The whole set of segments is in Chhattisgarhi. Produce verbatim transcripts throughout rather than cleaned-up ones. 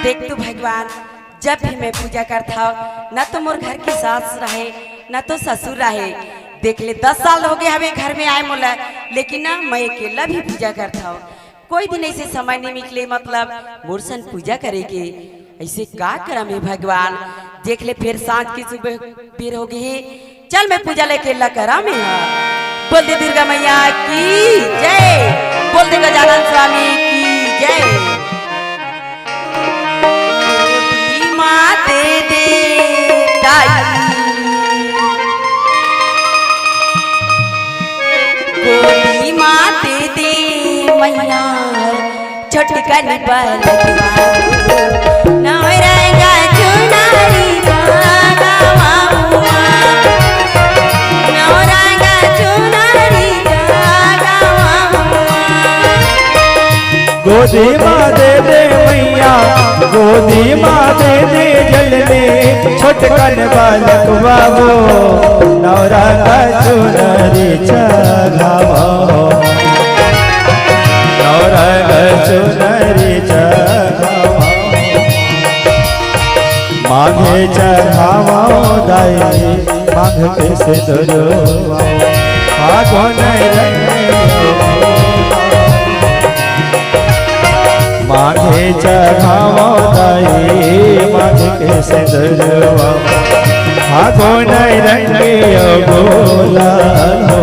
देख तो भगवान, जब भी मैं पूजा करथव, न तो मोर घर के सास रहे, न तो ससुर रहे। देख ले, दस साल हो गए हवे घर में आए मोला, लेकिन ना मैं अकेला भी पूजा करथव। कोई दिन ऐसे समय नहीं निकले, मतलब मोर सन पूजा करे के। ऐसे का करम हे भगवान? देख ले, फिर सांझ के सुबह बेर हो गए हे। चल, मैं पूजा लेके अकेला करा में हा। बोल दे दुर्गा मैया की जय, बोल दे गजानन स्वामी की जय। गोदी माँ दे दे दाई, गोदी माँ दे दे मैया, छोटकन बलकवा, नवरंग चुनरी चढ़ावा हुआ, नवरंग चुनरी चढ़ावा हुआ। गोदी माँ दे दे मैया, गोदी माँ दे दे जल्दी, छोटकन बलकवा हो, नवरंग चुनरी चढ़ावा हो, नवरंग चुनरी चढ़ावा हो। मांगे चढ़ावा दाई, मांग के सिंदूरवा, फागुन रंग। मांगे चढ़ावा दाई, मांग के सिंदूरवा, फागुन रंग गुलाल हो।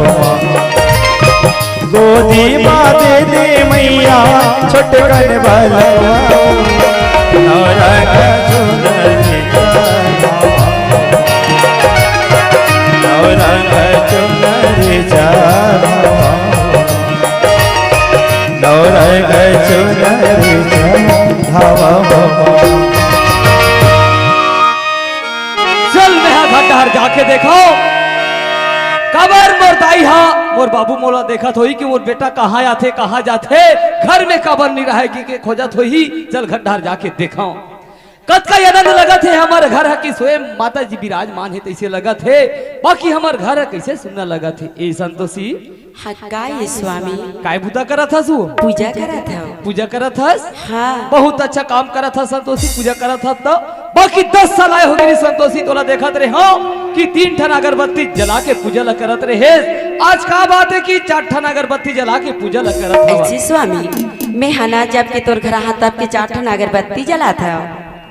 गोदी माँ दे दे मैया, छोटकन बलकवा, नवरंग चुनरी चढ़ावा, नवरंग चुनरी चढ़ावा, नवरंग चुनरी चढ़ावा। चल, मैं हा घर डहर जाके देखव, काबर मोर दाई हा, मोर बाबू मोला देखत होही कि मोर बेटा कहाँ आथे, कहाँ जाथे, घर में काबर नहीं रहे कि के खोजत होही। चल, घर डहर जाके देखव। कतका आनंद लगत हे हमर घर ह कि स्वयं माता जी विराजमान हे, तइसे लगत हे। बाकी हमर घर ह कइसे सुन्ना लगत हे, ए संतोषी? हाँ, का ये स्वामी? काय बुता करत हस वो? पूजा करत हव। पूजा करत हस? हाँ। बहुत अच्छा काम करत हस संतोषी, पूजा करत हस त। बाकी दस साल आए होगे रे संतोषी, तोला देखत रहे हव कि तीन ठन अगरबत्ती जला के पूजा ला करत रहे। आज का बात हे कि चार ठन अगरबत्ती जला के पूजा ला करत हव? ऐसे स्वामी, मैं हा ना जब के तोर घर आहा तब के चार ठन अगरबत्ती जलात हव।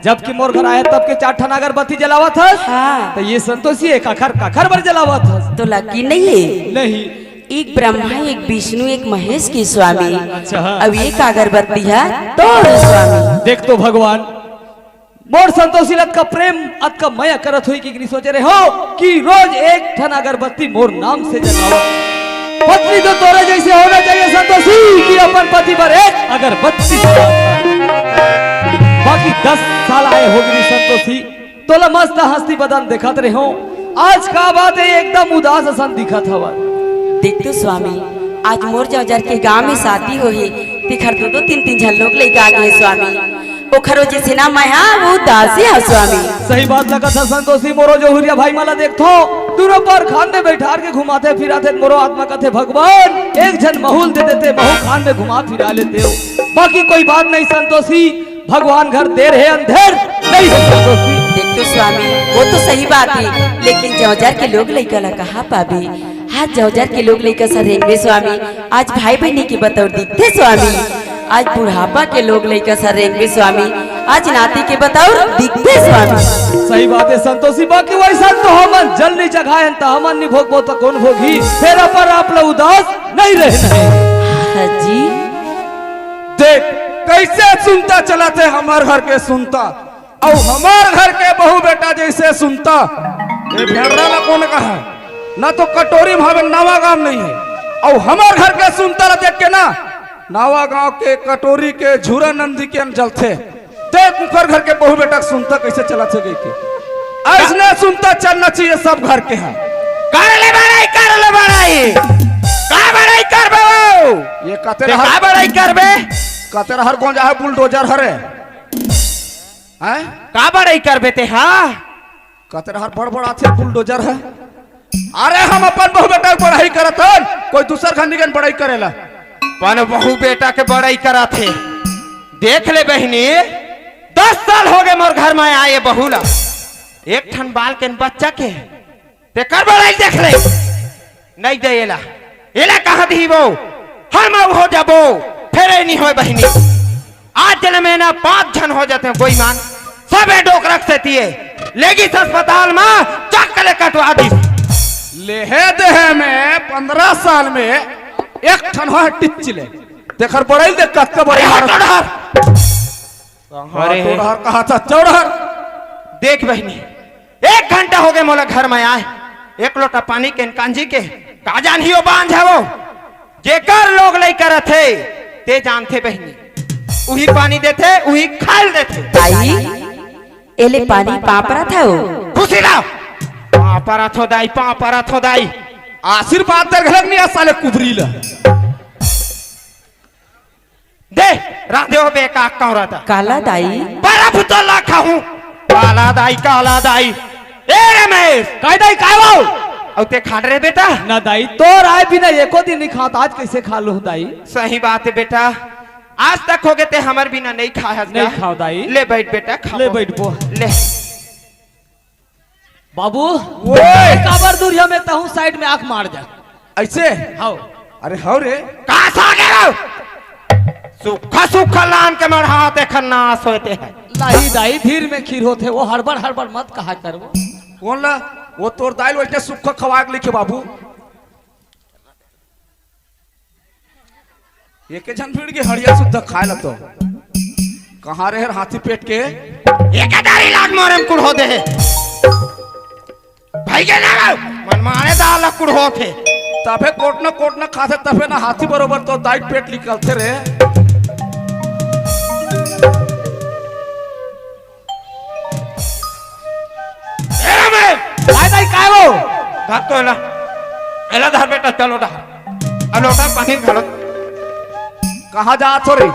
जब कि मोर घर आए तब के चार ठन अगरबत्ती जलावत हस? हाँ। त ये संतोषी, ए काखर, काखर बर जलावत हस? तोला यकीन नहीं हे? नहीं। एक ब्रह्मा, एक विष्णु, एक महेश के स्वामी। अच्छा, हाँ। अब एक अगरबत्ती हे तोर स्वामी। देख तो भगवान, मोर संतोषी ला अतका प्रेम, अतका मया करत होही कि नहीं सोचे रहे हव कि रोज एक ठन अगरबत्ती मोर नाम से जलावव। पत्नी तो तोरे जइसे होना चाहिए संतोषी कि अपन पति बर एक अगरबत्ती जलावव। बाकी दस साल आए होगे रे संतोषी, तोला मस्त हंसती बदन देखत रहे हव। आज का बात हे, एकदम उदास असन दिखत हवस। देख तो स्वामी, आज मोर जौजर के गांव में शादी होही, तेखर दो दो तीन तीन झन लोग लइका आ गे हे स्वामी। ओखर वजह से ना मैं हा उदास हंव स्वामी। सही बात लगत हे संतोषी, मोरो जौहरिया भाई मन ला देखथंव, दूनों पर खांध में बइठार के घुमाथे फिराथे, मोरो आत्मा कथे भगवान एक झन महूं ल दे देते, महूं खांध में घुमा फिरा लेतेंव। बाकी कोई बात नहीं संतोषी, भगवान घर देर हे अंधेर नहीं हे संतोषी। देख तो स्वामी, वो तो सही बात हे, लेकिन जौजर के लोग लइका ला कहाँ पाबे? आज जौजर के लोग लइका सन रेंगबे स्वामी, आज भाई बहिनी के बतौर दिखथे स्वामी, आज बुढ़ापा के लोग लइका सन रेंगबे स्वामी, आज नाती के बतौर दिखथे स्वामी। सही बात हे संतोषी, बाकी वइसन तो हमन जल नहीं चघायन त हमन नहीं भोगबो त कोन भोगही? फेर अपन आप ला उदास नहीं रहना हे। हाँ जी। देख, कइसे सुनता चलत हे हमर घर के सुनता, अउ हमर घर के बहू बेटा जइसे सुनता। ए भेड़रा ला कोन कहा? ना तो कटोरी म हवे, नवा गांव नहीं हे। अउ हमर घर के सुनता ला देख के ना, नवा गांव के कटोरी के झूरा नंदी के जलथे। देख उखर घर के बहू बेटा के सुनता कइसे चलत हे कहिके। अइसने सुनता चलना चाहिए सब घर के हा। कर ले बड़ाई, कर ले बड़ाई। का बड़ाई करबे वो? ये कते ते रहर, का बड़ाई करबे? कते रहर गोंजा हे, बुलडोजर हरे। हैं? का बड़ाई करबे ते हा? कते रहर बड़बड़ाथे, बुलडोजर हे। अरे हम अपन बहू बेटा के बड़ाई करत हन, कोई दूसर घर निकन बड़ाई करेला। अपन बहू बेटा के बड़ाई करत हे। देख ले बहिनी, दस साल हो गए मोर घर में आए बहू ला, एक ठन बाल के न बच्चा के, तेकर बड़ाई देख ले। नहीं दे एला, एला कहाँ दी वो? हम हो जाबो, फेर ए नहीं होय बहिनी। आज जले में ना पाँच झन हो जाते हैं बेईमान, सबे डोकरक से तिये लेगी अस्पताल में, चक ले कटवा दी। लेहे देहे में पंद्रह साल में एक ठन हो टिच ले। तेकर बड़ाई देख कतका बड़ाई अरे मारत। हट डहर। कहाँ अरे। तो डहर, कहाँ था चौड़हर। देख बहिनी, एक घंटा हो गए मोला घर में आए, एक लोटा पानी के कांजी के, का जान ही वो बांझ है वो, जेकर लोग लइका रथे, ते जानथे बहिनी, उही पानी देथे, उही खाल देथे। दाई, एले पानी पाँव परत हव। खुशी ला। पाँव परत हो दाई, पाँव परत हो दाई। आशीर्वाद दे घलक नहीं आ साले कुबरी ला। दे, रांधे हो बेका कौरा ता। काला दाई। बड़ा भुतला खाहूं। काला दाई, काला दाई। ए रमेश। काय दाई, काय बाऊ? अउ ते खान रे बेटा? ना दाई, तोर आए बिना एको दिन नहीं खात, आज कैसे खा लूं दाई? सही बात है बेटा, आज तक हो गए ते हमर बिना नहीं खाया नहीं खाओ दाई। ले बैठ बेटा, खा। ले बैठ बो। ले। बाबू, ओए! काबर दूरिया में तहूं साइड में आंख मार जा। ऐसे? हाव। अरे हाव रे। का सागे रो? सूखा सूखा लान के मढ़ा ते खन्नास होते हैं। लाही दाई धीर में खीर होते, वो हड़बड़ हड़बड़ मत कहा करबो। कौन ला? वो तोर दाई ल वैसे सूखा खवा के लिखे बाबू। एके झन भिड़ के हड़िया सुद्धा खाए ला तो। कहाँ रहे हाथी पेट के? एके दारी लाग मारे में कुढ़ो दे। भाई के ना मन मारे दाल ला कुढ़ो थे। तबे कोटना कोटना खाथे तबे ना हाथी बरोबर तो दाई पेट निकलथे रे। ए रमेश! काय दाई, काय वो? धर तो एला। एला धर बेटा, चलो डहर। अब लोटा पानी घालो। कहाँ जात हो रे?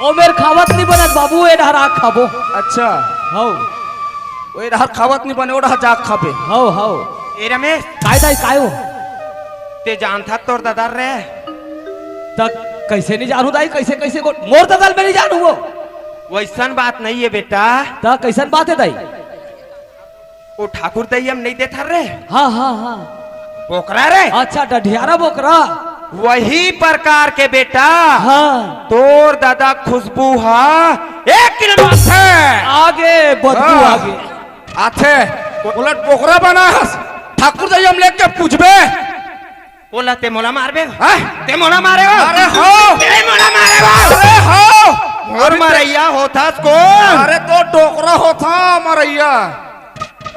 ओ मेर खावत नहीं बनत बाबू, ए डहर आके खाबो। अच्छा। हौ। ओ ए डहर खावत नहीं बने, ओ डहर जाके खाबे। हौ, हौ। ए रमेश। काय दाई, काय वो? ते जानथा तोर ददा रे? त कैसे नहीं जानू दाई, कैसे, कैसे को? मोर ददा ल मैं नहीं जानू वो। वैसन बात नहीं है बेटा। त कैसन बात है दाई? वो ठाकुर दई हम नहीं देथा रे। हाँ, हाँ, हाँ। बोकरा रे। अच्छा, डढियारा बोकरा। वही प्रकार के बेटा। हाँ। तोर दादा खुशबू हा एक किलो आथे। आगे, बदबू हाँ। आगे। आथे। उलट बोकरा बनास। ठाकुर दई हम लेके पूछबे। ओला ते मोला मारबे? हाँ? ते मोला मारे हो? अरे हो। ते मोला मारे हो? अरे हो। मोर अभी ते मरैया होथस कोन? अरे तो डोकरा होथा मरैया।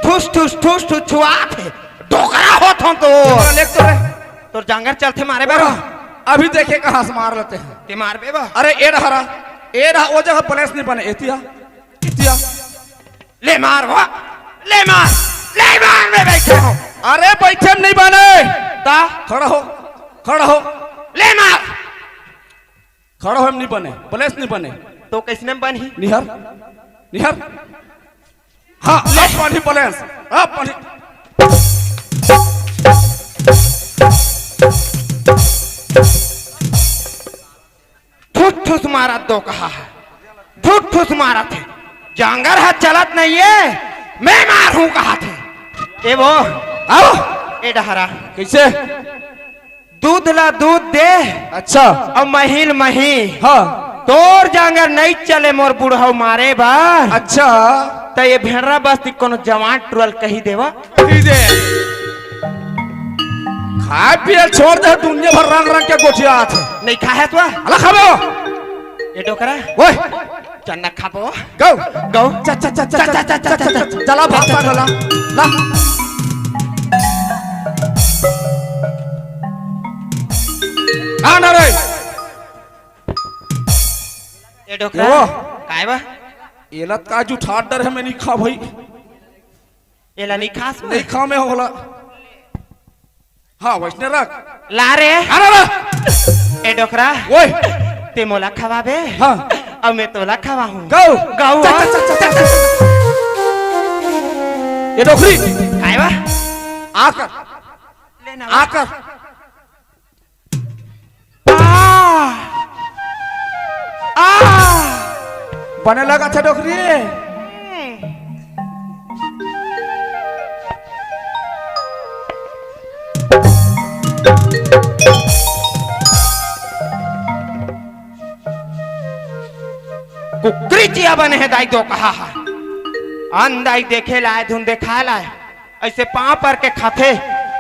ठुस, ठुस, ठुस, ठुस छुआत हे। डोकरा होथों तो। ले तो रे। तोर जांगर चलथे मारे बर। अभी देखे कहाँ से मार लेते हैं। ते मारबे बा। अरे ए डहरा, ए डहा, ओ जगह प्लेस नहीं बने, एतिया, एतिया। ले मार हो, ले मार, ले मार, मैं बैठे हो। अरे बैठे में नहीं बने। ता? खड़ा हो, खड़ा हो। ले मार। खड़ा हो, हम नहीं बने, प्लेस नहीं बने। तो कैसने में बनही? निहर, निहर। हाँ, अब बनही प्लेस, अब बनही। ठुस ठुस मारत दो कहा है, ठुस ठुस मारत है। जांगर हा चलत नहीं है, मैं मारहूं कहा थे। ए वो, आओ। ए डहरा। कैसे? दूध ला दूध दे। अच्छा। अउ मही ल मही। हाँ। तोर जांगर नहीं चले मोर बुढ़ऊ मारे बर। अच्छा। त ये भेड़रा बस्ती कोनो जवान टुरल कही देवा। कही दे। खाए पिए छोड़ दे, दुनिया भर रंग रंग के गोठियात हे। नहीं खाहे तो? अला खाबो। ये डोकरा। ओए। चन्ना खाबो। गौ। गौ। च, च, च, च, च, च, च, च, च, च, चला भात खा ला। ला। आ ना रे। ये डोकरा। यो। काय बा? एला त का जूठा डर है, मैं नहीं खा भाई। एला नहीं खास में? नहीं खा मैं होला। हाँ, वैसने रख। ला रे। अरे रे। ए डोकरा। ओए। ते मोला खवाबे? हाँ। अब मैं तोला खवाहूँ। गौ। गौ। चल, चल, चल, चल, चल। ये डोकरी। काय बा? आकर। ले ना। आकर। आ, आ, बने लगा था डोकरी। कुकरी चिया बने हे दाई तो कहा हा। अन दाई देखे लाए धुन देखा लाए। ऐसे पांव पर के खाथे,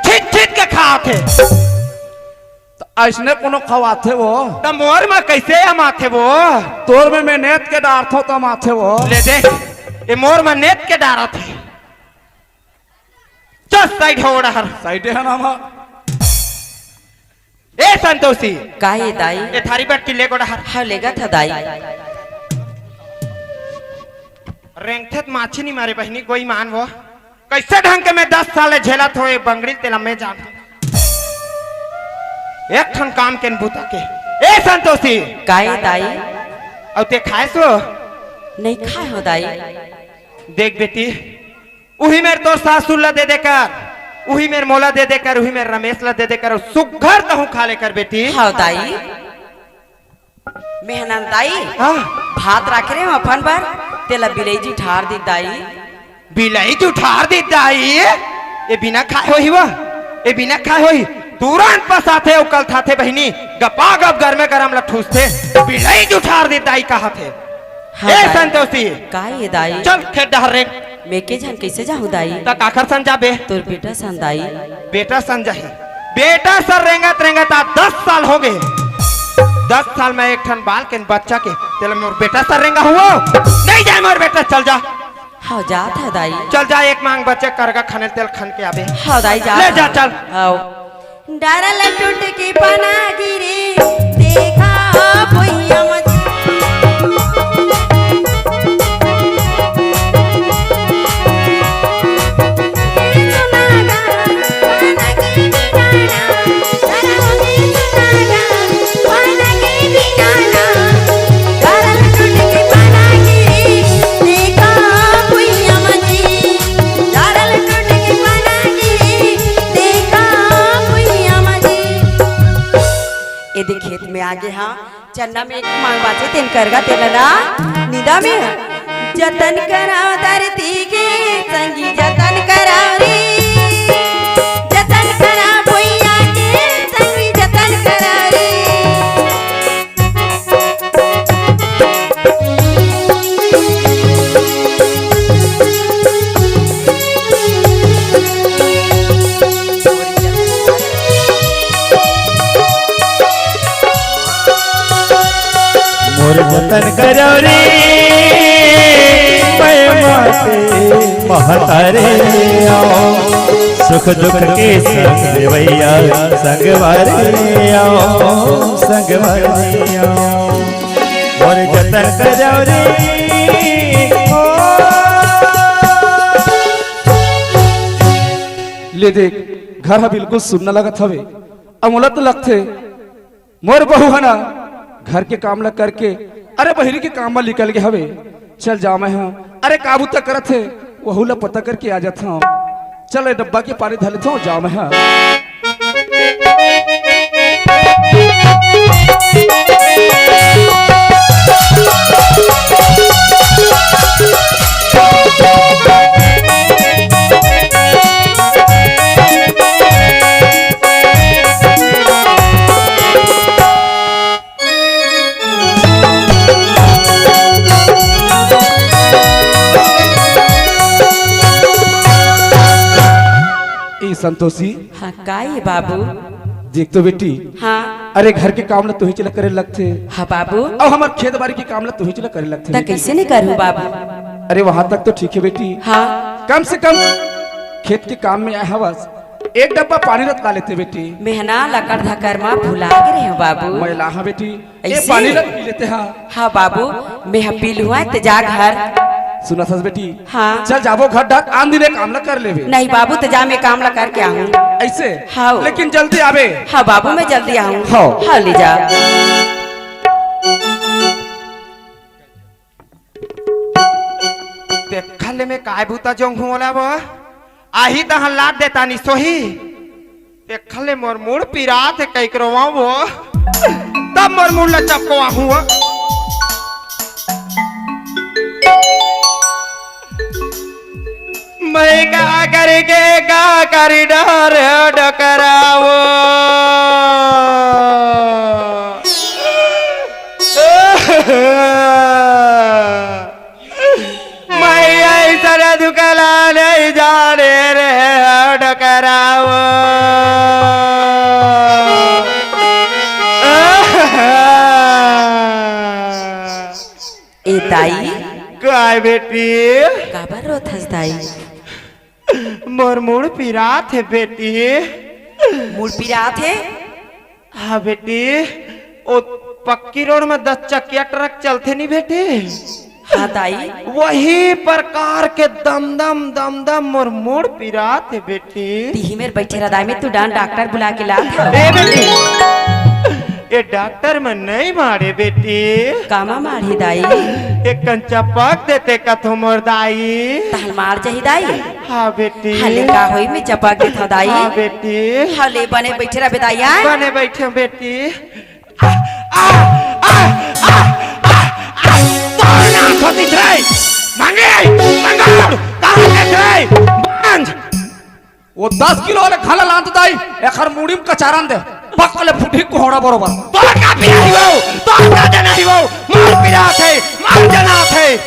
छीत छीत के खाथे। त अइसने कोनो खवाथे वो? त मोर म कइसे अमाथे वो? तोर में मेहनत के डारथो त अमाथे वो। ले देख, ए मोर म नेत के डारत हे। चल साइड हो डहर। साइडे हे ना मा। ए संतोषी। का ये दाई? ए थारी बटकी ले गो डहर। हाँ, लेगत ह दाई। रेंगथे त माछी नी मारे बहिनी, गोई मान वो। कइसे ढंग के मैं दस साल ले झेलत हो, ए बंगड़ी तेला मैं जान। एक ठन काम के न बूता के। ए संतोषी। का ये दाई? अउ ते खाए सो? नहीं खाए हो दाई। देख बेटी, उही मेर तोर सासुर ला दे देकर, उही मेर मोला दे देकर, उही मेर रमेश ला दे देकर, अउ सुग्घर तहूँ खा लेकर बेटी। हाँ दाई। मेहनन दाई, हाँ। भात राखे रहे अपन बर, तेला बिलई जुठार दी दाई। बिलई जुठार दी दाई? ए बिना खाए होही वो? ए बिना खाए होही? तुरंत पसाथे अउ कलथाथे बहिनी, गपा गप गरमे गरम ला ठूसथे, बिलई जुठार दी दाई कहथे। हाँ ए दाई। संतोषी। का ये दाई? चल खेत डहर रे। मैं के झन कइसे जाहूँ दाई? त काखर सन जाबे? तोर बेटा सन दाई। बेटा सन जाही। बेटा सन रेंगत रेंगत आज दस साल हो गे। दस साल में एक ठन बाल के बच्चा के तेला मोर बेटा सन रेंगा हुआ? नहीं जाए मोर बेटा, चल जा। हाँ, जात ह दाई। चल जा, एक मांग बच्चा करगा खने तेल खन के आबे। हाँ दाई, जात ले जा, ह। चल। हाँ। डारा ल टूट के पना गिरे, देखा भुइयां म एदे खेत में आगे हाँ, चन्ना में एक मांग बाचे, तेन करगा तेला ना, निदा में। जतन करा धरती के संगी, जतन करा रे, जतन करा भुइयां के संगी, जतन करा रे। मोर जतन करव रे, मैं माते महतारे आओ, सुख दुख के संग देवैया, संगवारी आओ, संगवारी आओ। मोर जतन करव रे, ओ। ले देख, घर ह बिल्कुल सुन्ना लगत हवे। अउ मोला तो लगथे, मोर बहू ह ना घर के काम ल करके, अरे बहिरी के काम म निकल गे हवे। चल जा मैं ह, अरे काबू तक करत हे, वहू ल पता करके आ जात हंव। चल, ए डब्बा के पानी धर लेथंव, जा मैं ह। ए संतोषी। हाँ, का ये बाबू? देख तो बेटी। हाँ। अरे घर के काम ला तुही चला करे लगथे। हाँ बाबू। अउ हमर खेत बारी के काम ला तुही चला करे लगथे त बेटी। कइसे नहीं करहूँ बाबू? अरे वहाँ तक तो ठीक हे बेटी। हाँ। कम से कम खेत के काम में आए हवस, एक डब्बा पानी रतला लेते बेटी। मेहना लकड़ धकर मा भुला गे रहेंव बाबू। मैं लाहूँ बेटी, ए अइसे? पानी रख पी लेते हा। हाँ बाबू, मैं ह पी लुहूँ, ते जा घर। सुनत हस बेटी? हाँ। चल जाबो घर डार, आन दिन ए काम ला कर लेबे। नहीं बाबू, ते जा, मैं काम ला करके आहूँ। अइसे? हाँ। लेकिन जल्दी आबे। हाँ बाबू, मैं जल्दी आहूँ। हाँ। हाँ, ले जा। देखा ले मैं काय बूता जोंग हूँ ओला वो। आही तहाँ लाद देता नी सोही। देखा ले मोर मुड़ पिरात हे कई करो वो। तब मोर मुड़ ला चपको आहूँ वो। मैं का करके का करी डहर डकरावो। मैं ऐसा दुखला नहीं जाने रे डकरावो। ए दाई। काय बेटी? काबर रोथस दाई? मोर मुड़ पिरात हे बेटी। मुड़ पिरात हे? हाँ बेटी, ओ पक्की रोड में दस चकिया ट्रक चलथे नी बेटी? हाँ दाई। वही प्रकार के दम दम दम दम मोर मुड़ पिरात हे बेटी। तिही मेर बैठे रह दाई, मैं तू डान डॉक्टर बुला के लात हँव। ए बेटी, ए डॉक्टर में नहीं मारे बेटी। कामा मारही दाई? एक कंचा पक देते कथो मोर दाई। तहल मार जाही दाई। हाँ बेटी। हले का होई, मैं चपक देथव दाई। हाँ बेटी। हले बने बैठे रह दाई, हाँ? बने बैठे बेटी। आ, आ, आ, आ, आ, आ, तोर नाक होती रे। मांगे, मांगे, कहाँ के रे? मांझ। वो दस किलो वाले खाला लांत दाई, एकर मुड़ी में कचारन दे। पकले फुटी कोहड़ा बरोबर। तोर का पिराही वो, तोर का जनाही वो, मार पिरात हे, मार जनात हे।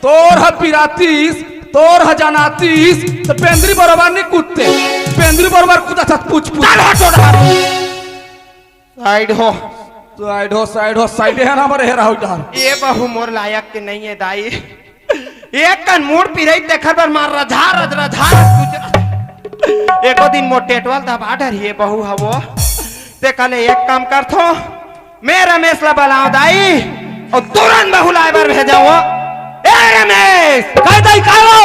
तोर ह पिरातीस, तोर ह जनातीस, त पेंदरी बरोबर नहीं कूदते। पेंदरी बरोबर कूदा था पूछ पूछ। चल हटो ना। साइड हो। साइड हो, साइड हो, साइड हे ना मरे हे राहुल डार। ये बहू मोर लायक के नहीं है दाई। एक कन मुड़ पिरई तेखर बर मार रझा रझ रझा रझ कुछ। एको दिन मोर टेटवल दबा डरही ये बहू हवो। ते कले एक काम करथो, मैं रमेश ला बलाओ दाई, अउ तुरंत बहू लाए बर भेजाओ। ए रमेश! काय दाई, काय हो?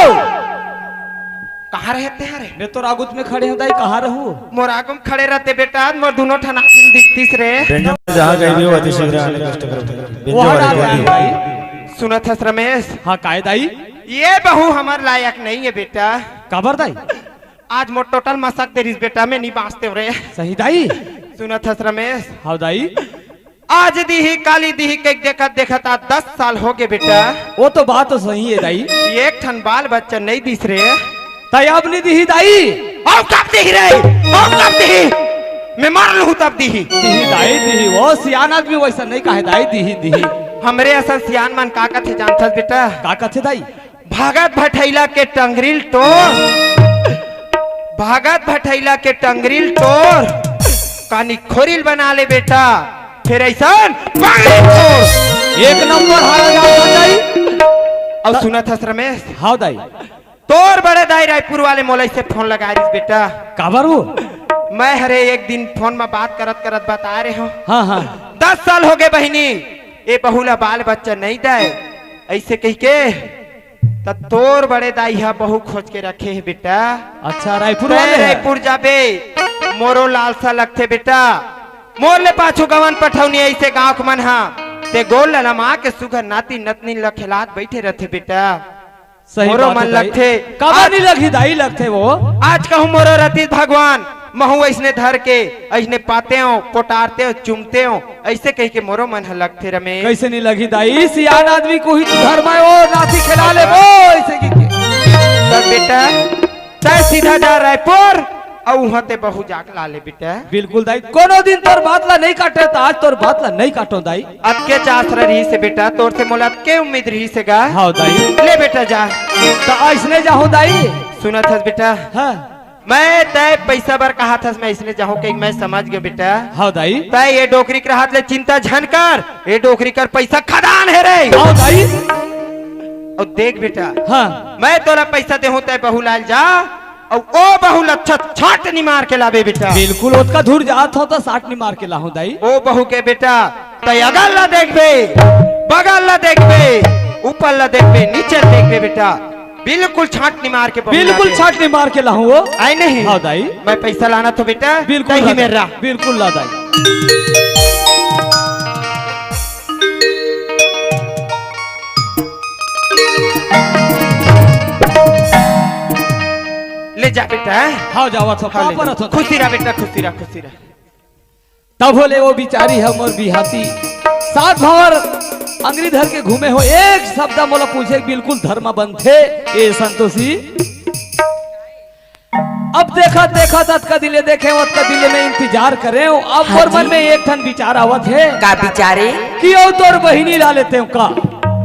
कहाँ रहे ते हरे? मैं तो रागुत में खड़े हूँ दाई, कहाँ रहूँ? मोर आगू में खड़े रहते बेटा, मोर दोनों ठन आँखी दिखतीस रे। बेंजो में जहाँ कहीं भी हो, अति शीघ्र आने की कष्ट करो। बेंजो वो वाले हटा कहीं भी। दाई। सुनत हस रमेश? हाँ, काय दाई? ये बहू हमर लायक नहीं है बेटा। काबर दाई? आज मोर टोटल मसक दे रिस बेटा, मैं नहीं बाँचते रे। सही दाई? सुनत हस रमेश? हाँ दाई। आज दीही, काली दीही, कह देखत देखत आज दस साल हो गए बेटा। वो तो बात तो सही है दाई। एक ठन बाल बच्चा नहीं दिस रे। ताई अब नहीं दीही दाई। अब कब दीही रे? अब कब दीही? मैं मर लूँ तब दीही। दीही दाई, दीही। वो सियान आदमी वैसा नहीं कहे दाई, दीही, दीही। हमरे असन सियान मन का कथे जानथस बेटा? का कथे दाई? भगत भठैला के टंगरील टोर, भगत भठैला के टंगरील टोर, कानी खोरील बना ले बेटा, फिर ऐसन पानी टोर। एक नंबर हारा जा दाई। अब सुनत हस रमेश? हाँ दाई। तोर बड़े दाई रायपुर वाले मोला से फोन लगा रिस बेटा। काबर हो? मैं हरे एक दिन फोन में बात करत करत बता रहे हूँ। हाँ, हाँ। दस साल हो गए बहिनी, ए बहू ला बाल बच्चा नहीं दे, ऐसे कह के त तोर बड़े दाई ह बहू खोज के रखे हे बेटा। अच्छा, रायपुर तैं वाले हे? रायपुर जाबे, मोरो लालसा लगथे बेटा। मोर ले पाछू गवन पठौनी ऐसे गाँव के मन हा। ते गोल ललमा के सुघर नाती नतनी ल खेलात बैठे रथे बेटा। सही मोरो बात मन हे दाई। लगथे। काबर आज नहीं लगही दाई, लगथे वो। आज कहूँ मोरो रतीश भगवान, महू ऐसने धर के, ऐसने पाते हो, पोटारते हो, चुमते हो, ऐसे कह के मोरो मन ह लगथे रमेश। कैसे नहीं लगही दाई, सियान आदमी को ही तू घर में वो नाती खिला ले वो, ऐसे कह के। तब बेटा, तय सीधा जा रायपुर, अउ उहाँ ते बहू जाके ला ले बेटा। बिल्कुल दाई, कोनो दिन तोर बात ला नहीं काटे, त आज तोर बात ला नहीं काटो दाई। अतके चास रहिस हे बेटा, तोर से मोला अतके उम्मीद रहिस हे गा। हाँ दाई। ले बेटा जा। त अइसने जाहूँ दाई। सुनत हस बेटा? हाँ। मैं तय पैसा बर कहा थस, मैं अइसने जाहूँ कि मैं समझ गयो बेटा। हाँ दाई। तय ये डोकरी के रहत ले चिंता झन कर, ये डोकरी कर पैसा खदान हे रे। हाँ दाई। अउ देख बेटा, हाँ। मैं तोला पैसा देहूँ, तय बहू लाल जा, अउ ओ बहू ला छत छाट निमार के लाबे बेटा। बिल्कुल, ओतका दूर जात हो त साट निमार के लाहूँ दाई। ओ बहू के बेटा, तय अगल ला देखबे, बगल ला देखबे, ऊपर ला देखबे, नीचे ला देखबे बेटा, बिल्कुल छाट निमार के बहू बिल्कुल लाबे। छाट निमार के लाहूँ वो। आय नहीं? हाँ दाई। मैं पैसा लाना तो बेटा, बिल्कुल तय ही ला मेरा। दाई, बिल्कुल ला दाई। ले जा बेटा। हाँ, जावत हो, हाँ, ले जा। परत हो। खुशी रह बेटा, खुशी रह, खुशी रह। तब होले वो बिचारी ह मोर बिहाती, सात भंवर अंगरी धर के घूमे हो, एक शब्द मोला पूछे, बिल्कुल धर्म बनथे। ए संतोषी, अब देखत देखत अतका दिन ले देखे हंव, अतका दिन ले मैं इंतजार करे हंव। अब हाँ मोर मन जी। में एक ठन विचार आवत हे का विचार हे? कि अउ तोर बहिनी ला लेते हंव का?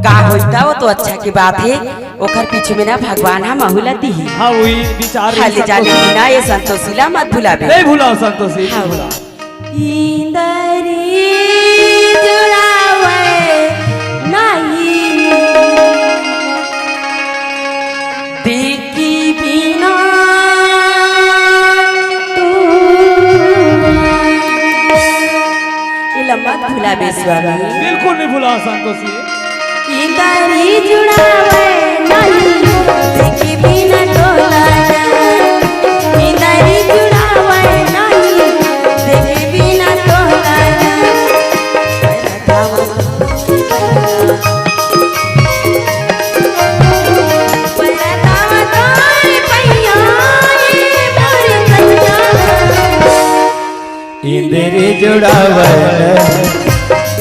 का होता, वो तो अच्छा के बात हे। ओकर पीछू में ना भगवान ह महू ला दिही। हाँ, वही विचार हाँ, ले जाने संतोषी। की ना, ये संतोषी ला मत भुलाबे। नहीं भुलाव संतोषी, नहीं हाँ। भुलाव। इंदरी जुड़ावे नहीं, देखी बिना तू। ये ला मत भुलाबे स्वामी। बिल्कुल नहीं भुलाव संतोषी। इंदरी जुड़ावे नहीं, देखी बिना तोला ना। इंदरी जुड़ावे नहीं, देखी बिना तोला ना। परतावा तोर पैया रे मोर कन्या। इंदरी जुड़ावे,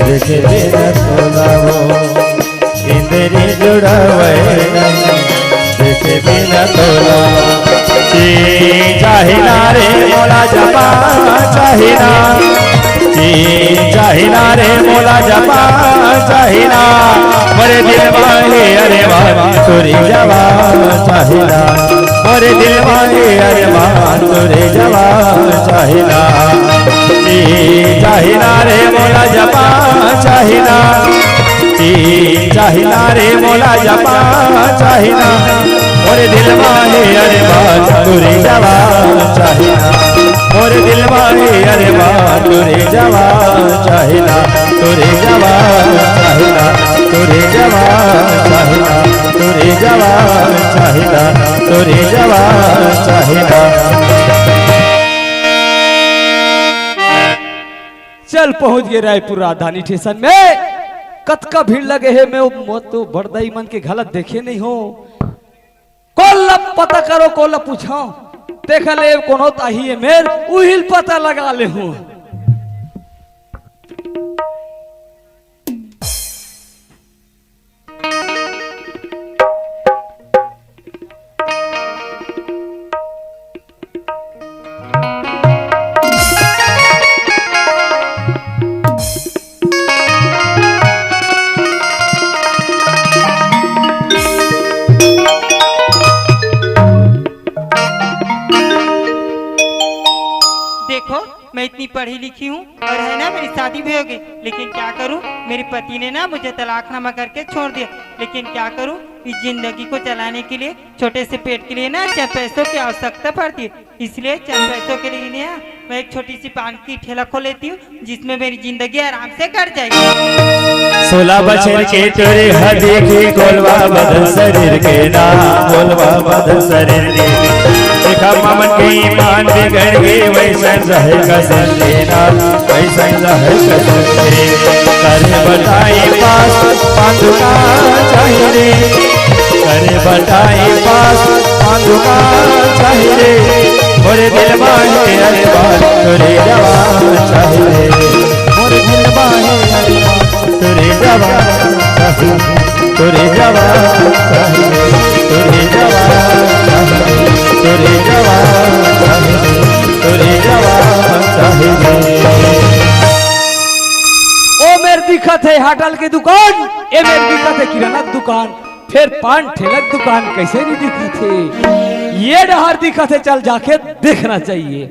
देखे बिना तोला वो। इंदरी जुड़ावे, देखे बिना तोला। जी चाहिना रे मोला जपा चाहिना। जी चाहिना रे मोला जपा चाहिना। मोरे दिल माही अरे माही तुरी जवा चाहिना। मोरे दिल माही अरे माही तुरी जवा चाहिना। जी चाहिना रे मोला जपा चाहिना। जी चाहिना रे मोला जपा चाहिना। मोरे दिल माही अरे माही तुरी जवा चाहिना। मोरे दिल माही अरे माही तुरी जवा चाहिना। तुरी जवा चाहिना। तुरी जवा चाहिना। तुरी जवा चाहिना। तुरी जवा चाहिना। चल पहुंच गे रायपुर राजधानी स्टेशन में। कतका भीड़ लगे हे, मैं वो, मैं तो बड़दई मन के घलत देखे नहीं हंव। कोन ला पता करो, कोन ला पूछो, तेखर ले कोनो ताही हे मेर, उहिल पता लगा ले हूँ। देखो, मैं इतनी पढ़ी लिखी हूँ और है ना, मेरी शादी भी हो गई, लेकिन क्या करूँ, मेरे पति ने ना मुझे तलाकनामा करके छोड़ दिया। लेकिन क्या करूँ, इस जिंदगी को चलाने के लिए, छोटे से पेट के लिए ना चार पैसों की आवश्यकता पड़ती है, इसलिए चार पैसों के लिए ना मैं एक छोटी सी पान की ठेला खोल लेती हूँ, जिसमें मेरी जिंदगी आराम से कट जाएगी। सोलह बछर के तोरे ह देखी गोलवा बदन शरीर के ना, गोलवा बदन शरीर के। देखा मामन के ईमान बिगड़ गे, वैसन रहे कसम के ना, वैसन रहे कसम के। करे बताई पास पान दुकान चाही रे, करे बताई पास पान दुकान चाही रे। मोरे दिल माहे अरे बात तोरे जवान चाही रे। मोरे दिल माहे अरे बात तोरे जवान चाही, तोरे जवान चाही, तोरे जवान चाही, तोरे जवान चाही, तोरे जवान चाही। ओ मेर दिखत हे होटल के दुकान, ए मेर दिखत हे किराना के दुकान, फेर पान ठेला के दुकान कइसे नहीं दिखत हे? ये डहर दिखत हे, चल जाके देखना चाहिए।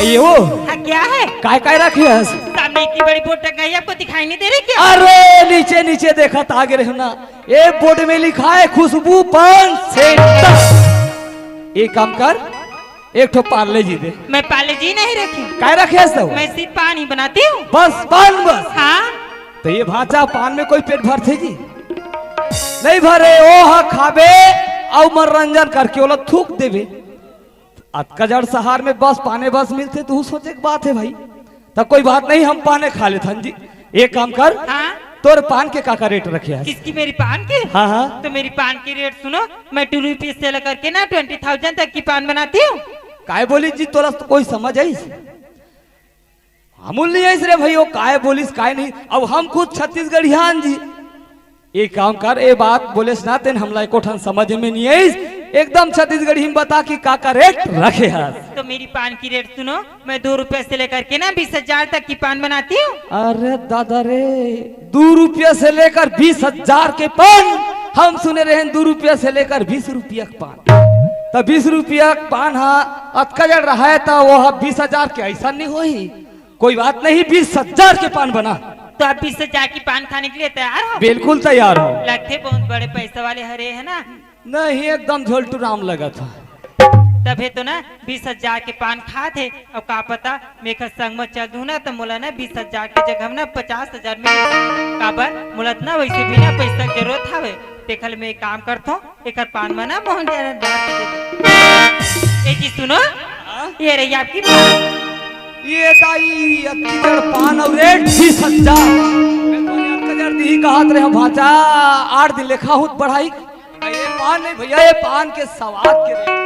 ये वो हाँ, क्या है? काय काय रखे हस? सामने इतनी बड़ी बोर्ड टंगाई, आपको दिखाई नहीं दे रही क्या? अरे नीचे नीचे देखत आगे रहो ना, ये बोर्ड में लिखा है खुशबू पान सेंटर। एक काम कर, एक ठो पार्ले जी दे। मैं पार्ले जी नहीं रखी। काय रखे हस तो? मैं सिर्फ पान ही बनाती हूँ। बस पान बस? हाँ। तो ये भांचा पान में कोई पेट भरथे जी? नहीं भरे, ओ हा खाबे अउ मनोरंजन करके ओला थूक देबे। अतका जड़ शहर में बस पाने बस मिलथे, तू सोचे के बात है भाई। त कोई बात नहीं, हम पाने खा लेथन जी। एक काम कर, हाँ? तोर पान के का का रेट रखे हस? किसकी, मेरी पान की? हाँ, हाँ। तो मेरी पान की रेट सुनो, मैं टू रुपीज से लेकर के ना ट्वेंटी थाउजेंड तक की पान बनाती हूँ। काय बोली जी, तोला तो कोई समझ आइस? हमू नइ आइस रे भई, ओ काय बोलिस, काय नहीं। अब हम खुद छत्तीसगढ़ियान जी। एक काम कर, ए बात बोलेस ना तेन, हमला एको ठन समझ में नइ आइस। एकदम छत्तीसगढ़ी में बता कि का का रेट रखे हस। तो मेरी पान की रेट सुनो, मैं दो रुपया से लेकर के ना बीस हजार तक की पान बनाती हूँ। अरे दादा रे, दो रुपया से लेकर बीस हजार के पान। हम सुने रहे दो रुपया से लेकर बीस रुपया के पान। त बीस रुपया के पान हा अतका जड़ रहा है, त वो हा बीस हजार के ऐसा नहीं होही। कोई बात नहीं, बीस हजार के पान बना। तो आप बीस हजार की पान खाने के लिए तैयार हो? बिल्कुल तैयार हो। लगते बहुत बड़े पैसे वाले हरे है ना? नहीं, एकदम झोलटू राम लगत हा। तभे तो ना बीस हजार के पान खात हे। अब का पता, मैं एकर संग म चल दूं ना, त मोला ना बीस हजार के जगह म ना पचास हजार मिले। काबर, मोला त ना वैसे भी ना पैसा के जरूरत हवे। तेखर ले मैं एक काम करथों, एकर पान म ना मोहन के डाल के दे दे। ए जी सुनो, हाँ? ये रही आपकी पान। ये दाई, अतकी जड़ पान अउ रेट बीस हजार। मैं तो अतका जड़ दिही कहत रहे हूँ भांचा, आठ दिन ले खाहूं त बढ़ाही। ये पान नहीं भैया, ये पान के स्वाद के रेट।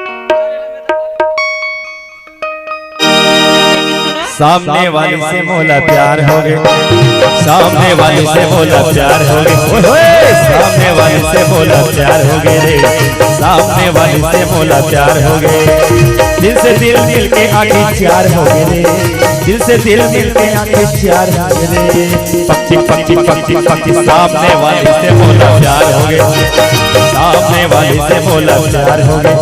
सामने वाली से मोला प्यार हो गे, सामने वाली से मोला प्यार हो गे, ओए होए, सामने वाली से मोला प्यार हो गे रे, सामने वाली से मोला प्यार हो गे, दिल से दिल मिल के आखिर चार हो गे रे, दिल से दिल मिल के आखिर चार हो गे रे। पक्षी पक्षी पक्षी पक्षी, सामने वाली से मोला प्यार हो गे, सामने वाली से मोला प्यार हो गे,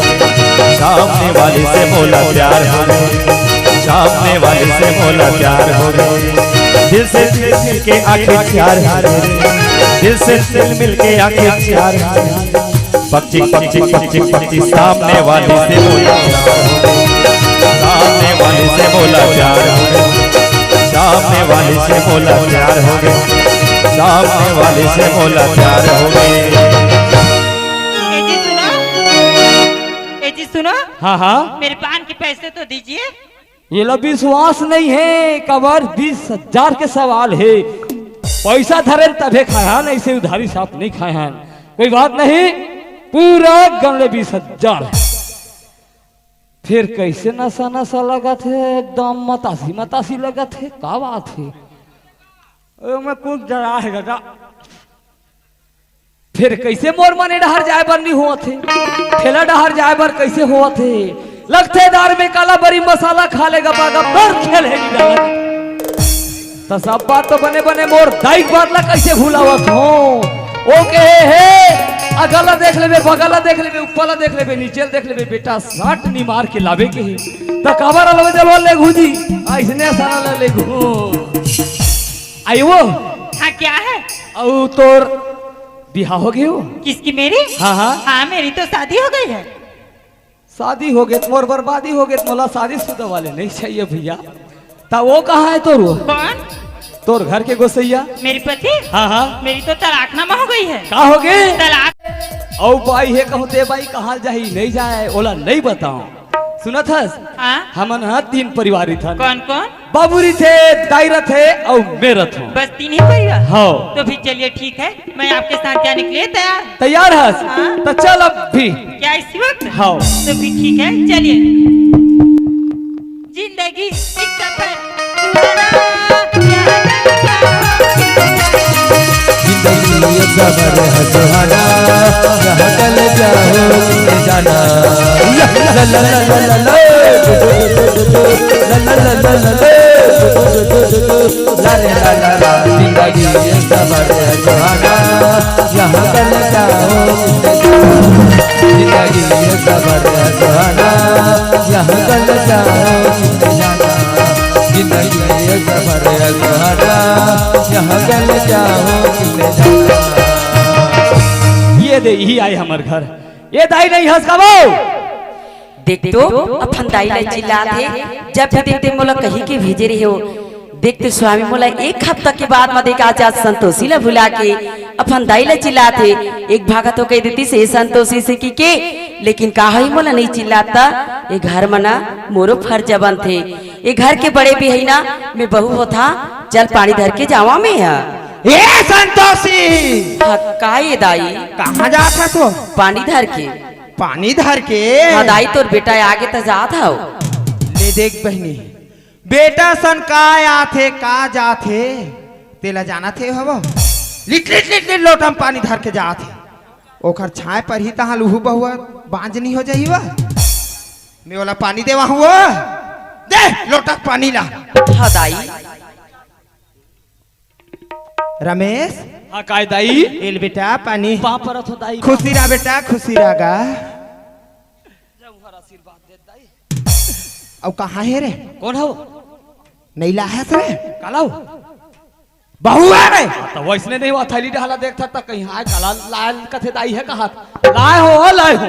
सामने वाली से मोला प्यार हो गे, सामने वाली से मोला प्यार हो गे, दिल से दिल मिल के आखिर चार हो गे, दिल से दिल मिल के आखिर चार हो गे। पक्षी पक्षी पक्षी पक्षी, सामने वाली से मोला प्यार हो गे, सामने वाली से मोला प्यार हो गे, सामने वाली से मोला प्यार हो गे, सामने वाली से मोला प्यार हो गे। ए जी सुनो, ए जी सुनो। हाँ हाँ। मेरे पान के पैसे तो दीजिए। ये ला विश्वास नहीं है, काबर बीस हजार के सवाल है। पैसा धरे तभे खाए हन, ऐसे उधारी साथ नहीं खाए हन। कोई बात नहीं, पूरा गन ले बीस हजार। फिर कैसे नशा नशा लगत हे, एकदम मतासी मतासी लगत हे, का बात हे? ओमे कुछ डरा हे दादा। फिर कैसे मोर मन ए डहर जाए बर नहीं होत हे, ठेला डहर जाए बर कैसे होत हे? लगथे दार में काला बरी मसाला खा ले गपा गप, तोर खेल हे नहीं डहर। त सब बात तो बने बने, मोर दाई के बात ला कैसे भुलावत हो? ओ कहे हे, अगल ला देख लेबे, बगल ला देख लेबे, ऊपर ला देख लेबे, नीचे ला देख लेबे, बेटा साट निमार के लाबे के हे। त काबर अलवे जलवा ले घूजी, अइसने साला ला ले घू। आई वो? हाँ, क्या है? अउ तोर बिहा हो गे हो? किसकी, मेरी? हाँ, हाँ। हाँ, मेरी तो शादी हो गई है। शादी हो गे त मोर बर्बादी हो गे त मोला शादीशुदा वाले नहीं चाहिए भैया। त वो कहाँ है तोर वो? कौन? तोर घर के गोसैया? मेरे पति? हाँ, हाँ। मेरी तो तलाकनामा हो गई है। का हो गे? तलाक। अउ बाई हे कहूँ ते बाई कहाँ जाही नहीं जाए, ओला नहीं बताओ। सुनत हस? हाँ? हमन ह तीन परिवार रहिथन। कौन कौन? बाबू रहिथे, दाई रथे अउ मैं रथों। बस तीन ही परिवार? हाँ। तो फिर चलिए ठीक है, मैं आपके साथ जाने के लिए तैयार। तैयार हस? हाँ। त चल अब भी। क्या इसी वक्त? हाँ। तो फिर ठीक है, चलिए। जिंदगी एक सफर सुहाना, यहाँ कल जाओ। जिंदगी एक सफर है सुहाना, यहाँ कल जाओ, जाना। ला ला ला ला ला ला। ला ला ला ला ला ला। ला रे ला ला ला। जिंदगी ये सफर है सुहाना, यहाँ कल जाओ। जिंदगी ये सफर है सुहाना, यहाँ कल जाओ। जिंदगी ये सफर है सुहाना, यहाँ कल जाओ। ये दे, यही आए हमर घर। ये दाई नहीं हंस का वो। देख तो, अपन दाई ला चिल्लात हे, जब भी देखते मोला कही के भेजे रहे हो। देख तो स्वामी मोला एक हफ्ता के बाद म देखा आज संतोषी ला भुला के अपन दाई ला चिल्लात हे। एक भागा तो कह देती से संतोषी से कि के, लेकिन का है मोला नहीं चिल्लाता। ये घर म ना मोरो फर्ज बनथे, ये घर के बड़े भी है ना, मैं बहू होथा, चल पानी धर के जावा मैं हा। ए संतोषी! हाँ, का ये दाई? कहाँ जात हस वो? पानी धर के। पानी धर के? हाँ दाई, तोर बेटा आगे त जात हव। ले देख बहिनी, बेटा सन का आथे, का जाथे, तेला जानत हे हव? लिट, लिट, लिट, लिट लोटा म पानी धर के जात हे। ओखर छांय परही तहाँ लुहू बहुआ पांच नहीं हो जाही वो? मैं ओला पानी देवा हूँ वो। दे लोटा पानी ला। हाँ दाई। रमेश। हाँ काय दाई? एल बेटा पानी। पाँव परत हो दाई। खुशी रहा बेटा, खुशी रहा गा। जब हर आशीर्वाद दे दाई। अउ कहाँ हे रे? कौन हो? नहीं लाहस रे? काला हो? बहू है रे। तो वैसने नहीं हुआ, थैली डहला देखता त कहीं हाय काला लाल कथे दाई है कहा। लाए हो, लाए हो।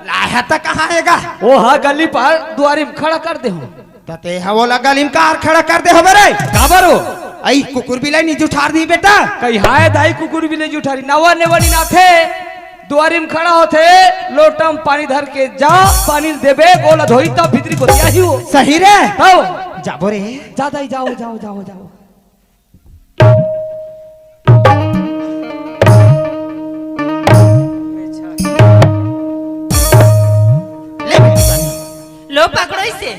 लाए है त कहाँ हेगा? वो हा गली पर दुआरी में खड़ा कर दे हो। त ते हा ओला गली में कार खड़ा कर दे हो बे रे? काबर हो? आई कुकुर बिलाई नहीं जुठार दी बेटा। कहीं हाय दाई कुकुर बिलाई जुठारी। नवा नेवनी नाथे। दुआरी में खड़ा होथे, लोटा में पानी धर के जा, पानी देबे, गोला धोई तब भीतरी गोतिया ही हो। सही रे। तब। जाबो रे। जा दाई, जाओ, जाओ, जाओ, जाओ। ले बेटी पानी। लो पकड़ो इसे।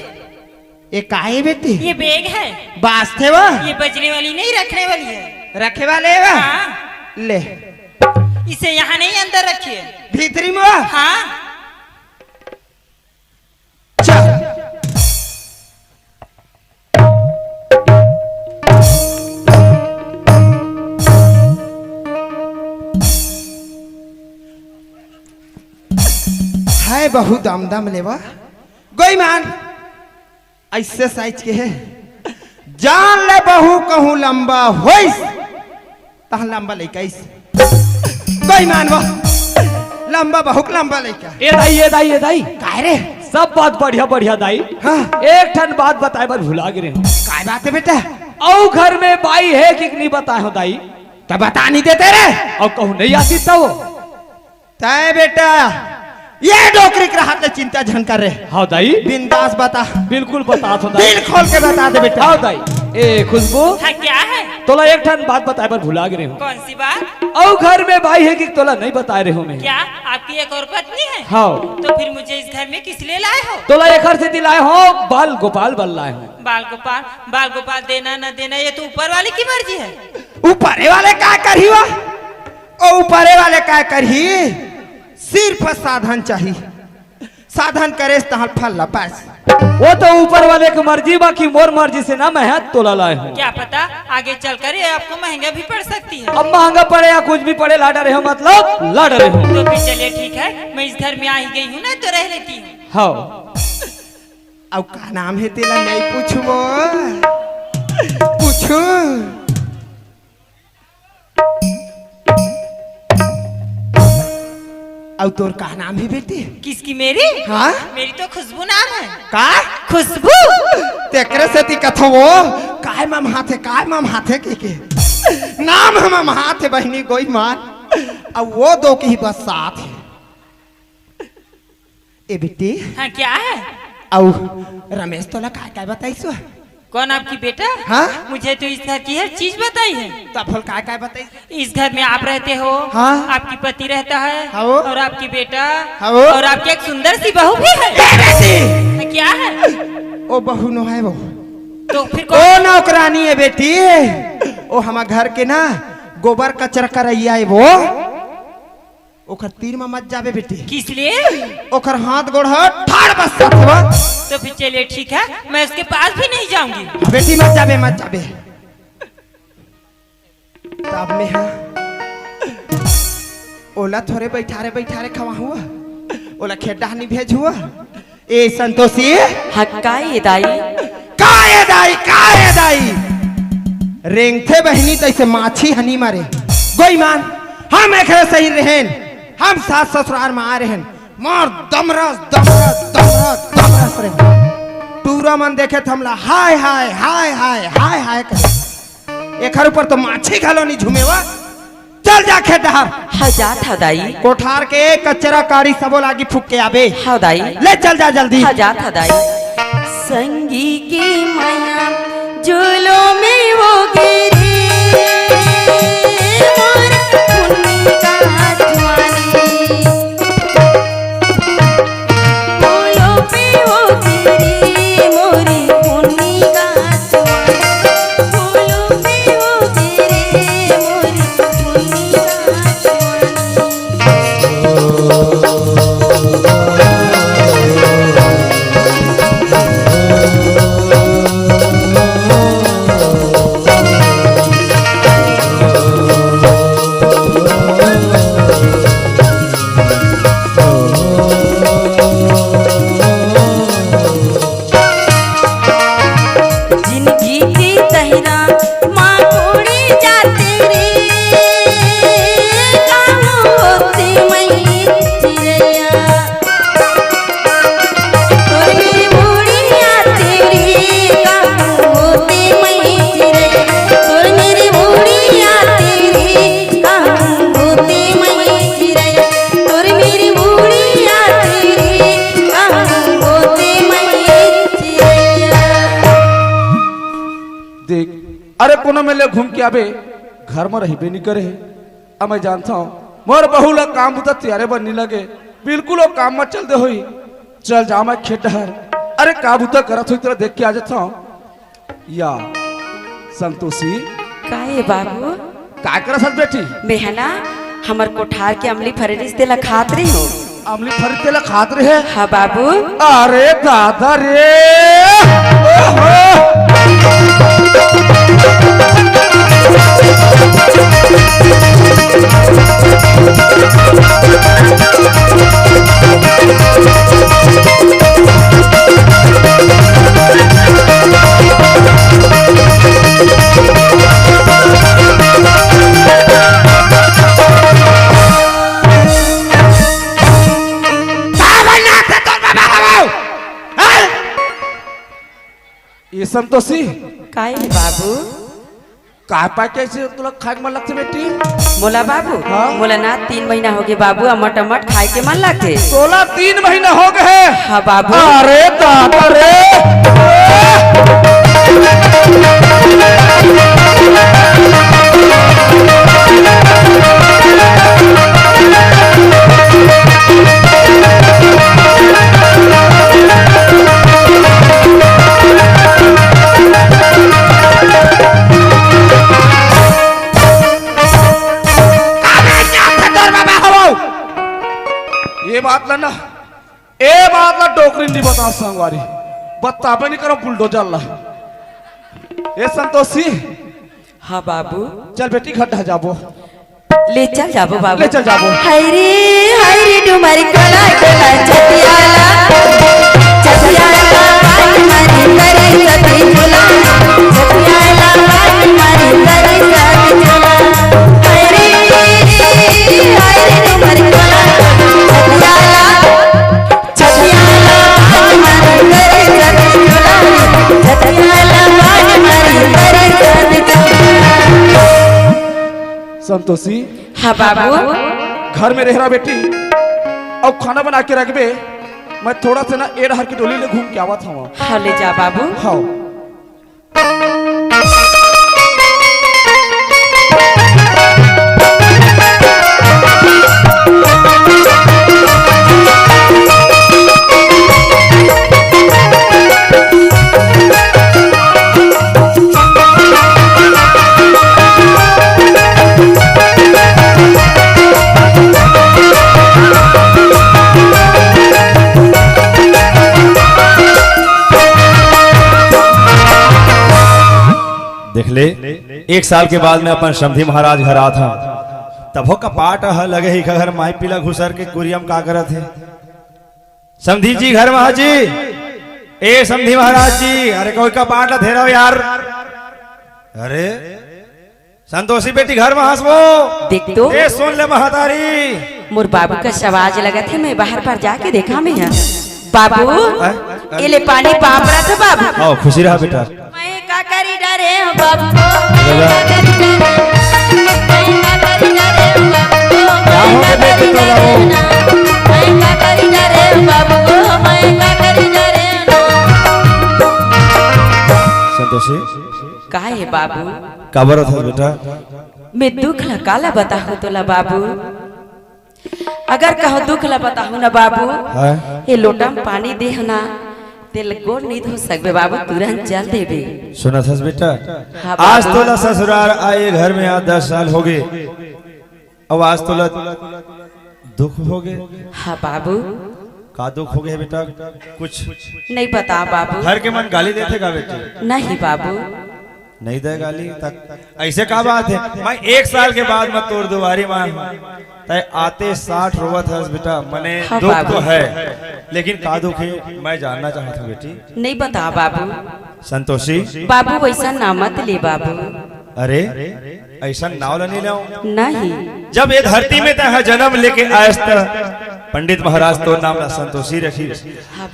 ये का हे बेटी? ये बैग है। बाजथे वो? ये बजने वाली नहीं, रखने वाली है। रखे वाले हे वो? हाँ। ले। इसे यहाँ नहीं, अंदर रखिए। भीतरी में वो? हाँ। चल। है बहू दम दम लेवा। गोईमान, ऐसे साइज के हे। जान ले बहू कहूँ लंबा होइस, तहाँ लंबा लइका आइस। गोईमान वो, लंबा बहू के लंबा लइका। ए दाई, ए दाई, ए दाई। काय रे? सब बात बढ़िया, बढ़िया दाई। हाँ। एक ठन बात बताए बर भुला गे रेहेंव। काय बात हे बेटा? अउ घर में बाई हे कि नहीं बताए हो दाई? त बता नहीं देते रे। अउ कहूँ नहीं आतिस त वो? तय बेटा, ये डोकरी के रहत ले चिंता झन कर रे। हाँ दाई। बिंदास बता। बिल्कुल बतात हो दाई। दिल खोल के बता दे बेटा। हाँ दाई। ए खुशबू। हाँ, क्या है? तोला एक ठन बात बताए बर भुला गे रेहेंव। कौन सी बात? अउ घर में बाई हे कि तोला नहीं बताए रेहेंव मैं। क्या आपकी एक और पत्नी है? हाँ। तो फिर मुझे इस घर में किस लिए लाए हो? तोला एकर सेती लाए हों, बाल गोपाल बर लाए हों। बाल गोपाल, बाल गोपाल देना न देना ये तो ऊपर वाले की मर्जी है। ऊपरे वाले का करही वो? ओ ऊपरे वाले का करही? सिर्फ साधन चाही। साधन करेस तहाँ फल ला पाएस। वो तो ऊपर वाले की मर्जी, बाकी मोर मर्जी से ना मैं हा तोला लाए हों। क्या पता आगे चलकर ये आपको महंगा भी पड़ सकती है। अब महंगा पड़े या कुछ भी पड़े, ला डरे हों, मतलब ला डरे हों। तो फिर चलिए ठीक है, मैं इस घर में आ ही गई हूँ ना, तो रह लेती हूँ। हाँ। अब का नाम हे तेला नहीं पूछबो? पूछू। अउ तोर का नाम हे बेटी? किसकी, मेरी? हाँ? मेरी तो खुशबू नाम है। का? खुशबू। तेकरे सेती कथों वो, काय ममहाथे, काय ममहाथे कहिके। नाम ह ममहाथे बहिनी गोईमान। अउ वो दो के ही बस साथ हे। ए बेटी। हाँ, क्या है? अउ रमेश तोला काय काय बताइस वो? कौन आपकी बेटा? हाँ? मुझे तो इस घर की हर चीज बताई है। त बोल काय काय बताइस? इस घर में आप रहते हो, हाँ। आपकी पति रहता है, हाँ। और आपकी बेटा, हाँ। और आपकी एक सुंदर सी बहू भी है। ए बेटी! हाँ, क्या है? ओ बहू नोहे वो। तो फिर ओ कौन? नौकरानी हे बेटी, ओ हमर घर के ना गोबर कचरा करइया हे वो। ओकर तीर म मत जाबे बेटी। किस लिए? ओकर हाथ गोड़ ह ठाड़ बस जाथे वो। तो फिर चलिए ठीक है, मैं उसके पास भी नहीं जाऊंगी। बेटी मत जाबे, मत जाबे। तब में हा ओला थोरे बइठारे बइठारे खवाहूँ, ओला खेत डहनी भेजहूँ। ए संतोषी। हाँ, का ए दाई? का ए दाई, का ए दाई? रेंगथे बहिनी तइसे माछी ह नी मरे। गोईमान, हम एखरे सही रहेन, हम सास ससुरार म आए रहेन, मार दमरस, दमरस, दमरस, दमरस रे। टूरा मन देखे त हमला हाय, हाय, हाय, हाय, हाय, हाय करे। एखर ऊपर तो माछी घलो नी झूमे वा। चल जा खेत डहर। हाँ, जात हँव दाई। कोठार के कचरा काड़ी सबो ला आगी फूँक के आबे। हाँ दाई। ले चल जा जल्दी। हाँ, जात हँव दाई। संगी के मया जुलुम में वो गिरे, मोर पुन्नी का जवानी। बोलो पे वो गिरे, मोरी पुन्नी का जवानी। बोलो पे वो गिरे, मोरी पुन्नी का जवानी। कोनो मेर ले घूम के आबे, घर म रहिबे नइ करे। अब मैं जानथंव, मोर बहू ला काम बुता तियारे बर नइ लगे, बिल्कुल वो काम म चल दे होही। चल जावं मैं खेत डहर, अरे का बुता करत होही तेला देख के आ जाथंव। या संतोषी। का ए बाबू? का करत हस बेटी? मैं ह ना, हमर कोठार के अमली फरे रिहिस तेला खात रहे हों। अमली फरे तेला खात रहे? हाँ बाबू। अरे दादा रे। ओहो। का बनना था तोर बाबा बाबू? हैं? ए संतोषी। का ए बाबू? का पाके अइसे तोला खाए के मन लगथे बेटी? मोला बाबू, हाँ? मोला ना तीन महीना होगे बाबू, अमट अमट खाए के मन लगथे। तोला तीन महीना होगे हे? हाँ बाबू। अरे दादा रे। का मैं जानथंव तोर बाबा हवव? ए बात ला ना, ए बात ला डोकरी नइ बता संगवारी, बताबे नइ करंव बुलडोजर ला। ए संतोषी। हाँ बाबू। चल बेटी, घर डहर जाबो। ले चल जाबो बाबू। ले चल जाबो। हाय रे, हाय रे, डुमर कोला कोला छतियाला, छतियाला बाज मारी करे सती झूला, छतियाला बाज मारी करे सती झूला। हाय रे, हाय रे, डुमर कोला छतियाला, छतियाला बाज मारी करे सती झूला, छतियाला बाज मारी करे सती झूला। संतोषी। हाँ बाबू। घर में रह रहा बेटी, अउ खाना बना के रखबे। मैं थोड़ा से ना ए डहर के डोली ले घूम के आवत हवं। हाँ, ले जा बाबू। हाँ। देख ले, एक साल के बाद मैं अपन समधी महाराज घर आत हंव, तभो कपाट ह लगे हे, घर माई पीला घुसर के कुरियम का करत हे। समधी जी घर म हा जी, ए समधी महाराज जी, अरे कोई कपाट ला धेरव यार। अरे संतोषी बेटी घर म हस वो। देख तो। ए सुन ले महतारी। मोर बाबू का सवाज लगत हे, मैं बाहर पर जाके देखा मैं यहाँ। बाबू, हैं? ए ले पानी पाप रहा था बाबू। आओ, खुशी रहा बेटा। मैं का करी डरे हूँ बाबू। बोला। मैं का करी डरे हूँ बाबू। का हो गया बेटी, बोला हो। मैं का करी डरे हूँ बाबू। मैं का करी डरे हूँ। संतोषी। का हे बाबू? काबर होत हस बेटा? मैं दुख ला काला बताहूँ तोला बाबू। अगर कहो दुख ला बताहूँ ना बाबू, हाँ? ये लोटा म पानी देहव ना, तेला गोड़ नइ धो सकबे बाबू, तुरंत जल देबे। सुनत हस बेटा? हाँ आज बाबू। तोला ससुरार आए घर में आज दस साल होगे, अउ आज तोला दुख होगे। हाँ बाबू। का दुख होगे हे बेटा? कुछ नइ बता बाबू। घर के मन गाली देथे का बेटी? नहीं बाबू। नइ दे गाली तक। अइसे का बात हे? मैं एक साल के बाद मैं तोर दुवारी म आए हूँ। तैं आते साठ रोवत हस बेटा, मने हाँ दुख बाबू। तो हे, लेकिन का दुख हे मैं जानना चाहत हूँ बेटी। नइ बता बाबू। संतोषी। बाबू वइसन नाव मत ले बाबू। अरे अइसन नाव ला नइ लेव। नहीं। जब ये धरती में तैं हा जनम लेके आयस त पंडित महाराज तोर नाव ला संतोषी रखिस।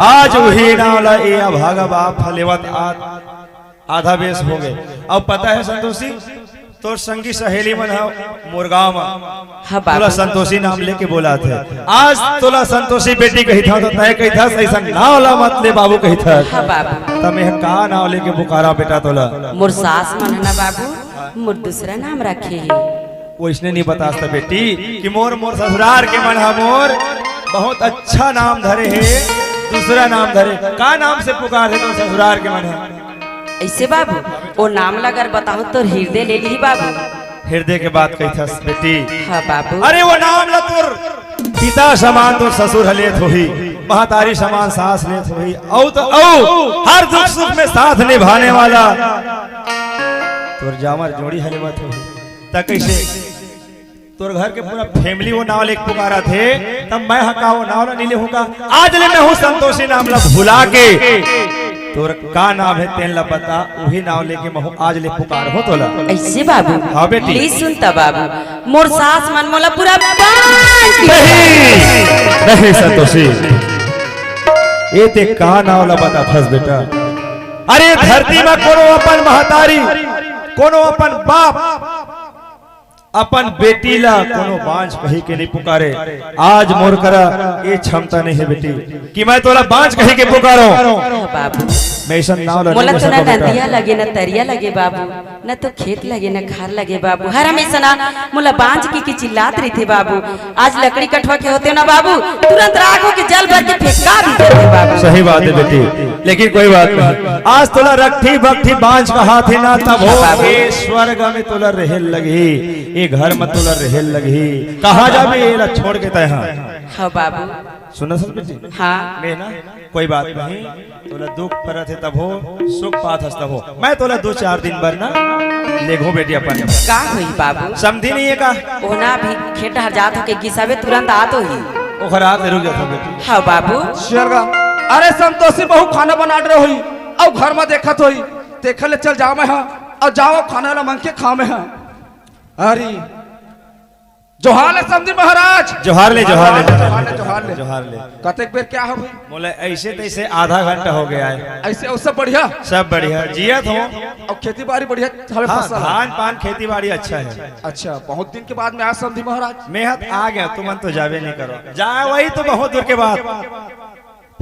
आज उही नाव ला ए अभागा बाप ह लेवत आत आधा बेस होगे। अब पता हे संतोषी, तोर संगी सहेली मन ह मोर गांव म हाँ तोला बाबू। संतोषी नाम लेके बोलाथे। आज तोला संतोषी बेटी कहिथंव त तैं कहिथस अइसन नाव ला मत ले बाबू कहिथस। हाँ बाबू। त मैं का नाव लेके पुकारा बेटा तोला? मोर सास मन ह ना बाबू, मोर दूसरा नाम रखे हे। वइसने नइ बतास त बेटी कि मोर, मोर ससुरार के मन ह मोर बहुत अच्छा नाम धरे हे, दूसरा नाम धरे। का नाम से पुकारथे तोर ससुरार के मन ह? अइसे बाबू, ओ नाम ला अगर बताहूँ त तोर हिरदे ले लिही बाबू। हिरदे के बात कहिथस बेटी। हाँ बाबू। अरे ओ नाम ला तोर पिता समान तोर ससुर ह लेत होही, महतारी समान सास लेत होही, अउ त अउ हर दुख सुख में साथ निभाने वाला तोर जामर जोड़ी ह लेवत होही। त कइसे तोर घर के पूरा family ओ नाव लेके पुकारत हे, त मैं ह का ओ नाव ला नइ लेहूँ का? आज ले मैं हूँ संतोषी नाम ला भुला के तोर का नाम हे तेन ला बता, उही नाव लेके मैं हूँ आज ले पुकारहूँ तोला। अइसे बाबू? हाँ बेटी। ले सुन त बाबू, मोर सास मन मोला पूरा बांझ के नहीं, नहीं संतोषी, ए तैं का नाव ला बताथस बेटा? अरे धरती म कोनो अपन महतारी, कोनो अपन बाप अपन बेटी ला कोनो बांझ कहि के नइ पुकारे। आज मोर करा ए क्षमता नइ हे बेटी कि मैं तोला बांझ कहि के पुकारों। बाबू, मैं अइसन नाव ला मोला नइ तो ना सकंव बेटा। नदिया लगे, ना तरिया लगे बाबू, ना तो खेत लगे, ना खार लगे बाबू। हर हमेशा ना मोला बांझ कहि के चिल्लात रहिथे बाबू। आज लकड़ी कटवा के होतेंव ना बाबू, तुरंत राख होके जल भर के फेंका भी देते बाबू। सही बात हे बेटी, लेकिन कोई बात नहीं। आज तोला रट्ठी बट्ठी बांझ कहाथे ना, तभो बाबू। ए स्वर्ग में तोला रहेल लगही, ए घर में तोला रहेल लगही। कहाँ जाबे एला छोड़ के तैं हा? हाँ बाबू। सुनथस बेटी? हाँ। मैं ना, कोई बात नहीं, तोला दुख परत हे तभो, सुख पाथस तभो। मैं तोला दू चार दिन बर ना लेगहूँ बेटी अपन। का होही बाबू? समधी नइ हे का? ओ ना अभी खेत डहर जात होके गिस हवे, तुरंत आत होही। ओखर आत ले रुक जाथंव बेटी। हाँ बाबू। शेरगा, अरे संतोषी बहू खाना बनात रहे होही, अउ घर म देखत होही, तेखर ले चल जावंव मैं हा, अउ जावंव खाना ला मंग के खावंव मैं हा। अरे जोहार ले समधी महाराज। जोहार ले, जोहार ले, जोहार ले, जोहार ले। जोहार ले। कतेक बेर का होगे? मोला अइसे तइसे आधा घंटा होगे आय। अइसे अउ सब बढ़िया? सब बढ़िया, जियत हंव। अउ खेती बाड़ी बढ़िया हवे? हाँ, फसल? धान पान खेती बाड़ी अच्छा हे। अच्छा, बहुत दिन के बाद में आय समधी महाराज। मैं हा त आ गेंव, तुमन तो जाबे नइ करो। जाय वही तो बहुत दूर के बाद।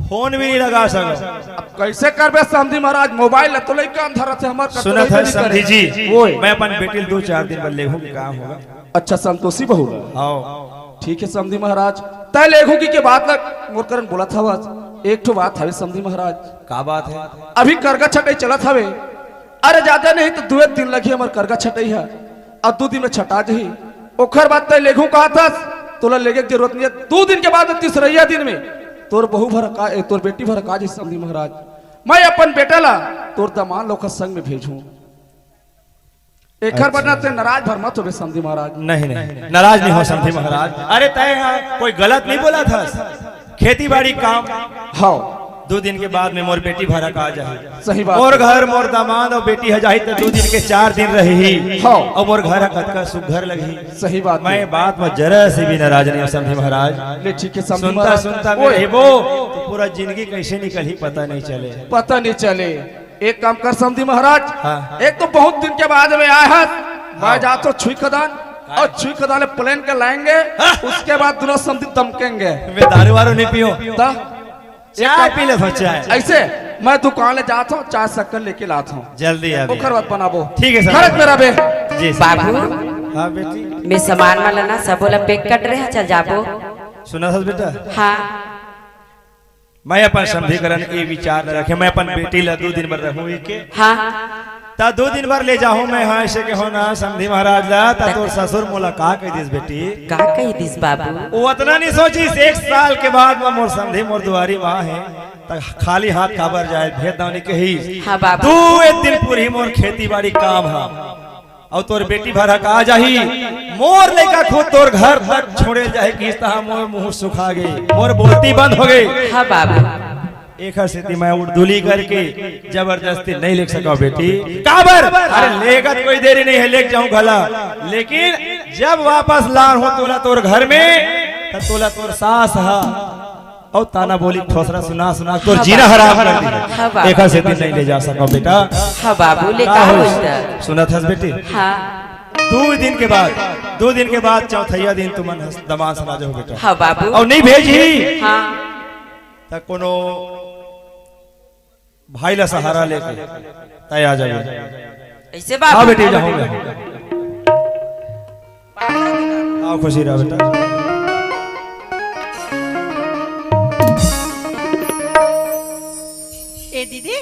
फोन भी नइ लगा सकंव। अब कइसे करबे समधी महाराज, मोबाइल ल तो लइका अंधर रथे हमर कर तो सुनत हस समधी जी, ओए। मैं अपन बेटी ल दू चार दिन बर लेहूँ, का होगा? अच्छा, संतोषी बहू ल? हाँ। ठीक हे समधी महाराज, तैं लेगहू कहिके बात ल मोर करन बोलत हवस। एक ठो बात हवे समधी महाराज। का बात हे? अभी करगा छटई चलत हवे। अरे जादा नहीं त दुए दिन लगही हमर करगा छटई ह। अउ दू दिन में छटा जही, ओखर बाद तैं लेगहू कहत हस, तोला लेगे के जरूरत नइ हे। दू दिन के बाद में, तीसरइया दिन में तोर बहू भर का, ए, तोर बेटी भर का जही समधी महाराज। मैं अपन बेटा ला तोर दमांद ल ओखर संग में भेजहूँ। एखर बर ना अच्छा। तैं नाराज भर मत होबे समधी महाराज। नहीं, नहीं, नाराज नइ हों समधी महाराज। अरे तैं हा कोई गलत नइ बोलत हस। खेती बाड़ी काम। हाँ। दू दिन के बाद में मोर बेटी भर का जाही। सही बात मोर हे। घर, मोर दमांद अउ बेटी ह जाही त दू दिन के चार दिन रही। हाँ। अउ मोर घर ह कतका सुघर लगही। सही बात हे। मैं बात म जरा से भी नाराज नइ हों समधी महाराज। ले ठीक हे समधी सुनता महाराज। सुनता में ओए। रहिबो त पूरा जिनगी कइसे निकलही पता नइ चले। पता नइ चले। एक काम कर समधी महाराज। हाँ। एक तो बहुत दिन के बाद में आय हस, मैं हाँ। जात हंव छुई खदान अउ छुई खदान ले plan के लाएंगे, हाँ। उसके बाद दूनों समधी दमकेंगे। मैं दारू वारू नइ पीहूँ। त चाय पी लेथंव, चाय। अइसे मैं दुकान ले जात हंव, चाय शक्कर लेके लात हंव। जल्दी आबे। ओखर बाद बनाबो। ठीक हे सर। खरच मेरा बे। जी सर। बाबू। हाँ बेटी। मैं समान मन ला ना सबो ला pack कर डरे हंव, चल जाबो। सुनत हस बेटा? हाँ। मैं अपन समधी करन ए विचार ल रखे, मैं अपन बेटी ला दू दिन बर रहूं कहिके। हाँ। त दू दिन बर ले जाहूं मैं, हाँ, अइसे कहेंव ना समधी महाराज ला, त तोर ससुर मोला का कहि दिस बेटी? का कहि दिस बाबू? ओ अतना नइ सोचिस, एक साल के बाद म मोर समधी मोर दुवारी म आही, त खाली हाथ काबर जाय, भेजथंव नइ कहिस। हाँ बाबू। दू एक दिन पूरही मोर खेती बाड़ी काम ह। अउ तोर बेटी भर ह का जाही, मोर लइका खुद तोर घर तक छोड़े ल जाही कहिस त मोर मुंह सुखा गे, मोर बोलती बंद होगे। हाँ बाबू। एखर सेती मैं उड़दुली करके जबरदस्ती नइ लेग सकंव बेटी। काबर? अरे लेगत कोई देरी नइ हे, लेग जाहूं घला, लेकिन जब वापस लानहूं तोला तोर घर में, त तोला तोर सास ह अउ ताना बोली ठोसरा सुना सुना तोर हाँ जीना बाबू। हराम कर दिही। हाँ बाबू। एखर सेती नइ ले जा सकंव बेटा। हाँ बाबू, ले का का होइस? होइस त? सुनत हस बेटी? हाँ। दू दिन के बाद, दू दिन के बाद चौथैया दिन तुमन हस-, दमांद सना जाहू बेटा। हाँ बाबू। अउ नहीं भेजही हाँ। त कोनो भाई ला सहारा लेके तैं आ जाबे। ऐसे बाबू। हाँ बेटी, जाहूँ मैं। आओ, खुशी रहा बेटा। ए दीदी।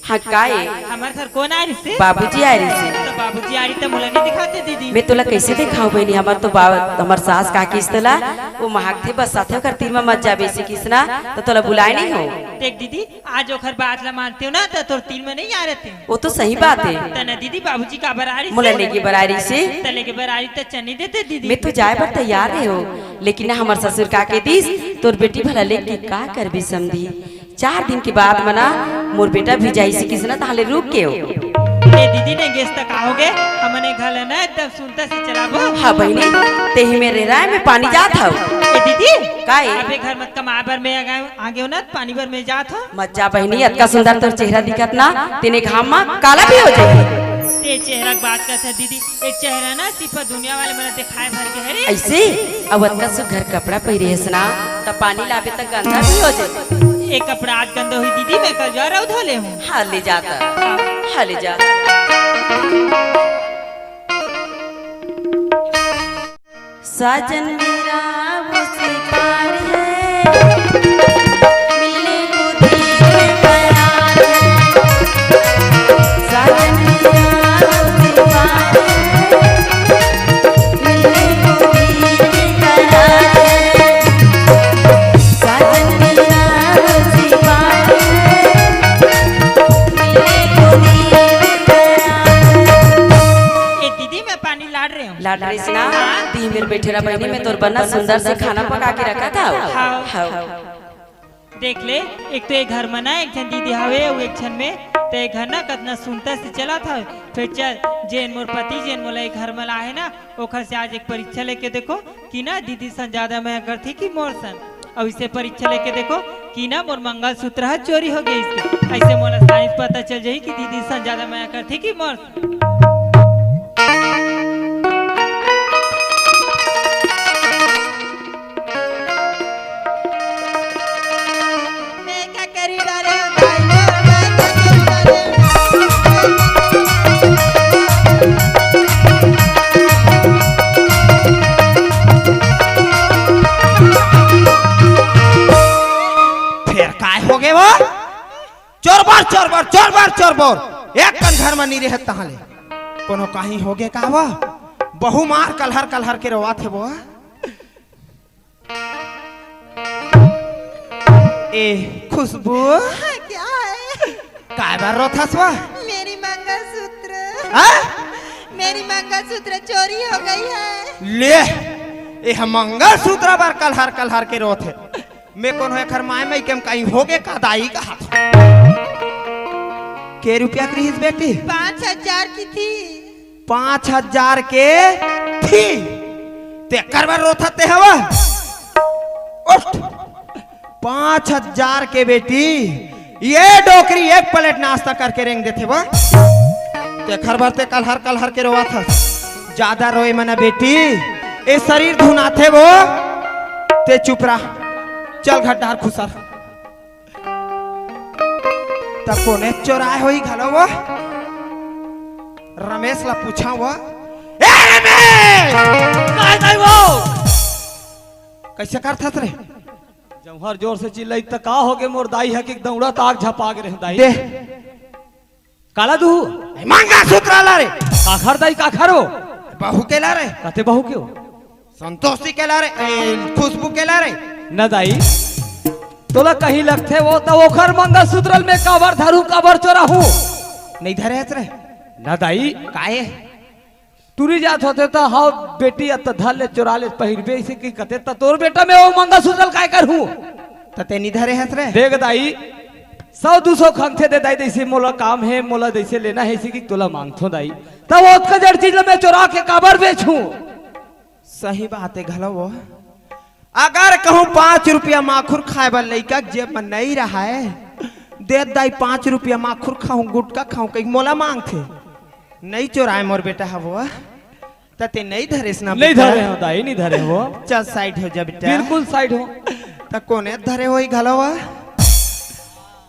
हाँ, का ए? हमर घर कोन आ रहिसे? बाबूजी आ रहिसे। त बाबूजी आ रहिसे त मोला नहीं दिखाते दीदी। मैं तोला कैसे दिखाऊं बहिनी? हमर तो बा-, हमर सास का किस तोला, वो महक थे बस साथे ओकर तीर में मत जाबे से किसना, त तोला बुलाए नहीं हो। देख दीदी, आज ओखर बात ला मानते हो ना, त तोर तीर में नहीं आ रहते। वो तो सही बात है। त ना दीदी, बाबूजी काबर आ रहिसे? मोला लेके बर आ रहिसे। त लेके बर आ रहिसे त चने देते दीदी। मैं तो जाए बर तैयार रहे हो, लेकिन ना हमर ससुर का के दिस, तोर बेटी भला लेके का करबे समधी? चार दिन के बाद मना मोर बेटा भी जाइसे किसना, ताहले रुक के हो। ए दीदी, नहीं गेस त का होगे? हमने घर ना एकदम सुनता से चलाबो। हाँ बहिनी, तेही में रेराय में पानी जात हव। ए दीदी, का ए? अबे घर मत कमाए बर मैं आगे, आगे हो ना, पानी बर मैं जात हूँ। मत जा बहिनी, अतका सुंदर तोर चेहरा दिखत ना, तेने घाम मा काला भी हो जाही। ते चेहरा के बात करत है दीदी, एक चेहरा ना सिर्फ दुनिया वाले मन ला दिखाए भर के है रे। ऐसे? अब अतका सुघर कपड़ा पहिरे हस ना, त पानी लाबे त गंदा भी हो जाही। ए कपड़ा आज गंदा होही दीदी, मैं कल जा रहा धो ले हूँ। हाँ, ले जाता। हाँ, ले जा। साजन मेरा वो सिपार है, मिलने को दिल बेकरार है। साजन मेरा वो सिपार है, मिलने को दिल बेकरार है। साजन मेरा वो सिपार है, मिलने को दिल बेकरार है। ए दीदी, मैं पानी लाड़ रहे हूँ। लाड़ रहे ना? हाँ। तीन बेर बैठे रहा बहिनी, मैं तोर बर ना सुंदर से खाना पका के रखत हव। हाँ। हाँ। देख ले, एक तो ये घर में ना एक झन दीदी हवे, अउ एक झन में, ते घर ना कतना सुंदर से चलत हवे। फिर चल, जेन मोर पति, जेन मोला ये घर में लाए हे ना, ओखर से आज एक परीक्षा लेके देखो कि ना दीदी सन ज्यादा मया करथे कि मोर सन। अउ इसे परीक्षा लेके देखो कि ना मोर मंगलसूत्र ह चोरी हो गइस। ऐसे मोला साइंस पता चल जाही कि दीदी सन ज्यादा मया करथे कि मोर सन। मैं का करी डारे हो भाई, मैं का करी डारे हो। फेर काय होगे वो? चोरबर, चोरबर, चोरबर, चोरबर। एक कन घर में नी रहत तहाँ ले। कोनो काही होगे का वो? बहू मार कलहर कलहर के रोवाथे वो। ए, खुशबू। हाँ, क्या है? काय बर रोथस वो? मेरी मंगलसूत्र। हाँ? मेरी मंगलसूत्र चोरी हो गई है। ले, ए मंगलसूत्र बर कलहर कलहर के रोथे। मैं कोनो एखर माय मइके म काही होगे का दाई कहत हँव। के रुपया के रिहिस बेटी? पाँच हजार की थी। पाँच हजार के थी? तेकर बर रोथस ते हव? उठ। पाँच हजार के बेटी, ये डोकरी एक प्लेट नाश्ता करके रेंग देथे वो। तेखर बर ते कलहर कलहर के रोवत हस। जादा रोए मना बेटी, ए शरीर धुनाथे वो। ते चुप रह, चल घर डार खुसर। त कोने चोराय होही घलो वो? रमेश ला पूछा वो। ए रमेश! काय दाई वो? कइसे करथस रे? जौहर जोर से चिल्लाई त का होगे मोर दाई ह कि दौड़ा ताक झपा गे रहे दाई। दे। काला दू? ए, मंगलसूत्र ला रे। काखर दाई काखर हो? बहू के ला रे। कते बहू के हो? संतोषी के ला रे, ए, खुशबू के ला रे। न दाई, तोला कहीं लगथे वो त ओखर मंगलसूत्र ल मैं काबर धरू, काबर चोराहूँ? नहीं धरे हस रे। न दाई। काहे? टूरी जात होथे त, "हव बेटी, अब त धर ले, चोरा ले, पहिरबे," अइसे कहि कथे, त तोर बेटा मैं ओ मंगलसूत्र ल काय करहूँ? त ते नी धरे हस रे। देख दाई, सौ दू सौ खंगथे दे दाई, जइसे मोला काम हे, मोला जइसे लेना हे, अइसे कहि तोला मांगथों दाई। त ओतका जड़ चीज ल मैं चोरा के काबर बेचहूँ? सही बात हे घलो वो। अगर कहूँ पाँच रुपया माखुर खाए बर लइका के जेब म नइ रहय, दे दाई पाँच रुपया माखुर खाहूँ, गुटखा खाहूँ, कहि मोला मांगथे। नइ चोराय मोर बेटा ह वो। त ते नहीं धरेस ना नहीं बेटा? धरे हो दाई, नहीं धरे हो। चल साइड हो जा बेटा। बिल्कुल साइड हो। त कोने धरे होई घलो वा?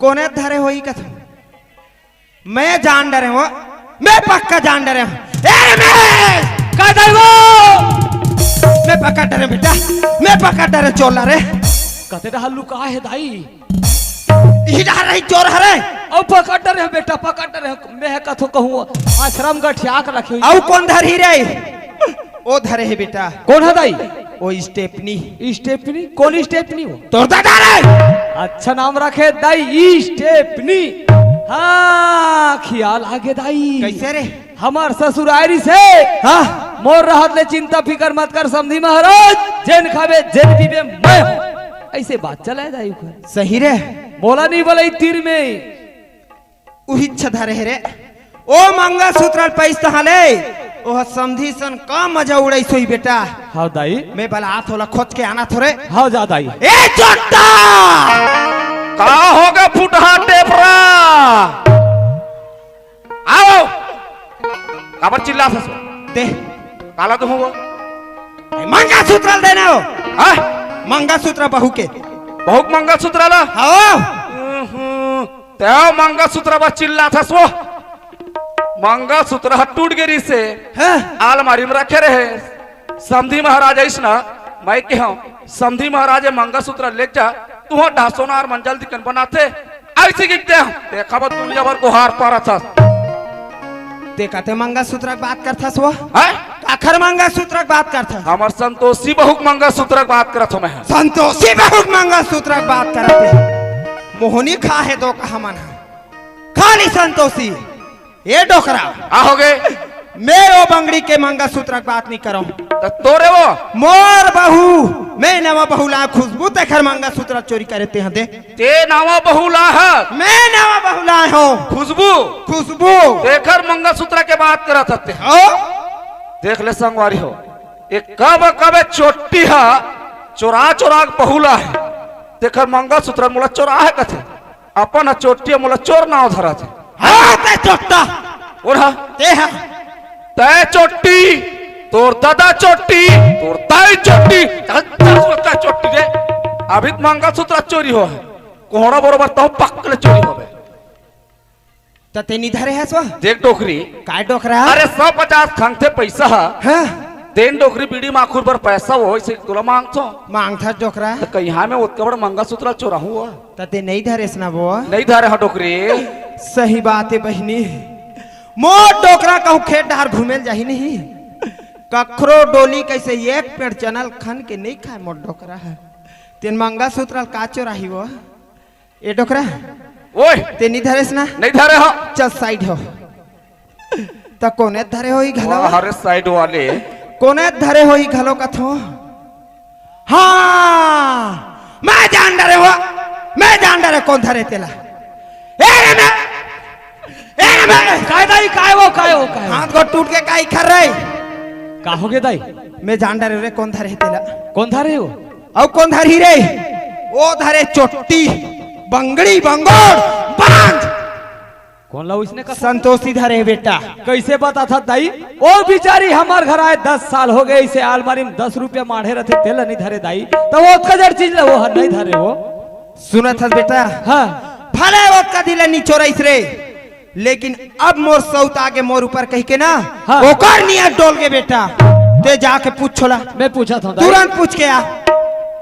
कोने धरे होई कथो? मैं जान डरे हूँ, मैं पक्का जान डरे हूँ। ए रमेश! का दाई वो? मैं पकड़ डरे बेटा, मैं पकड़ डरे चोर ला रे। कते डहर लुका हे दाई? इही डहर रही चोर हरे। अउ पकड़ डरे बेटा, पकड़ डरे। मैं कथो कहूँ आश्रम गठिया के रखे हुई। अउ कोन धरही रे? ओ धरे हे बेटा। कोन हे दाई? ओ स्टेपनी। स्टेपनी? कोन स्टेपनी हो? तोर दादा रे। अच्छा नाम रखे दाई, स्टेपनी। हाँ, खियाल आगे दाई। कैसे रे? हमर ससुरारी से। हाँ। मोर रहत ले चिंता फिकर मत कर समधी महाराज, जेन खाबे जेन पीबे मैं हूँ। ऐसे बात चला हे दाई ओकर। सही रे। मोला नहीं बोले तीर में। उही इच्छा धरे हे रे। ओ मंगलसूत्र ल पैस तहाँ ले, ओह समधी सन का मजा उड़ाइस होही बेटा। हाँ दाई। मैं बला आत हों ओला खोज के आना थोरे। हाँ जा दाई। ए चोट्टा! का होगे फुटहा टेपरा? आओ। काबर चिल्लाथस? दे। काला तो हूँ वो। ए, मंगलसूत्र ल देना हो। हाँ? मंगलसूत्र बहू के। बहू के मंगलसूत्र ला? हाँ। हम्म। तें मंगलसूत्र बर चिल्लाथस वो। मंगलसूत्र ह टूट गे रिहिसे। हाँ। आलमारी में रखे रहे। समधी महाराज आइस ना, मैं केहेंव, समधी महाराज ए मंगलसूत्र लेके जा, तुँहर डहर सोनार मन जल्दी कन बनाथे। अइसे कहिके तें देखा बर दुनिया भर गोहार पारत हस। तें कते मंगलसूत्र के बात करथस वो? हैं? काखर मंगलसूत्र के बात करथस? हमर संतोषी बहू के मंगलसूत्र के बात करत हों मैं। संतोषी बहू के मंगलसूत्र के बात करत हे। मोहनी खा हे तो कहा मन ह। खाली संतोषी। ए डोकरा। का होगे? मैं ओ बंगड़ी के मंगलसूत्र के बात नहीं करंव। त तोरे वो? मोर बहू, मैं नवा बहू ला खुशबू तेखर मंगलसूत्र चोरी करे तें ह दे। तें नवा बहू ला हस? मैं नवा बहू लाय हों। खुशबू? खुशबू। तेखर मंगलसूत्र के बात करत हस तें। हो? देख ले संगवारी हो, ए कब कब चोट्टी ह चोरा चोरा के बहू लाय हे, तेखर मंगलसूत्र मोला चोराय हे कथे। अपन ह चोट्टी, मोला चोर नाव धरत हे। हाँ, तें चोट्टा। ओढ़ा। तें ह। तें चोट्टी, तोर दादा चोट्टी, तोर दाई चोट्टी, तोर दाई चोट्टी रे। अभी त मंगलसूत्र चोरी होहे। कोहड़ा बरोबर तहूँ पकड़ ले चोरी होबे। त तें नी धरे हस वो? देख डोकरी। काय डोकरा? अरे सौ पचास खंगथे पैसा ह। हाँ। तें डोकरी बीड़ी माखुर बर पैसा वो, इसे तोला मांगथों। मांगथस डोकरा। त कहीं मैं ओतका बड़ मंगलसूत्र चोराहूँ वो? त तें नहीं धरेस ना वो? नहीं धरे हँव डोकरी। सही बात हे बहिनी। मोर डोकरा कहूँ खेत डहर घूमे ल जाही नहीं। कखरो डोली कइसे एक पेड़ चना ल खन के नहीं खाय मोर डोकरा ह। तेन मंगलसूत्र ल का चोराही वो? ए डोकरा। ओए। तें नहीं धरेस ना? नहीं धरे हँव। चल साइड हो। त कोने धरे होही घलो? वाह रे साइड वाले। कोने धरे होही घलो कथों? हाँ, मैं जान डरे हँव, मैं जान डरे कोन धरे तेला। ए रे मैं, ए रे मैं। काय दाई, काय वो, काय वो, काय वो? हाथ गोड़ टूट के काय खर रहे? का होगे दाई? मैं जान डरे रे कोन धरे तेला। कोन धरे हो? अउ कोन धरही रे? ओ धरे चोट्टी, बंगड़ी, बंगोड़, बांध। कोन ला ओइसने का? संतोषी धरे हे बेटा। कइसे बताथस दाई? ओ बिचारी हमर घर आय दस साल होगे, इसे आलमारी में दस रुपया माढ़े रथे, तेला नहीं धरे दाई। त वो ओतका जड़ चीज ला वो ह नहीं धरे वो। सुनत हस बेटा? हाँ। भले ओतका दिन ले नहीं चोराइस रे, लेकिन अब मोर सउत आगे मोर ऊपर कहिके ना, हाँ। ओकर नियत डोल गे बेटा। तें जाके पूछ ओला। मैं पूछत हँव दाई। तुरंत पूछ के आ।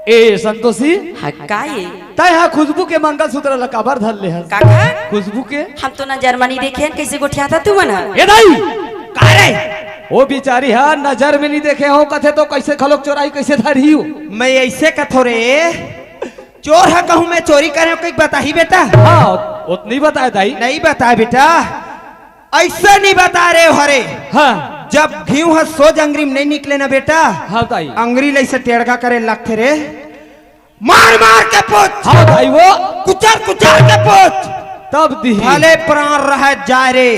ए संतोषी। हाँ, का ये? तैं हा खुशबू के मंगलसूत्र ला काबर धर ले हस? काका? खुशबू के? हम तो नजर म नहीं देखे हन, कइसे गोठियाथस तुमन ह? ए दाई! का रे? ओ बिचारी हा नजर में नहीं देखे हँव कथे तो कइसे घलोक चोराही, कइसे धरही हो? मैं अइसे कथों रे, चोर हा कहूँ मैं चोरी करे हँव कहिके बताही बेटा? हाँ, ओतनी बताय दाई। नहीं बताय बेटा। अइसे नहीं बताय रे हरे। हाँ। जब घीव ह सोज अंगरी में नहीं निकले ना बेटा, हाँ दाई। अंगरी ल अइसे टेड़गा करे लगथे रे। मार मार के पूछ। हाँ दाई वो। कुचर कुचर के पूछ। तब दिही। भले प्राण रहे जाय रे,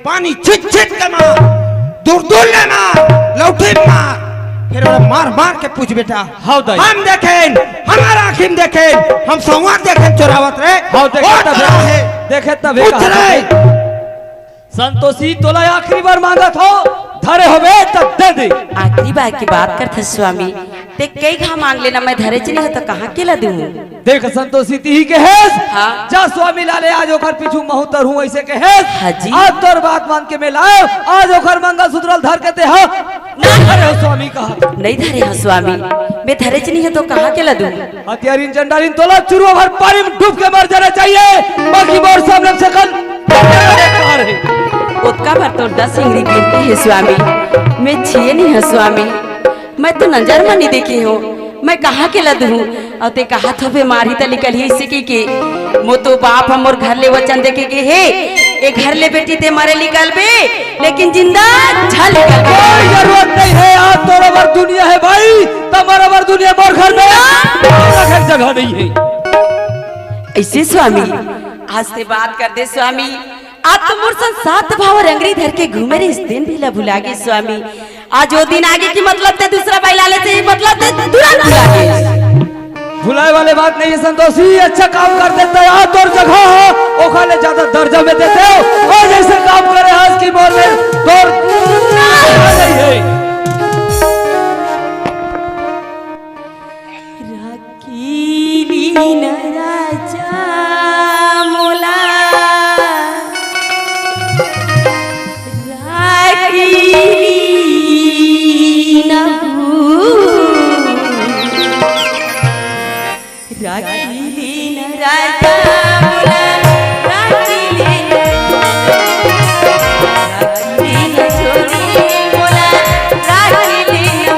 पानी छिट छिट के मार, दूर दूर ले मार, लौठी मार, फिर ओला मार मार के पूछ बेटा। हाँ दाई। हम देखेन, हमर आँखी में देखेन, हम सउवा देखेन चोरावत रे। हाँ, देखे ओ तब चोरा हे। देखे तब पूछ रे। संतोषी, तोला आखिरी बार मांगत हँव, अरे हवे त दे दे। आखिरी बार के बात करथस स्वामी, ते कई घा मांग लेना, मैं धरेच नहीं हो त कहाँ के ला दूँ? देख संतोषी, तिही के हेस। हाँ। जा स्वामी ला ले, आज ओखर पीछू महूँ तरहूँ, अइसे के हेस। हाँ जी। आज तोर बात मान के मैं लायो, आज ओखर मंगलसूत्र ल धर के ते हा। नहीं। अरे स्वामी कहा। नहीं धरे हो स्वामी, मैं धरेच नहीं हो त कहाँ के ला दूँ? हथियारिन चंडालिन तोला चुरुआ भर पानी में डूब के मर जाना चाहिए, बाकी मोर सामने से कल बेकार है। ओतका भर तो दस इंगरी गिनती है स्वामी, मैं छिए नहीं है स्वामी, मैं तो नजर में नहीं देखी हूँ, मैं कहाँ के ला दूँ? अउ ते कहा थो बे मारही त निकलही इसे की के, मो तो बाप ह मोर घर ले वचन देके गे हे, ए घर ले बेटी ते मरे निकलबे, लेकिन जिंदा झन निकलबे। कोई जरूरत नहीं है, आज तोर अबर दुनिया है भाई, त मोर अबर दुनिया मोर घर में रखे जगह नहीं है। अइसे स्वामी, आज ते बात कर दे स्वामी, आज तो मोर संग सात भाव रंगरी धर के घूमे रहिस, तेन भी ला भुला गे स्वामी। आज ओ दिन आगे कि मतलब ते दूसरा बाई ला लेते, मतलब ते तुरंत भुला गे। भुलाए वाले बात नहीं है संतोषी, अच्छा काम कर देता है, आज तोर जगह हो, ओखा ले ज्यादा दर्जा में देते हो, और जैसे काम करे आज की मोर में तोर नहीं है। राखी लीन राजा मोला, राखी लीन हो। राखी लीन राजा मोला, राखी लीन, राखी लीन छोड़ी मोला, राखी लीन हो।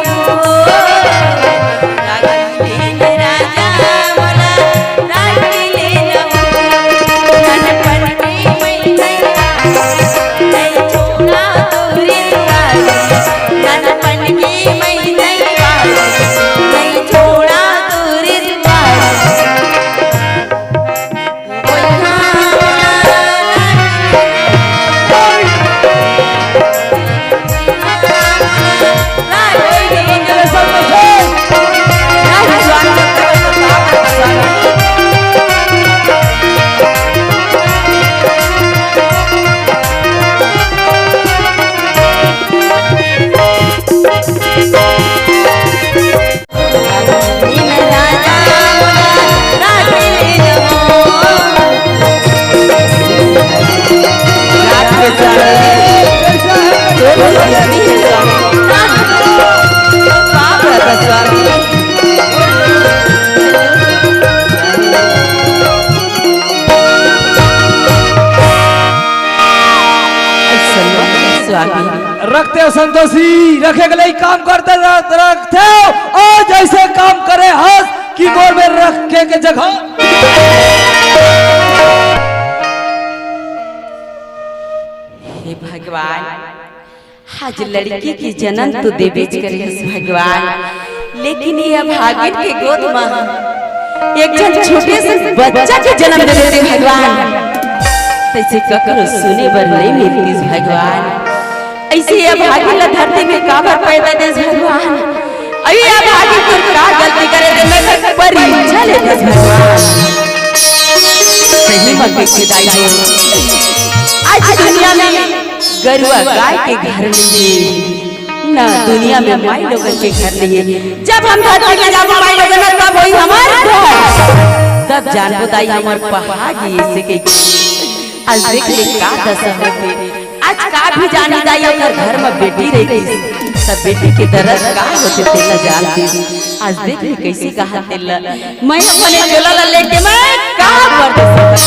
स्वामी। रखते हो संतोषी, रखे के लिए काम करते रह-, रखते हो, और जैसे काम करे हंस की गोर में रखे के जगह। हे भगवान, आज लड़की के जन्म तो देबेच करे हस भगवान, लेकिन ये अभागिन के गोद म एक झन छोटे से बच्चा के जन्म दे देते भगवान, तइसे ककरो सुने बर नइ मिलतिस भगवान। अइसे ये अभागिन ला धरती में काबर पैदा देस भगवान? अरे ये अभागिन तोर का गलती करे ते मैं परीक्षा लेते भगवान। सही म के दाई हो। आज दुनिया में गरुआ गाय के घर नइ हे, ना दुनिया में माई लोगन के घर नइ हे। जब हम धरती में जाबो माई लोगन, तब होही हमर घर, तब जानबो दाई हमर पहागी अइसे के। आज देख ले का दशा होथे, आज का भी जानी दाई ओकर घर में बेटी रहितिस, सब बेटी के दर्द का होथे तेला जानतिस। आज देख ले कइसे कहा तेला, मैं अपने चोला ला लेके मैं का परदेस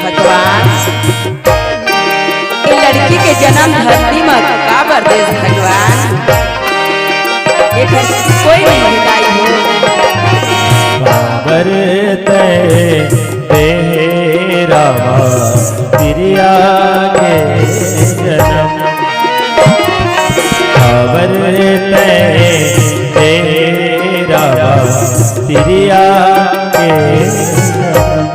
भगवान, ए लड़की के जन्म धरती म काबर देस भगवान? एकर कोई नइ हे दाई हो। काबर तैं दे रामा तिरिया के जन्म। काबर तैं दे रामा तिरिया के जन्म।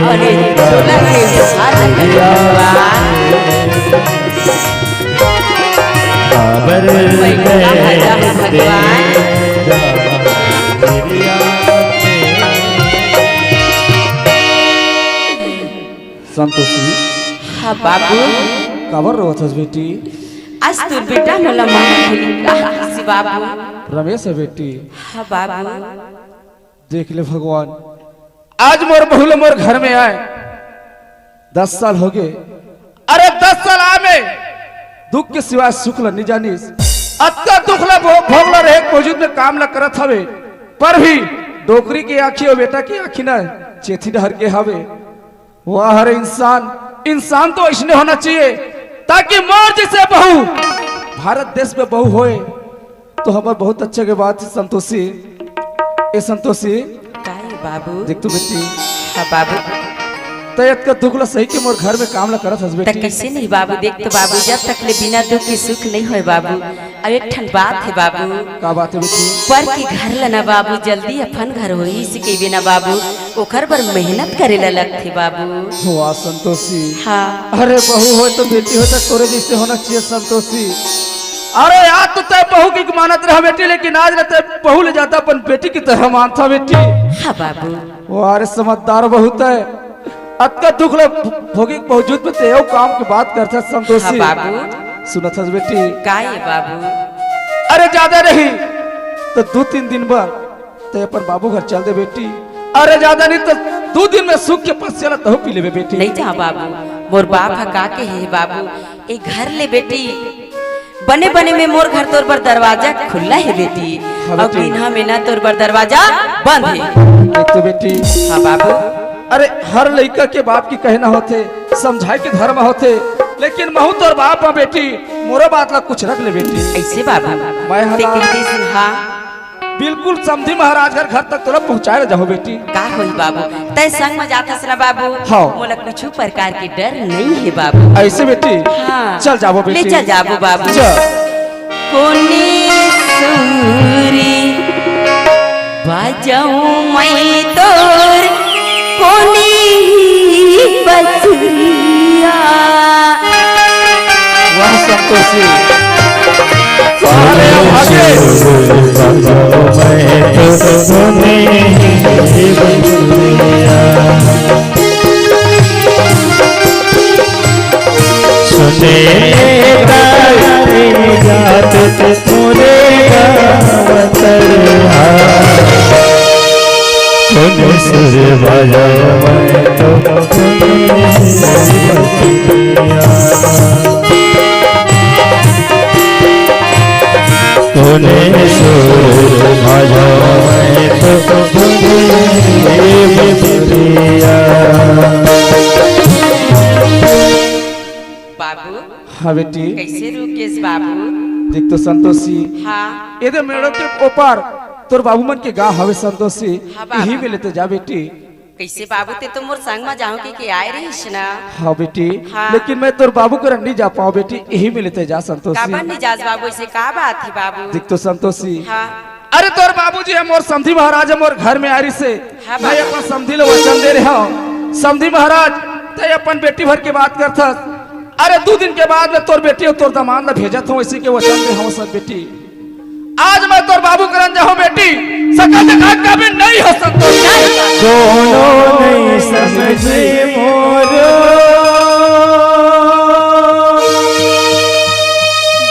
अरे, तोला के हाथ में भगवान। काबर वही का भजा है भगवान। संतोषी। हाँ बाबू। काबर रोवत हस बेटी? आज तोर बेटा मोला मार भुला गे बाबू। रमेश हे बेटी। हाँ बाबू। देख ले भगवान, आज मोर बहू ल मोर घर में आए दस साल होगे। अरे दस साल आए में दुख के सिवाय सुख ल नइ जानिस। अतका दुख ल भो-, भोग ल रहे के बावजूद में काम ल करत हवे, पर भी डोकरी के आँखी अउ बेटा के आँखी न चेथी डहर के हवे। वाह रे इंसान, इंसान तो अइसने होना चाहिए ताकि मोर जइसे बहू भारत देश में बहू होए तो हमर बहुत अच्छा के बात हे संतोषी। ए संतोषी, का हे बाबू? देख तो बेटी, हाँ बाबू। तैं अतका दुख ल सही के मोर घर में काम ल करत हस त बेटी। कइसे नहीं बाबू? देख तो बाबू, जब तक ले बिना दुख के सुख नहीं होए बाबू। अब एक ठन बात हे बाबू। का बात हे बेटी? पर के घर ल ना बाबू, जल्दी अपन घर होही इसे कहिबे ना बाबू, ओकर बर मेहनत करे ल लगथे बाबू। वाह संतोषी। हाँ। अरे बहू होए तो बेटी होए त तोरे जइसे होना चाहिए संतोषी। अरे आज तो तैं बहू के मानत रहा बेटी, लेकिन आज न तैं बहू ले जादा अपन बेटी की तरह मानथा बेटी। हाँ बाबू। वाह रे समझदार बहू तैं। अतका दुख ल भोगे के बावजूद में तैं अउ काम के बात करथस संतोषी। हाँ बाबू। सुनत हस बेटी? का हे बाबू? अरे जादा नहीं तो दू तीन दिन बर तैं अपन बाबू घर चल दे बेटी। अरे जादा नहीं तो दू दिन में सुख के पसिया ल तहूँ पी लेबे बेटी। नहीं जाँव बाबू, मोर बाप ह का कहे हे बाबू, ए घर ले बेटी बने बने में मोर घर तोर बर दरवाजा खुल्ला हे बेटी, हाँ अउ बेटी। बिना में ना तोर बर दरवाजा बंद हे। देख तो बेटी। हाँ बाबू। अरे हर लइका के बाप के कहना होथे, समझाए के धर्म होथे, लेकिन महूँ तोर बाप हँव बेटी, मोरो बात ला कुछ रख ले बेटी। अइसे बाबू। मैं हला तैं कहिथस हाँ। बिल्कुल समधी महाराज घर, घर तक तोला पहुँचाए ल जाहूँ बेटी। का होही बाबू, तैं संग म जाथस ना बाबू। हाँ। मोला कुछु प्रकार के डर नइ हे बाबू। अइसे बेटी? हाँ। चल जाबो ले बेटी। चल जाबो बाबू। चल। कोनी सुरी बजाऊं मैं तोर कोनी बसुरिया। वाह संतोषी। वाह रे भागे। सुने तारी जात मोरे गाँव तड़हा। कौन सुर बजाऊं मैं तो कौन सुर बजाऊं। तूने सुर भाजा मैं तो तूने बिसरिया। बाबू, हाँ बेटी। कैसे रुकेस बाबू? देख तो संतोषी, हाँ। एदे मेड़ो के ओपार तोर बाबू मन के गाँव हवे संतोषी, हाँ बाबू। इही में लेते जा बेटी। कइसे बाबू, तैं तो मोर संग म जाहूं कहिके आय रहिस ना। हाँ बेटी, हाँ। लेकिन मैं तोर बाबू करा नइ जा पावं बेटी, इही में लेते जा संतोषी। काबर नइ जास बाबू, अइसे का बात हे बाबू? देख तो संतोषी, हाँ। अरे तोर बाबूजी हे, मोर समधी महाराज हे, मोर घर में आय रहिसे। हाँ मैं बाबू। अपन समधी ल वचन दे रहे हंव। समधी महाराज, तैं अपन बेटी भर के बात करथस। अरे दू दिन के बाद में तोर बेटी अउ तोर दमांद ल भेजत हंव, अइसे के वचन दे हंव सब बेटी। आज मैं तोर बाबू करन जाहूं बेटी, सकल जगह कभी नहीं हो संतोष। दोनों नहीं समझे मोर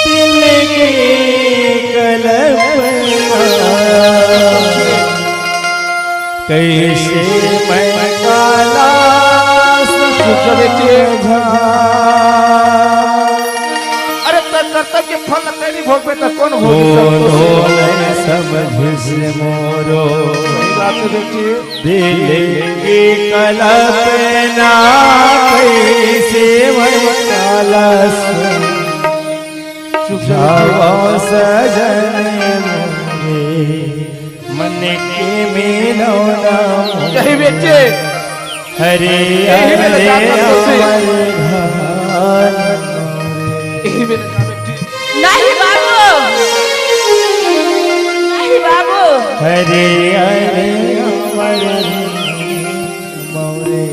दिल की कल्पना, कैसे मैं काला समझा। अरे तोर कर्तव्य के फल तैं नइ भोगबे त कोन भोगी? बोलो न समझिस मोरो। सही बात हे बेटी। दिल की कल्पना कैसे मैं काला समझावा सजन मोरे। मन के मिलो ना। यही बेटे। हरे यही बेटे, हरे जाकर तो से। अमर भान। यही बेटे। नहीं बाबू, नहीं बाबू। हरे हरे अमर मोरे।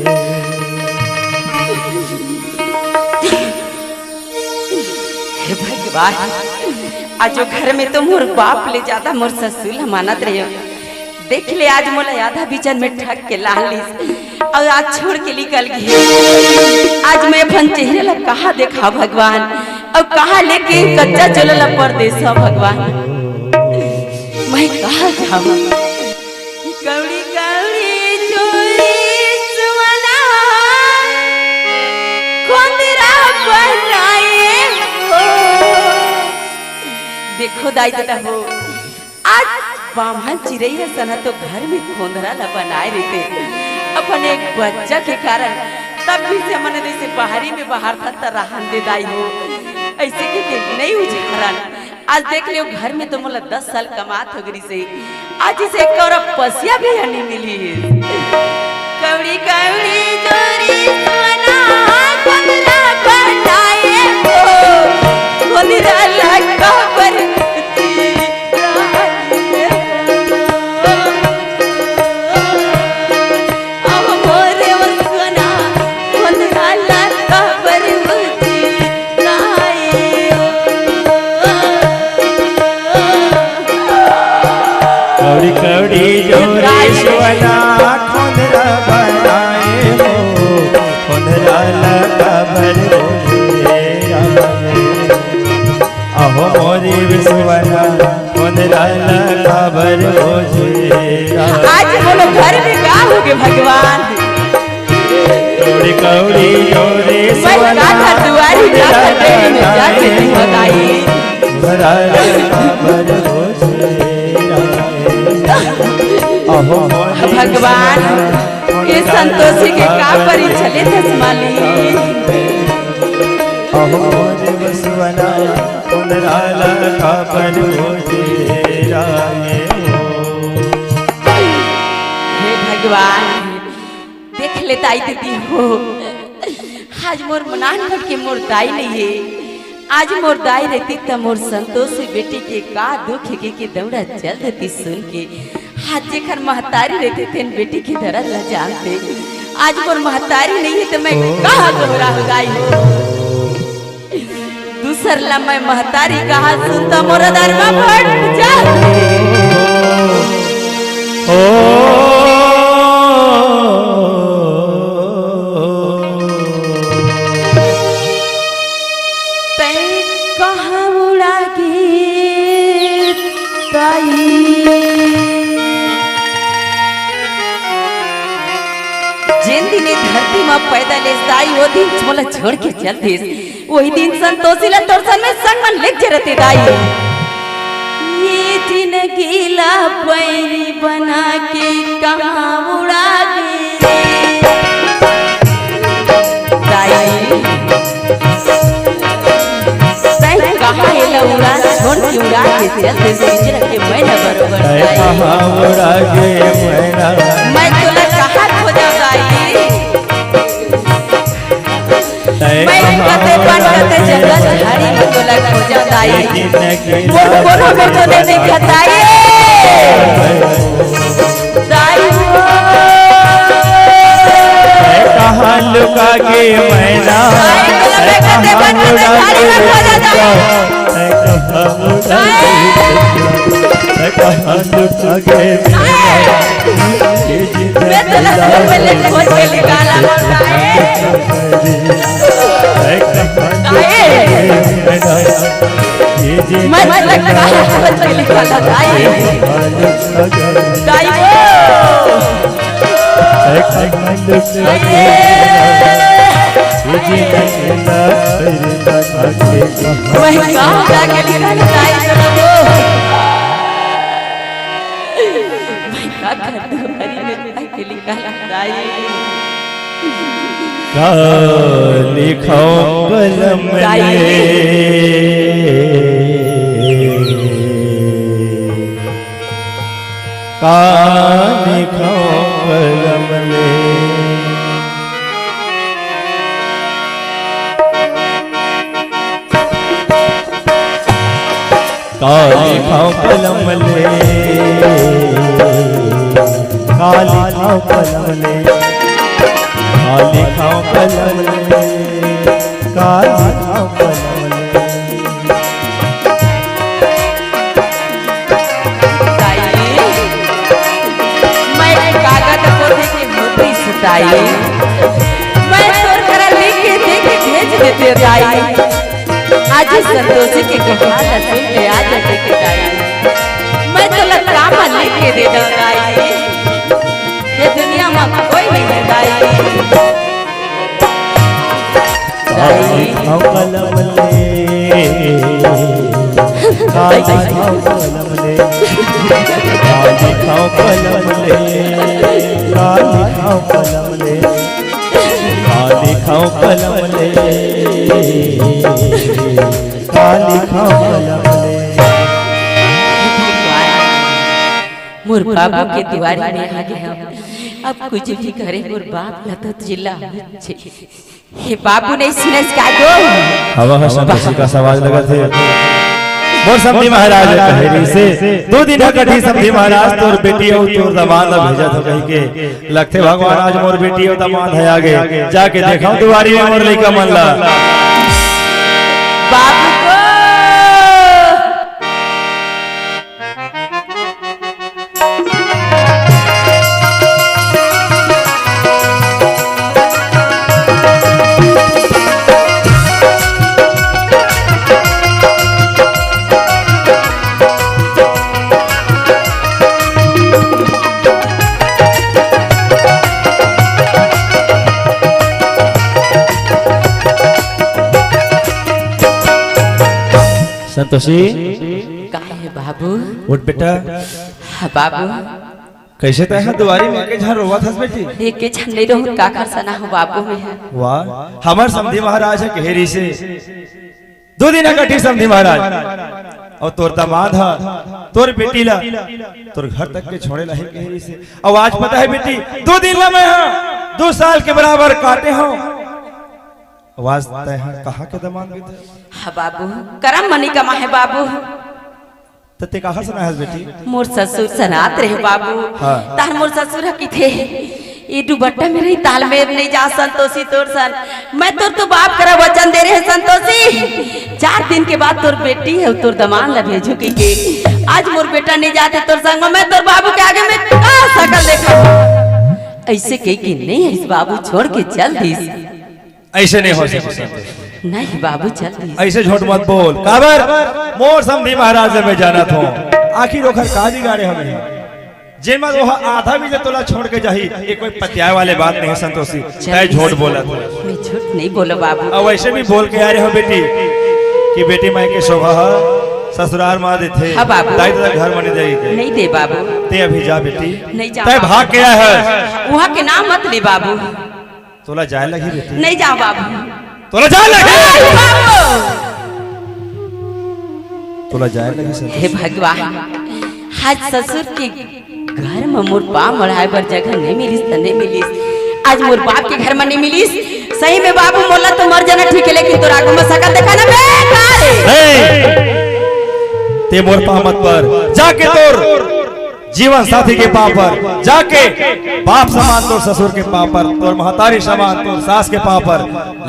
वाह, आज वो घर में तो मोर बाप ले ज्यादा मोर ससुर ह मानत रहे। देख ले, आज मोला आधा बिचन में ठग के लान लिस अउ आज छोड़ के निकल गे। आज मैं अपन चेहरा ला कहाँ देखाव भगवान, अउ कहाँ लेके कच्चा चोला ला परदेस भगवान, मैं कहाँ जाऊँ? कौड़ी कौड़ी चोरी सुअना, खोंदरा बनाए हो। देखो दाई ददा हो, आज बाम्हन चिरई असन ह तो घर में खोंदरा ला बनाए रहिते, अपन एक बच्चा के कारण। तब भी से हमन जैसे बाहरी में बाहर था त रहन दे दाई हो, ऐसे के, के नहीं उझारन। आज देख लियो, घर में तो मोला दस साल कमात हो गरी से, आज इसे एक कौड़ा पसिया भी ह नहीं मिली। कौड़ी कौड़ी जोरी सोना, खोंदरा बनाए हो, खोंदरा लगा पर अब मोरे वसना, खोंदरा लगा पर मुझे कौड़ी कौड़ी जोरी सोना, खोंदरा बनाए हो, खोंदरा लगा पर मुझे अहो मोरी विश्वना, खोंदरा लगा पर मुझे आज बोलो घर में का हो गए भगवान? कौड़ी कौड़ी जोरी मैं सोना, का घर दुआरी का घर देवी में जाके तुम बताई। भरा खबर हो अहो भगवान, ये संतोषी के का परीक्षा लेथस मालिक? अहो रे बसवना, खोंदरा लगा पर हो। हे भगवान, देख ले दाई दीदी हो, आज मोर मनान भर के मोर दाई नहीं है। आज मोर दाई रहती त मोर संतोष बेटी के का दुख के, के दौड़ा चल देती सुन के। आज जेकर महतारी रहती तेन बेटी के दर्द ला जानते। आज मोर महतारी नहीं है त मैं कहाँ घबरा हो दाई हो। दूसर ला मैं महतारी कहा सुनता मोर दरमा फट जा। ओ, तैं कहाँ उड़ा गे ताई? जेन दिन ए धरती म पैदा लेस ताई, ओ दिन मोला छोड़ के चल दिस। वही दिन संतोषी ला तोर सन में संग मन लेग जरते दाई। ये जिंदगी ला बैरी बना के कहाँ उड़ा गे रे? दाई, तैं कहाँ एला उड़ा, छोड़ के उड़ा के चल दे, पिंजरा के मैना बरोबर दाई। कहाँ उड़ा गे मैना? मैं तोला कहाँ खोजा दाई? मैं कते बन कते जंगल झाड़ी में तोला खोजा दाई। मोर कोनो में तो नहीं देखा दाई। दाई हो। कहाँ लुका गे मैना? दाई, तोला मैं कते बन कते झाड़ी में खोजा दाई। कहाँ लुका गे मैना? मैं तोला घर में ले खोज के निकाला दाई। मैं तोला घर में ले खोज के निकाला दाई। दाई हो। मैं कहाँ जाके निकाला दाई तोला हो? मैं का कर दूँ हरी में जाके निकाला दाई। का लिखाओ कलम ले, का लिखाओ कलम ले। का लिखाओ कलम ले, का लिखाओ कलम ले, का लिखाओ कलम ले, का लिखाओ कलम ले। दाई, मैं तोर करा लिख के दे के भेज देते दाई। आज संतोषी के कहाल ला सुन के आ जाते के दाई। मैं तोला का मा लिख के दे दंव दाई। ये दुनिया मा कोई नहीं है दाई। दाई। कलम ले, काली खाओ कलम ले, काली खाओ कलम ले, काली खाओ कलम ले, काली खाओ कलम ले, काली खाओ कलम ले। मोर बाबू के दुआरी में आ गए हम। अब कुछ भी करे, मोर बाप ला तो जिला। हे बाबू, नहीं सुनस का दो? हवा ह संतोषी का सवाल लगत हे। मोर समधी महाराज कहे रहिसे, दू दिन ह कटही समधी महाराज, तोर बेटी अउ तोर दमांद ला भेजत हों कहिके। लगथे भगवान आज मोर बेटी अउ दमांद ह आगे, जाके देखंव दुआरी में मोर लइका मन ला। बाबू को संतोषी। का हे बाबू? उठ बेटा। हाँ बाबू। कइसे तैं ह दुआरी में एके झन रोवत हस बेटी? एके झन नइ रोहूं, काखर सना हो बाबू मैं ह। वाह, हमर समधी महाराज ह कहे रहिसे, दू दिन ह कटही समधी महाराज, अउ तोर दमांद ह तोर बेटी ला तोर घर तक के छोड़े ला हे कहे रहिसे। अउ आज पता हे बेटी, दू दिन ला मैं ह दू साल के बराबर काटे हंव। अउ आज तैं ह कहाँ के दमांद बेटा? हाँ बाबू, करम मनी कमा हे बाबू। त तैं काखर सना हस बेटी? मोर ससुर सनात रहे बाबू। हाँ। तहार मोर ससुर ह किथे, ए दुपट्टा में रही तालमेल नइ जा संतोषी तोर सन। मैं तोर तो बाप करा वचन दे रहे संतोषी, चार दिन के बाद तोर बेटी हे, तोर दमांद ला भेजू कहिके। आज मोर बेटा नइ जात हे तोर संग में, मैं तोर बाबू के आगे में का सकल देखा? अइसे कहि के नइ आइस बाबू, छोड़ के चल दिस। अइसे नइ हो सकय संतोषी। नहीं बाबू, चल दिस। अइसे झूठ मत बोल। काबर? मोर समधी महाराज ल मैं जानत हंव। आखिर ओखर का बिगाड़े हवय? जेन म ओह आधा भी जे तोला छोड़ के जाही, ये कोई पतियाए वाले बात नहीं संतोषी। चल तैं दिस। झूठ बोलत हस। मैं झूठ नइ बोलों बाबू। अउ वइसे भी बोल के आए हंव बेटी कि बेटी माई के शोभा ह ससुरार म देथे। हाँ बाबू। दाई ददा घर म नइ देय। नइ दे बाबू। तैं अभी जा बेटी। नइ जांव तैं बाबू। भाग के आए हस। उहां के नाम मत ले बाबू। तोला जाए लगही बेटी। नइ जांव बाबू। तोला जाए लगही। नइ बाबू। तोला जाए लगही संतोषी। हे भगवान, आज ससुर के घर म मोर पांव मढ़ाए बर जगह नइ मिलिस त नइ मिलिस, आज मोर बाप के घर म नइ मिलिस। सही में बाबू, मोला तो मर जाना ठीक हे, लेकिन तोर आगू म सकल देखाना बेकार हे। नहीं, तैं मोर पांव मत पर, जाके तोर जीवन साथी के पांव पर, जाके बाप समान तोर ससुर के पांव पर, तोर महतारी समान तोर सास के पांव पर,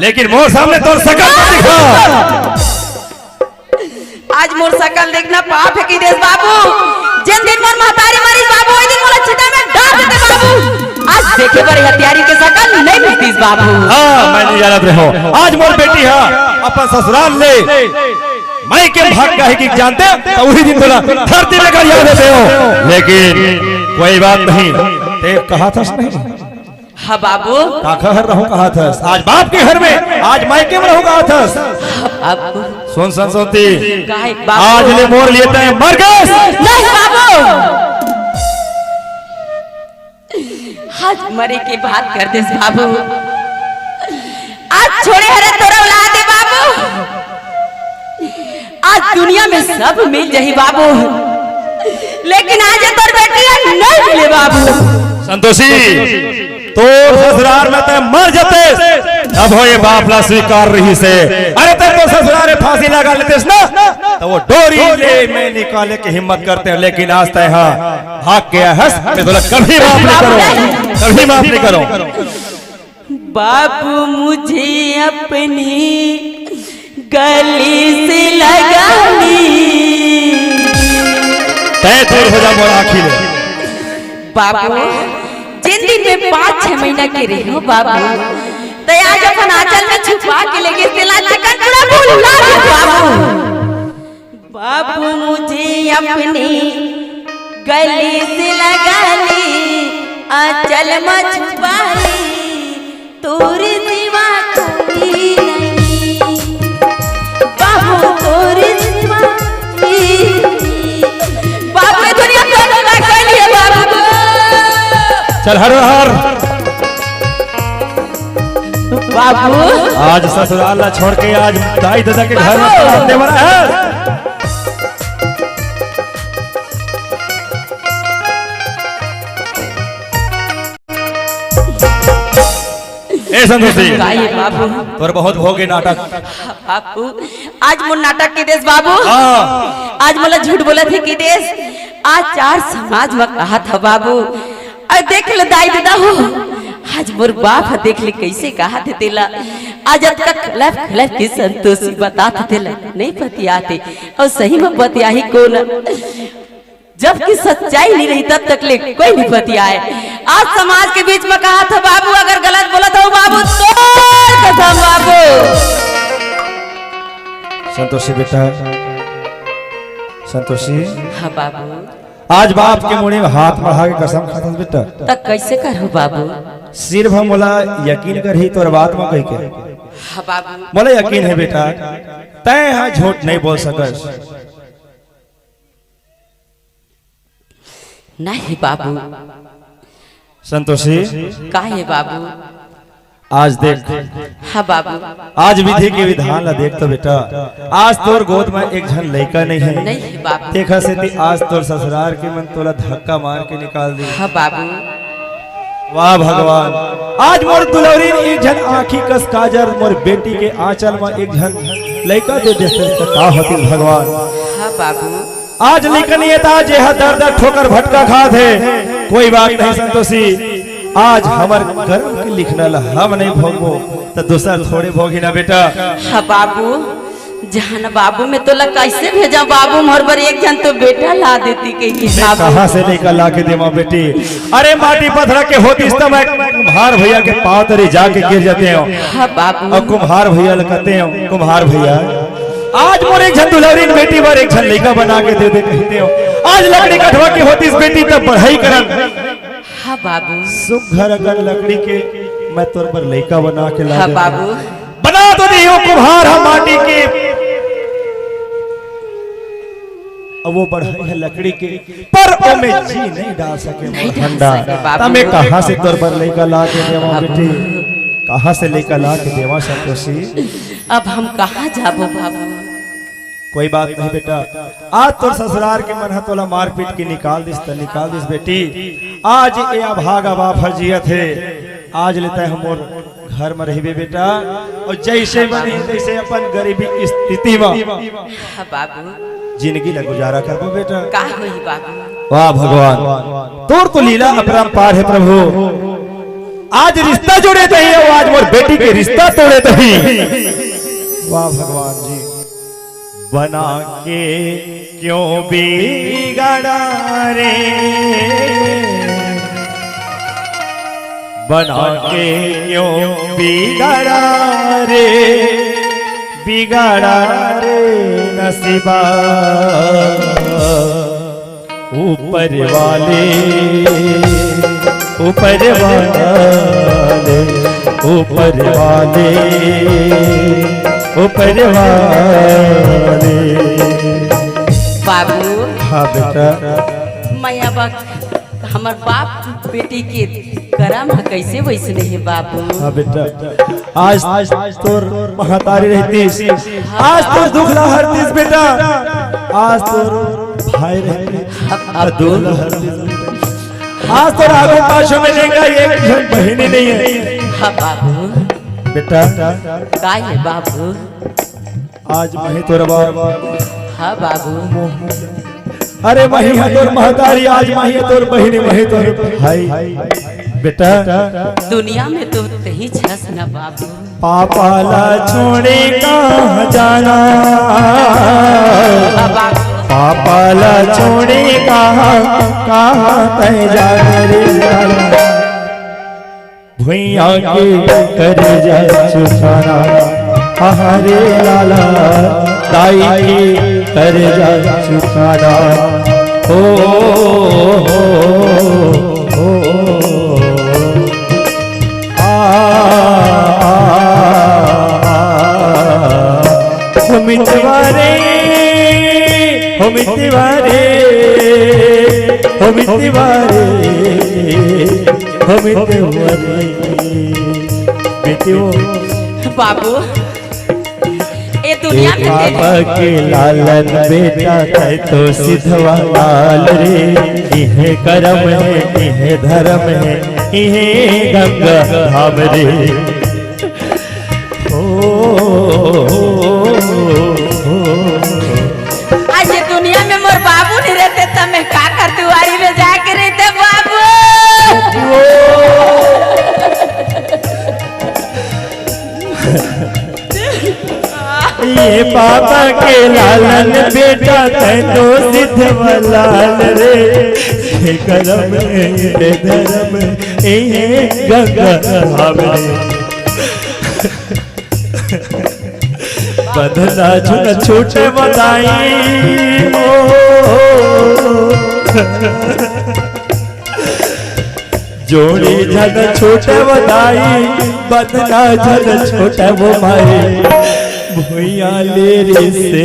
लेकिन मोर सामने तोर सकल मत दिखा। आज मोर सकल देखना पाप हे कहि देस बाबू। जेन दिन मोर महतारी मरिस बाबू, ओही दिन मोला चिता में डाल देते बाबू। आज देखे बर हत्यारी के सकल नइ मिलतिस बाबू। हाँ, मैं नइ जानत रहेंव। आज मोर बेटी ह अपन ससुरार ले मायके भाग गे हे कहि जानतेंव, त उही दिन तोला धरती में गरिया देतेंव। लेकिन कोई बात नहीं, तैं कहत हस नहीं। हाँ बाबू। काखर घर रहूं कहत हस? आज बाप के घर में, आज मायके में रहूं कहत हस? हाँ बाबू। सुन संतोषी, काहे बाबू? आज ले मोर लिए तैं मर गेस। नहीं बाबू। आज मरे के बात कर देस बाबू। आज छोड़े हरे तोर औलाद हे बाबू। आज दुनिया में सब मिल जाही बाबू, लेकिन आज तोर बेटी ला नइ मिले बाबू। संतोषी, तोर ससुरार में तैं मर जातेस, तभो ये बाप ला स्वीकार रहिसे। अरे तैं तो ससुरार में फांसी लगा लेतेस ना, त वो डोरी ले मैं निकाले के हिम्मत करतेंव, लेकिन आज तैं ह भाग गे हस, मैं तोला कभी माफ नइ करों, कभी माफ नइ करों। बाबू मुझे अपनी गली से लगा ली। तैं दूर हो जा मोर आँखी ले। बाबू, जेन दिन में पाँच छह महीना के रहे हो बाबू, त आज अपन आंचल में छुपा के लेगे, तेला चिकन पूरा भुला दे बाबू। बाबू मुझे अपने गले से लगा ले, आंचल में छुपा ले, तोरे सिवा कोई नहीं। बाबू तोरे सिवा कोई नहीं। बाबू ये दुनिया में कोई नहीं है बाबू। चल हर हर। बाबू। आज ससुराल ला छोड़ के आज दाई ददा के घर में बाबू। पहुंचने वाला है। ए संतोषी, का ये बाबू? तोर बहुत भोगे नाटक। बाबू, आज मोर नाटक के देस बाबू। हाँ। आज मोला झूठ बोलत हे के देस। आज चार समाज में कहा था बाबू। अउ देख ले दाई ददा हो, आज मोर बाप ह देख ले कइसे कहा थे तेला। आज अतका खलफ खलफ के संतोषी बता थे तेला, नहीं पतियाते। अउ सही में पतियाही कोन? जब कि सच्चाई नहीं रही तब तक ले कोई नहीं पतियाए। आज समाज के बीच में कहा था बाबू, अगर गलत बोलत हो बाबू, तोर कसम बाबू। संतोषी बेटा, संतोषी। हाँ बाबू। आज बाप के मुड़ी में हाथ बढ़ा के कसम खाथस बेटा। त कइसे करहूँ बाबू? सिर्फ मोला यकीन करही तोर बात में कहिके। हाँ बाबू। मोला यकीन हे बेटा, तैं हा झूठ नहीं बोल सकस। नहीं बाबू। संतोषी। का हे बाबू? आज देख। हाँ बाबू। आज विधि के विधान ला देख तो बेटा, आज तोर गोद में एक झन लइका नहीं है। नहीं हे बाबू। तेखर सेती आज तोर ससुरार के मन तोला धक्का मार के निकाल दी। हाँ बाबू। वाह भगवान, आज मोर दुलौरी ने एक झन आँखी कस काजर मोर बेटी के आंचल में एक झन लइका दे देते त का होतिस भगवान। हाँ बाबू। आज लिखनी हे ता जे हा दर दर ठोकर भटका खात हे। कोई बात नहीं संतोषी, आज हमर कर्म के लिखना ला हम नहीं भोगबो त दूसर थोड़े भोगी ना बेटा। हाँ बाबू, जहन बाबू मैं तोला कैसे भेजा बाबू, मोर बर एक झन तो बेटा ला देती कही मैं बाबू। कहाँ से लइका ला के देवा बेटी? अरे माटी पथरा के होतिस त मैं कुम्हार भैया के पाँव तरी जाके गिर जाते हो। हाँ बाबू। अउ कुम्हार भैया ल कहते हो, कुम्हार भैया आज मोर एक झन दुलौरी बेटी बर एक झन लइका बना के दे दे कहते हो। आज लकड़ी कठवा के होतिस बेटी त बढ़ई करन। हाँ बाबू। सुघर अकन लकड़ी के मैं तोर बर लइका बना के ला हाँ देते हो। बाबू। बना तो देहूँ कुम्हार हा माटी के, अब वो बढ़ई हे लकड़ी के, पर ओमे जी नहीं डाल सके मोर नहीं डाल हंडा। सके बाबू। त मैं कहाँ से तोर बर लइका ला के देवा बाबू। बेटी? कहाँ से लइका ला के देवा संतोषी? अब हम कहाँ जाबो बाबू? कोई बात नहीं बेटा, आज तोर ससुरार के मन ह तोला मारपीट के निकाल दिस त निकाल दिस बेटी। आज ए अभागा बाप ह जियत हे, आज ले तैं हमर घर में रहिबे बेटा, अउ जइसे मन हे तइसे अपन गरीबी स्थिति में हाँ बाबू। जिंदगी ला गुजारा करबो बेटा। का होही बाबू? वाह भगवान, तोर तो लीला अपरंपार हे प्रभु। आज रिश्ता जोड़े तहीं, अउ आज मोर बेटी के रिश्ता तोड़े तहीं। वाह भगवान जी। बना के क्यों बिगड़ा रे, बना के क्यों बिगड़ा रे, बिगड़ा रे नसीबा। ऊपर वाले, ऊपर वाले, ऊपर वाले, ऊपर वाले। बाबू। हाँ बेटा। मैं अब हमर बाप बेटी के करम ह कइसे वइसने हे बाबू। हाँ बेटा, आज, आज तोर महतारी रहतीस, आज तोर दुख ला हरतीस बेटा, आज तोर भाई रहतीस, अब, अब दुख ला हरतीस बेटा। आज तोर आगू पाछू में देखा एक झन बहिनी नहीं हे। हाँ बाबू। बेटा। का हे बाबू? आज मही तोर बाप। हाँ बाबू। अरे मही ह तोर महतारी, आज मही ह तोर बहिनी, मही तोर भाई। बेटा। दुनिया में तो तही छस ना बाबू। पापा ला छोड़े कहाँ जाना? हाँ बाबू। पापा ला छोड़े कहाँ, कहाँ तैं जाना रे जाना? भैया के कर्जा चुकाना, हमारे लाला दाई के कर्जा चुकाना। ओ, ओ, ओ, ओ, आ, आ, आ, आ, हो मितवा रे, हो मितवा रे, हो मितवा रे, हो मितवा रे। बेटियों, बाबू, ए ए दुनिया में पापा तेरे के लालन बेटा, तै तो सिधवा लाल रे। इहे करम हे, इहे धरम हे, इहे गंगा धाम रे। ओ, ओ, ओ, ओ। आज ये दुनिया में मोर बाबू नहीं रहते, तब मैं का कर दुआरी में जाके रहते बाबू। ये पापा के लालन बेटा, तै तो सिधवा लाल रे। ये करम, ये धरम, ये गंगा धाम रे। बंधना झन छूटे वो दाई हो। जोड़ी झन छूटे वो दाई, बंधना झन छूटे वो माई। भुइयां ले रे से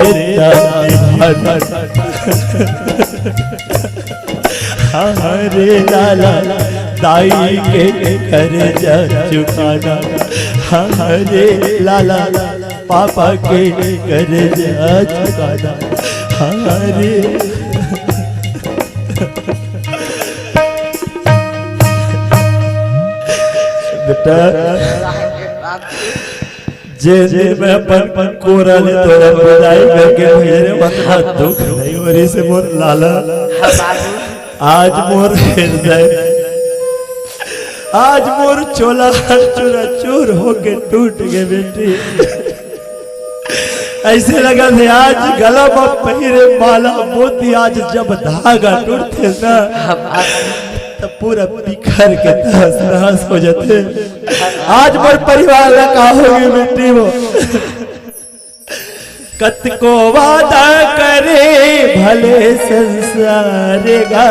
हमारे लाला दाई के कर्जा चुकाना, हमारे लाला पापा के कर्जा चुकाना, हमारे बेटा, जे दिन मैं अपन कोरा ले तोला विदाई करके भेजे रे, मत दुख नहीं हो रही से मोर लाला। हाँ बाबू। आज मोर हृदय, आज मोर चोला हर चूरा चूर होके टूट गए बेटी। ऐसे लगा थे आज गला में पहिरे माला मोती, आज जब धागा टूटते ना, हाँ बाबू। तब पूरा बिखर के तहस नहस हो जाते। आज मोर परिवार ला का होगे बेटी वो। कतको वादा करे भले संसार गा,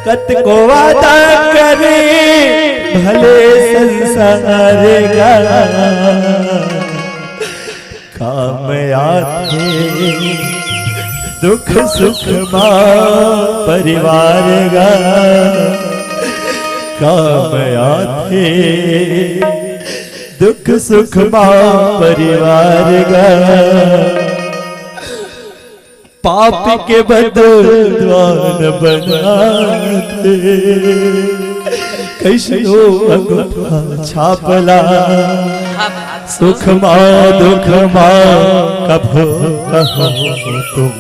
कतको वादा करे भले संसार गा। काम आथे दुख सुख मा परिवार गा, काम आथे दुख सुख मा परिवार गा। पाप के बदलवान बनाथे, कैसनो अंगूठा छापला। सुख मा दुख मा कभो कहो तुम,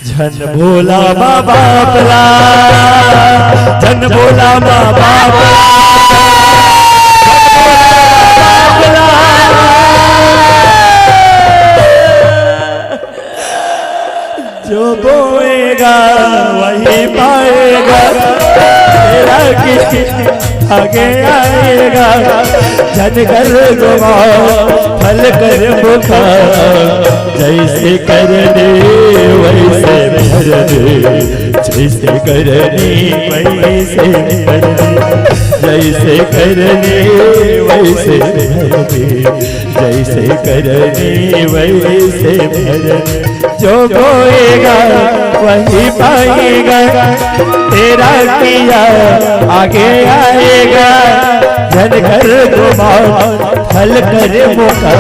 झन भोला मा बाप ला, झन भोला मा बाप ला, झन भोला मा बाप ला। जो बोएगा वही पाएगा, तेरा किसी आगे आएगा। झन कर गुमान फल कर मुखा, जैसे करनी वैसे भरनी, जैसे करनी वैसे भरनी, जैसे करनी वैसे भरनी। जैसे करनी वैसे भरनी, जो बोएगा वही पाएगा, तेरा किया आगे आएगा। झन कर गुमान फल कर मुखा,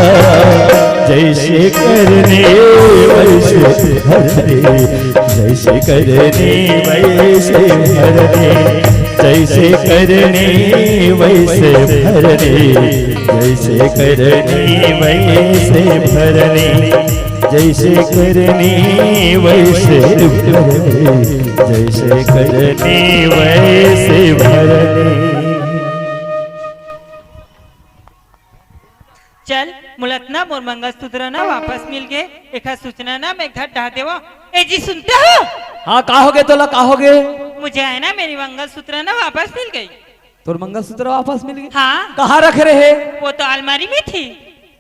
जैसे करनी वैसे भरनी, जैसे करनी वैसे भरनी, जैसे करनी वैसे भरनी। जैसे करनी वैसे भरनी, जैसे करनी वैसे भरनी, जैसे करनी वैसे भरनी। चल, मुलतना मोर मंगलसूत्र ना वापस मिल गे। एखर सूचना ना मैं घर डाल देवो। ए जी, सुनते हो? हाँ, का होगे तोला, का होगे? मुझे है ना, मेरी मंगलसूत्र ना वापस मिल गई। तोर मंगलसूत्र वापस मिल गई? हाँ। कहाँ रखे रहे? वो तो अलमारी में थी।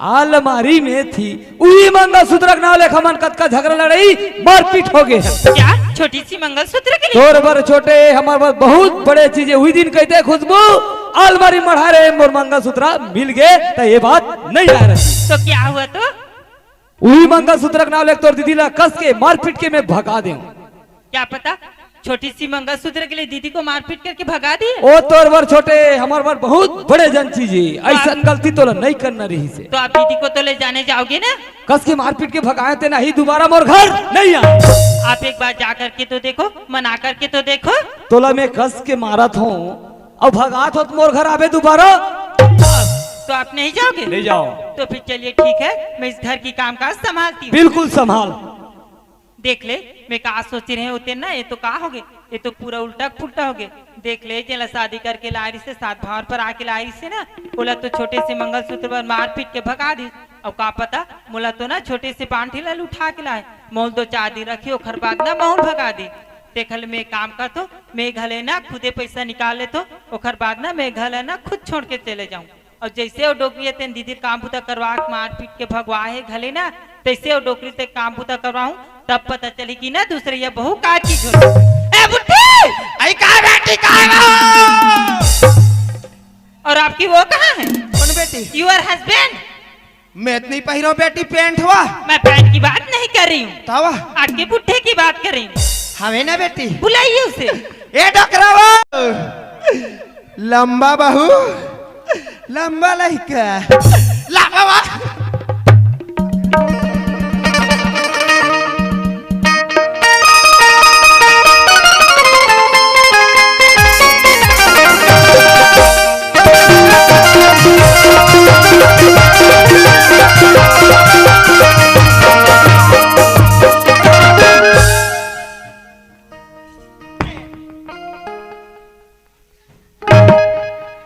अलमारी में थी? उही मंगलसूत्र के नाव लेके हमन कतका झगड़ा लड़ाई मारपीट हो गए। क्या? छोटी सी मंगलसूत्र के लिए? तोर बर छोटे, हमर बर बहुत बड़े चीज हे। उही दिन कहिथे खुशबू, अलमारी मढ़ा रहे, मोर मंगलसूत्र मिल गए, त ये बात नहीं आय रही। तो क्या हुआ तो? उही मंगलसूत्र के नाव लेके तोर दीदी ला कस के मारपीट के मैं भगा देंव। क्या पता, छोटी सी मंगलसूत्र के लिए दीदी को मारपीट करके भगा दिए? ओ तोर बर छोटे, हमर बर बहुत बड़े जन चीज हे। अइसन गलती तोला नहीं करना रहिस हे। तो आप दीदी को तो ले जाने जाओगे ना? कस के मारपीट के भगाए ते नहीं, दोबारा मोर घर नहीं आए। आप एक बार जा करके तो देखो, मना करके तो देखो। तोला मैं कस के मारत हों, अउ भगात हों त मोर घर आबे दोबारा? तो आप नहीं जाओगे? नहीं जाओ। तो फिर चलिए ठीक है, मैं इस घर की कामकाज संभालती हूँ। बिल्कुल संभाल। देख ले, मैं का सोच रहे होते ना, ये तो का हो गए, ये तो पूरा उल्टा पुल्टा हो गए। देख ले, जेला शादी करके लाय रहिस हे, सात भांवर पर आके लाय रहिस हे ना, ओला तो छोटे से मंगलसूत्र बर मार पीट के भगा दिस। अउ का पता, मोला तो ना छोटे से बांठी ला उठा के लाय, मोल दो चार दिन रखी, ओखर बाद ना मोल भगा दी। देख ले, मैं काम करथों, मैं घले ना खुदे पैसा निकाल लेथों, ओखर बाद ना मैं घले ना खुद छोड़ के चले जाऊं। अउ जइसे ओ डोकरी तेन दीदी काम बुता करवा के मार पीट के भगवा हे घले ना, तइसे ओ डोकरी ते काम बुता करवाहूं, तब पता चली कि ना दूसरे ये बहू का चीज होथे। ए बुट्टी! आई का बेटी, का हो? और आपकी वो कहाँ है? कौन बेटी? Your husband। मैं इतनी पहिरो बेटी पैंट हुआ। मैं पैंट की बात नहीं कर रही हूँ। तब? आपके बुढ़े की बात कर रही हूँ। हवे ना बेटी। बुलाइए उसे। ए डोकरा वो। लंबा बहू, लंबा लइका। ला बाबा।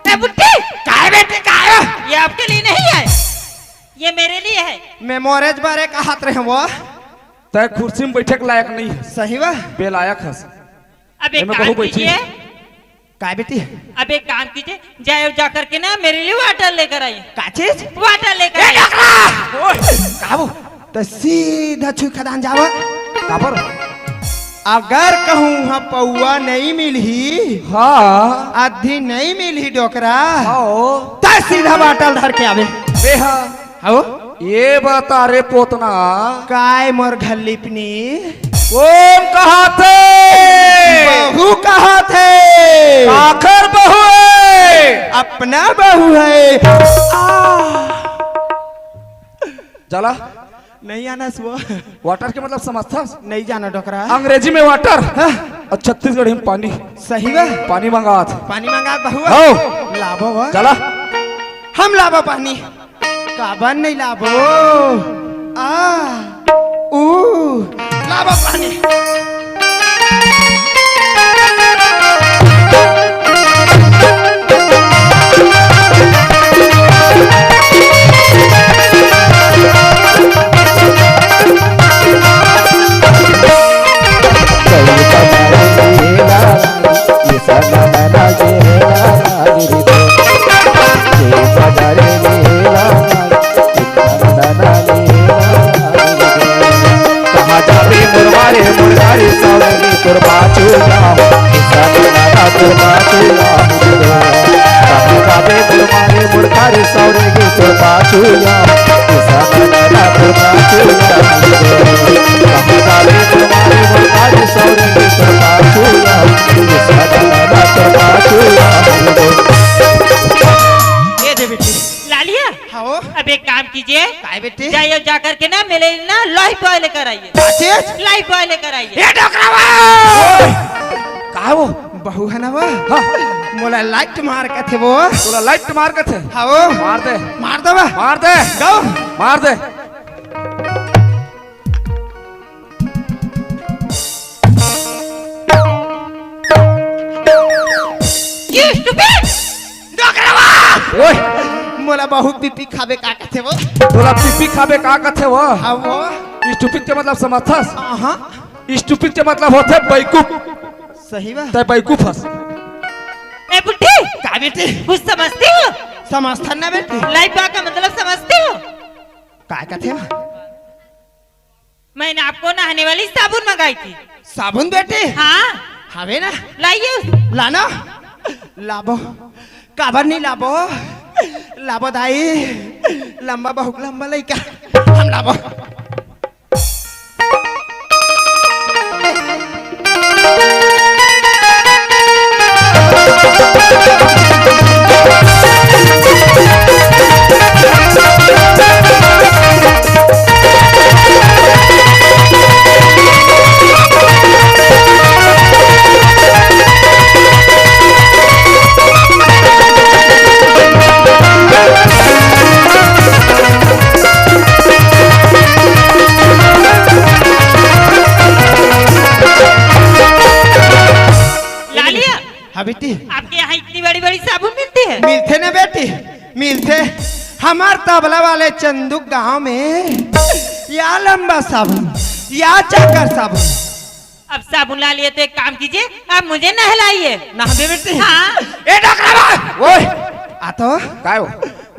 ए बुट्टी! काय बेटी, काय? ये आपके लिए नहीं है, ये मेरे लिए है। मैं मोरेज बारे का हाथ रहे वो। तय कुर्सी में बैठे के लायक नहीं है। सही बा? बेलायक हस। अब एक एमे काम बहू बैठी। कीजिए। काय बेटी? अब एक काम कीजिए, जाए जा करके ना मेरे लिए वाटर लेकर आइए। का चीज? वाटर लेकर ए आइए। डोकरा! ओए, का वो? त सीधा छुई खदान जावा। काबर? अगर कहूँ उहाँ पौवा नहीं मिलही, हाँ। अद्धी नहीं मिलही डोकरा, हाँ। त सीधा बाटल धर के आवे। बेहा। आओ। ये बता रे पोतना। काय मोर घल्लीपनी? कौन कहा थे? बहू कहा थे? आखिर बहू है। अपना बहू है। आ। जाला? नहीं आना सुआ। वाटर के मतलब समझथस? नहीं जाना डोकरा। अंग्रेजी में वाटर। हाँ। और छत्तीसगढ़ी में पानी। सही बा। पानी मंगात। पानी मंगात बहू। हो। लाबो बा। जाला। हम लाबो पानी। काबर नहीं लाबो? आ, ऊ, लाबो पानी। कहाँ जाबे मुरवारे मुरगारी सावरे तोर बाचू जाम, किसान दादा तोर बाचू जाम। कहाँ जाबे मुरवारे मुरगारी सावरे तोर बाचू जाम, किसान दादा तोर बाचू जाम। कहाँ जाबे मुरवारे मुरगारी सावरे तोर बाचू जाम, किसान दादा तोर बाचू जाम। ये दे बेटी। लालिया। हाँ। अब एक काम कीजिए। काय बेटी? जाइए, जा करके ना मेरे लिए ना लाइफ बॉय लेकर आइए। का चीज? लाइफ बॉय लेकर आइए। ए डोकरा बा! ओए! का वो? बहू है ना वो? हाँ। मोला लाइट मार कथे वो। तोला लाइट मार कथे? हाँ वो। मार दे। मार दे बा। मार दे। गो। मार दे। You stupid! डोकरा बा! ओए! मोला बहू पीपी खाबे का कथे वो? तोला पीपी खाबे का कथे वो? हाँ वो। स्टूपिड के मतलब समझथस? हाँ। स्टूपिड के मतलब होथे बेवकूफ। सही बा। तै बैकूफ हस। ए बुड्ढी, का बेटी? कुछ समझती हो? समझथन ना बेटी। लाइफ बा का मतलब समझती हो? का कथे? मैंने आपको नहाने वाली साबुन मंगाई थी। साबुन बेटी? हाँ। हवे ना? लाइए। लाना। लाबो। काबर नहीं लाबो? लाबो दाई। लंबा, बहुत लंबा लइका। हम लाबो। लालिया, हाँ बेटी। आपके यहाँ इतनी बड़ी बड़ी साबुन मिलती है? मिलथे ना बेटी, मिलथे। हमार तबला वाले चंदू गांव में या लंबा साबुन, या चाकर साबुन। अब साबुन ला लिए तो एक काम कीजिए, आप मुझे नहलाइए। नहा दे बेटी। हाँ। ए डोकरा बा! ओए, आ तो। काय हो?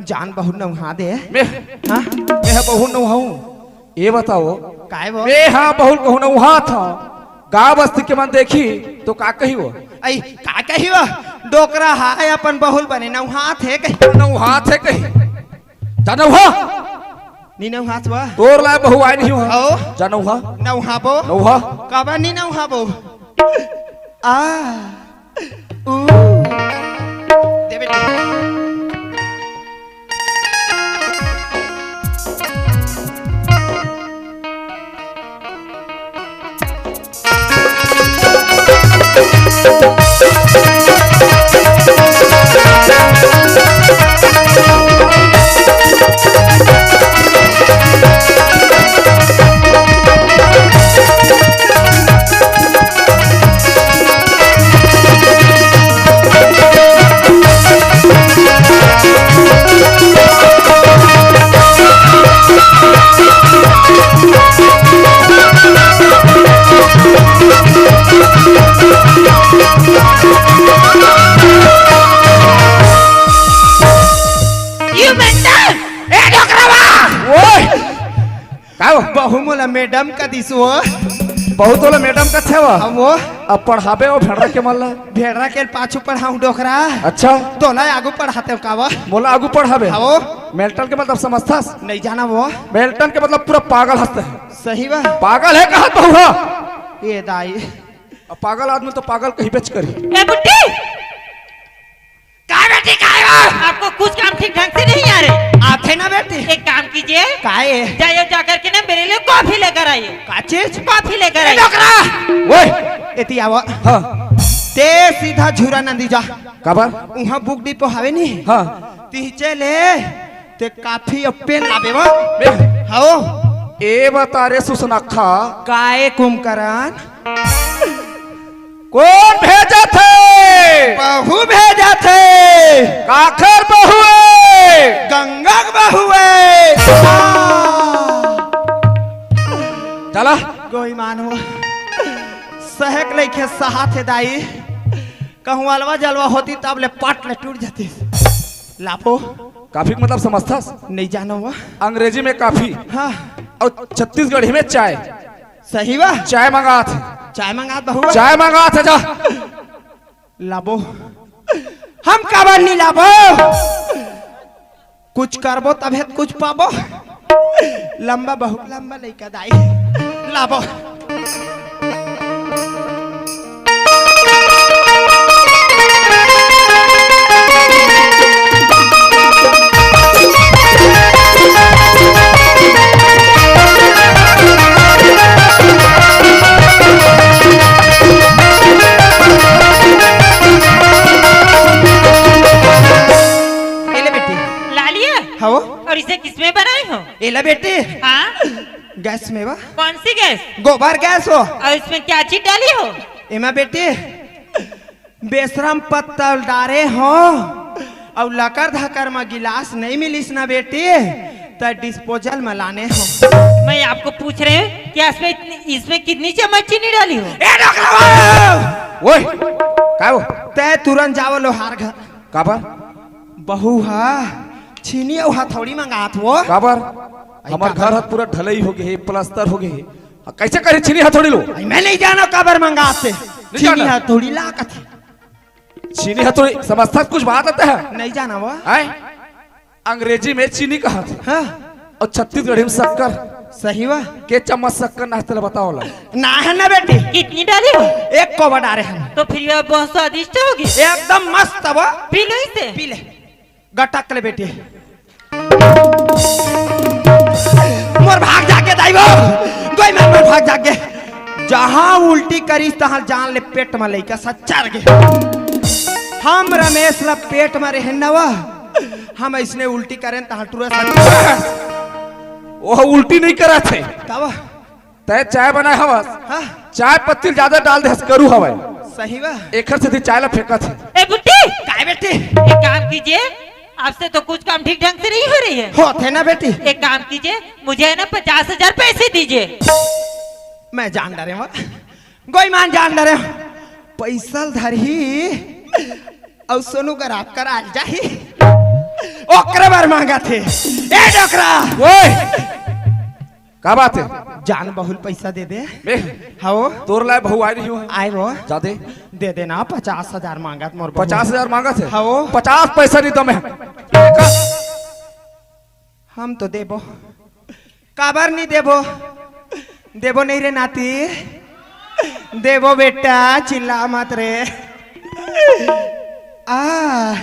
जान बहुत नहा दे। मैं, हाँ? मैं बहुत नहाऊं। ये बताओ। काय वो? मैं हाँ बहुत कहूँ नहात हूँ। गाँव बस्ती के मन देखी तो का कही वो? आई, का कही वो? डोकरा है अपन बहुल बने नहात हे कही। नहात हे कही। जा नहा। नी नहात वा। तोर लाय बहू आय नहीं हुआ। आओ। जा नहा। नहाबो। नहा। काबर नी नहाबो? आ। ऊ। दे बेटी। You mental! ए डोकरा बा! ओए! का हो? बहू मोला मैडम का दिस वो। बहू तोला मैडम का थे वो? अब वो? अब पढ़ाबे वो भेड़रा के मन ला। भेड़रा के पाछू पढ़ाऊं डोकरा। अच्छा। तोला आगू पढ़ाते का वो? मोला आगू पढ़ाबे? हाँ वो। मेंटल के मतलब समझथस? नहीं जाना वो। मेंटल के मतलब पूरा पागल हंसते हैं। सही बा। पागल है कहा तो हुआ? ये दाई। अब पागल आदमी तो पागल कही बेच करी। ए बुड्ढी! काय बेटी, काय बा? आपको कुछ काम ठीक ढंग से नहीं आ रहे। आथे ना बेटी। एक काम कीजिए। काय? जाइए, जा करके ना मेरे लिए कॉफी लेकर आइए। का चीज? कॉफी लेकर ए आइए। डोकरा! ओए! एती आवा। हाँ। ते सीधा झूरा नंदी जा। काबर? उहाँ बुक डिपो हवे नी? हाँ। तिहचे ले ते काफी अउ पेन लाबे वो। बे- हव। ए बता रे सुसनखा। काय कुंभकरन? कोन भेजत हे? बहू भेजत हे। काखर बहू हे? गंगा के बहू हे। हाँ। चला। गोईमान हो। सहक लइके सहात हे दाई। कहूँ अलवा जलवा होती तब ले पट ले टूट जाती। लापो। काफी के मतलब समझथस? नहीं जानो वो। अंग्रेजी में काफी। हाँ। अउ छत्तीसगढ़ी में चाय। सही बा। चाय मंगात हे। चाय मंगात बहू। चाय मंगात हे जा। लाबो। हम काबर नहीं लाबो? कुछ करबो तभे त कुछ पाबो। लंबा, बहुत लंबा लइका दाई। लाबो। ये ले बेटी। ला लिया? हाँ। और इसे किसमें बनाई हो? ये ले बेटी। हाँ। गैस में बा। कौन सी गैस? गोबर गैस हो। और इसमें क्या चीज डाली हो? एमा बेटी, बेसरम पत्तल डारे हो अउ लकर धकर म गिलास नहीं मिलिस ना बेटी, त डिस्पोजल म लाने हो। मैं आपको पूछ रहे हूँ, क्या इसमें इतनी, इसमें कितनी चम्मच चीनी डाली हो? ए डोकरा बा! ओए, का हो? तै तुरंत जावो लोहार घर। काबर? बहू हा छीनी अउ हथौड़ी मंगात वो। काबर? अई हमर काबर? घर ह पूरा ढलई हो गे हे, प्लास्टर हो गे हे। कइसे करे छीनी हथौड़ी लो? अई मैं नइ जानव काबर मंगात हे। नइ छीनी जानव? हथौड़ी ला कथे। छीनी हथौड़ी समझथस कुछ बात आते है? नइ जानव वो। हैं? अंग्रेजी में चीनी कहत हे। हाँ। अउ छत्तीसगढ़ी में शक्कर। सही वा। के चम्मच शक्कर नाचते ला बताओ ला। ना है ना बेटी। कितनी डाली हो? एक कोवा डारे हैं। तो फिर ये बहुत स्वादिष्ट होगी। एकदम मस्त वो। पी लो इसे। पी ले। गटक ले बेटी। मोर भाग जागे दाई वो। गोई मार मोर भाग जागे। जहाँ उल्टी करिस तहाँ जान ले पेट में लइका सच्चर गे। हम रमेश ला पेट में रहे नवा। हम अइसने उल्टी करेन तहाँ टूरा सच्चर। वो उल्टी नइ करत हे। तब? तै चाय बनाए हवस। हाँ। चाय पत्ती ल जादा डाल दे हस करू हवय। सही बा। एखर सेती चाय ला फेंकत हे। ए बुड्ढी! काय बेटी? एक काम कीजिए, आपसे तो कुछ काम ठीक ढंग से नहीं हो रही है। होत हे ना बेटी। एक काम कीजिए, मुझे है ना पचास हजार पैसे दीजिए। मैं जान डरे हूँ। गोई मान जान डरे हूँ। पैसा ल धरही। अउ सोनू कर आप करा जाही। ओकरे बर मांगत हे। ए डोकरा। ओए! का बात हे? जान बहुल पैसा दे दे। बे, हाओ। तोर लाए बहू आए नहीं हुआ। आए वो। जा दे। दे देना, पचास हजार मांगत मोर बहू। पचास हजार मांगत हे? हाओ। पचास पैसा नहीं दम हे। हम तो देबो। काबर नहीं देबो? देबो नहीं रे नाती। देबो बेटा, चिल्ला मत रे। आ।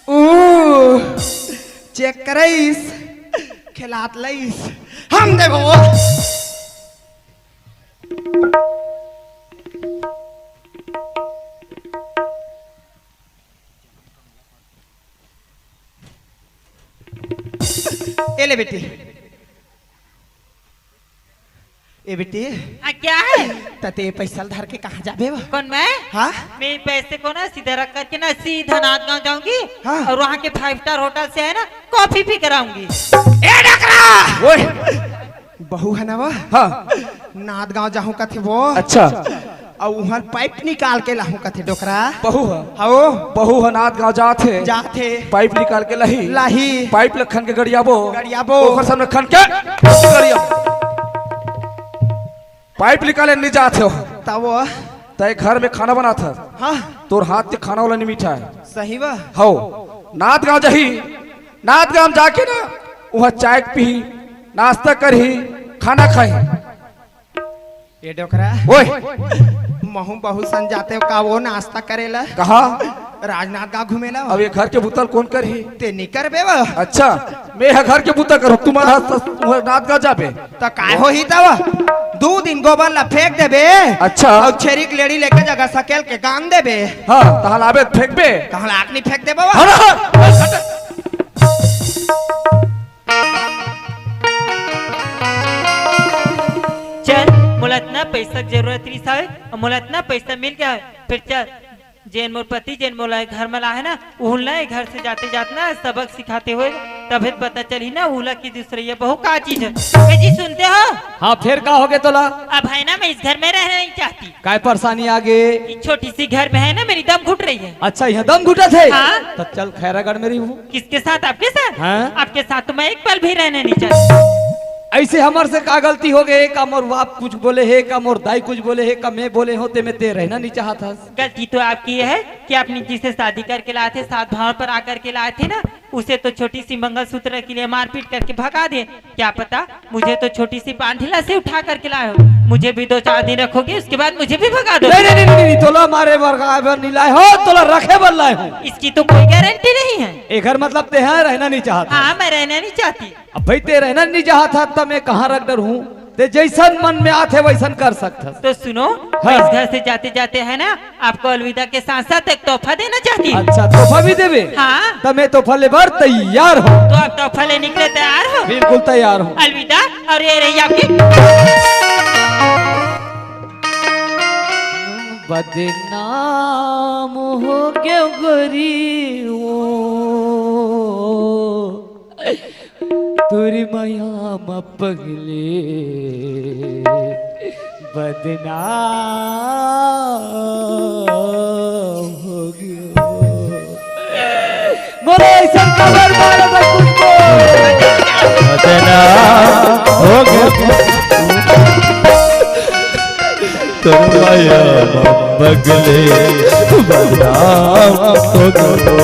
ऊ, चेक करइस, खेलात लइस, हम देबो। ए ले बेटी, ए बेटी। हाँ, क्या है? त ते पैसा ल धर के कहाँ जाबे वो? कौन, मैं? हाँ? मैं पैसे को ना सीधा रख करके ना सीधा नांदगांव जाऊंगी। हाँ। और वहाँ के फाइव स्टार होटल से है ना कॉफी पी कराऊंगी। ए डकरा! ओए! बहू है ना वो? हाँ। नांदगांव जाहूँ कथे वो। अच्छा। अउ उहर पाइप निकाल के लाहूं कथे डोकरा। बहू ह। हओ। बहू ह नांदगांव जात हे। जात हे। पाइप निकाल के लाही। लाही। पाइप ल खन के गड़ियाबो। गड़ियाबो। ओकर सामने खन के गड़ियाबो। पाइप निकाले नहीं जात हे। तब वो? तय घर में खाना बनात हे। हाँ। तोर हाथ के खाना वाला नहीं मीठा हे। सही बा। हओ। नांदगांव जाही। नांदगांव जाके ना उहाँ चाय पीही, नाश्ता करही, खाना खाही। ए डोकरा। ओए। महूं बहू सन जाते का वो नाश्ता करेला? कहाँ? राजनांदगांव घूमेला। अब ये घर के बुता ल कोन करही? ते नहीं करबे वो। अच्छा, मैं ह घर के बुता करूँ, तुम्हारा नांदगांव जाबे। त काय होही तब? दू दिन गोबर ला फेंक देबे। अच्छा। अउ छेरी के लेड़ी लेके जगह सकेल के गांग देबे। हाँ, तहाँ लाबे फेंकबे। तहाँ लाक नहीं फेंक देबे वो। हट, हट, हट। चल, मोला इतना पैसा के जरूरत रहिस हवे, अउ मोला इतना पैसा मिल गया है, फिर चल, जेन मोर पति, जेन मोला ए घर में लाहे ना, उहुन ला ए घर से जाते जात ना सबक सिखाते हुए, तभे तो पता चलही ना, उला की दूसरैया बहू का चीज है। ए जी, सुनते हो? हाँ, फिर का हो गया तोला? अब है ना, मैं इस घर में रहना नहीं चाहती। काय परेशानी आ गे? इस छोटी सी घर में है ना, मेरी दम घुट रही है। अच्छा, यहाँ दम घुटत हे? हाँ। तो चल खैरागढ़ में रही हूँ। किसके साथ? आपके साथ? हाँ। आपके साथ तो मैं एक पल भी रहना नहीं चाहती। ऐसे हमर से का गलती हो गए? का मोर बाप कुछ बोले हे, का मोर दाई कुछ बोले हे, का मैं बोले हो ते में ते रहना नहीं चाहत हस? गलती तो आपकी ये है कि अपनी जिसे शादी करके लाए थे, सात भाव पर आकर के लाए थे ना, उसे तो छोटी सी मंगलसूत्र के लिए मारपीट करके भगा दे। क्या पता, मुझे तो छोटी सी पान ठेला से उठा करके लाए हो। मुझे भी दो चार दिन रखोगे, उसके बाद मुझे भी भगा दो। नहीं, नहीं, नहीं, नहीं, नहीं, तोला मारे बर, बर नहीं लाए हो, तोला रखे बर लाए हो। इसकी तो कोई गारंटी नहीं है। एकर मतलब ते यहाँ रहना नहीं चाहत। हाँ, मैं रहना नहीं चाहती। अब भाई, ते रहना नहीं चाहत था, तब मैं कहाँ रख डर हूँ? ते जैसन मन में आथे, वैसन कर सकत हस। तो सुनो, हाँ। इस घर से जाते जाते है ना, आपको अलविदा के साथ साथ एक तोहफा देना चाहती हूँ। अच्छा, तोहफा भी देबे? हाँ। त मैं तोहफा ले बर तैयार हूँ। तो आप तोहफा लेने के लिए तैयार हो? बिल्कुल तैयार हूँ। अलविदा। और ये रही आपकी। बदनाम हो गयो गोरी वो, तोरी मया म पगले। बदनाम हो गयो। बोलो, ऐसा कमर मारो तो कुछ को। बदनाम हो गयो। तोर माया बगले बदनाम हो गयो।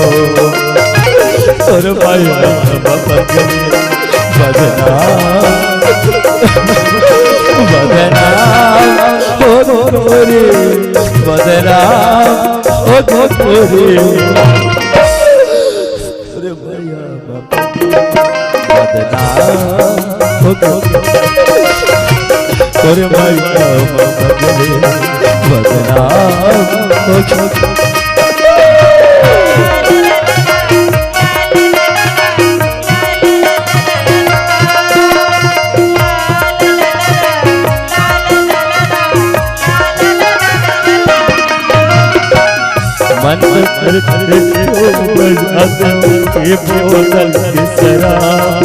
तोर माया बगले बदनाम, बदनाम हो गोरी, बदनाम हो गोरी। अरे भैया, बदनाम हो गोरी। अरे भैया, बदनाम हो गोरी। मन कर, कर, कर, कर, ये बोतल की शराब।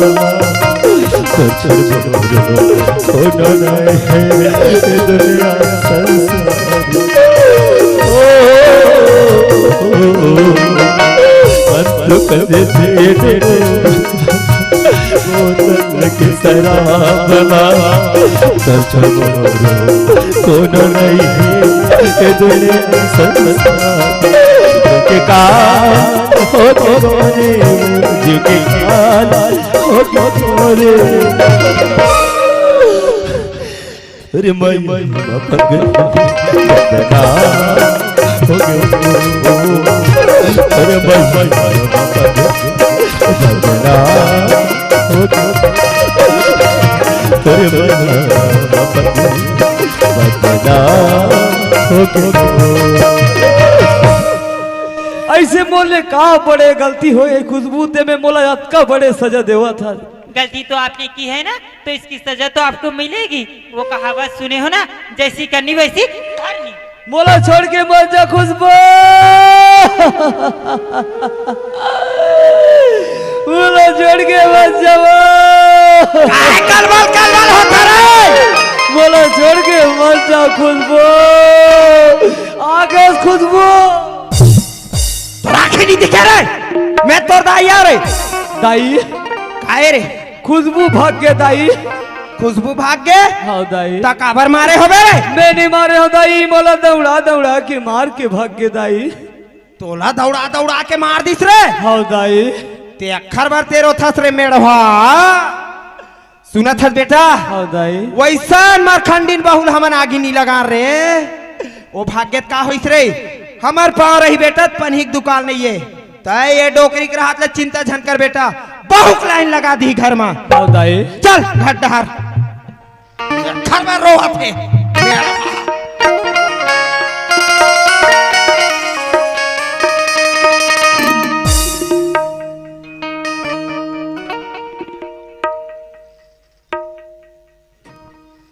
सोचो, सोचो, सोचो, होना नहीं है ये दुनिया संसार। ओ, ओ, ओ, ओ, मन तो कर दे, दे, दे, दे। बोतल की शराब ना, सोचो, सोचो, होना नहीं है ये दुनिया संसार। के का हो तो गोरे, जी के काल हो तो गोरे। अरे मैं पग बदनाम हो गयो। अरे मैं पग बदनाम हो गयो। अरे मैं पग बदनाम हो गयो। ऐसे मोले का बड़े गलती होए खुशबू, ते में मोला अतका बड़े सजा देवत हस। गलती तो आपने की है ना, तो इसकी सजा तो आपको मिलेगी। वो कहावत सुने हो ना, जैसी करनी वैसी भरनी। मोला छोड़ के मत जा खुशबू। मोला छोड़ के मत जावा। काहे कलबल कलबल होता रे? मोला छोड़ के मत जा खुशबू। आ गइस खुशबू। तोर आँखी नहीं दिखे रे? मैं तोर दाई आ रे। दाई? काहे रे? खुशबू भाग गे दाई। खुशबू भाग गे? हाँ दाई। त काबर मारे होबे रे? मैं नहीं मारे हो दाई, मोला दौड़ा दौड़ा के मार के भाग गे दाई। तोला दौड़ा दौड़ा के मार दिस रे? हाँ दाई। ते अखर बर ते रोथस रे मेड़वा। सुनत हस बेटा? हाँ दाई। वैसन मरखंडिन बहुल हमन आगी नी लगा रे। ओ भाग्यत का होइस रे? हमर पाँव रही बेटा, त पनही के दुकाल नइये। तै ये डोकरी के रहत ले चिंता झन कर बेटा, बहुक लाइन लगा दी घर मा। हाँ दाई। चल घर डहर। घर मा रोवत हे।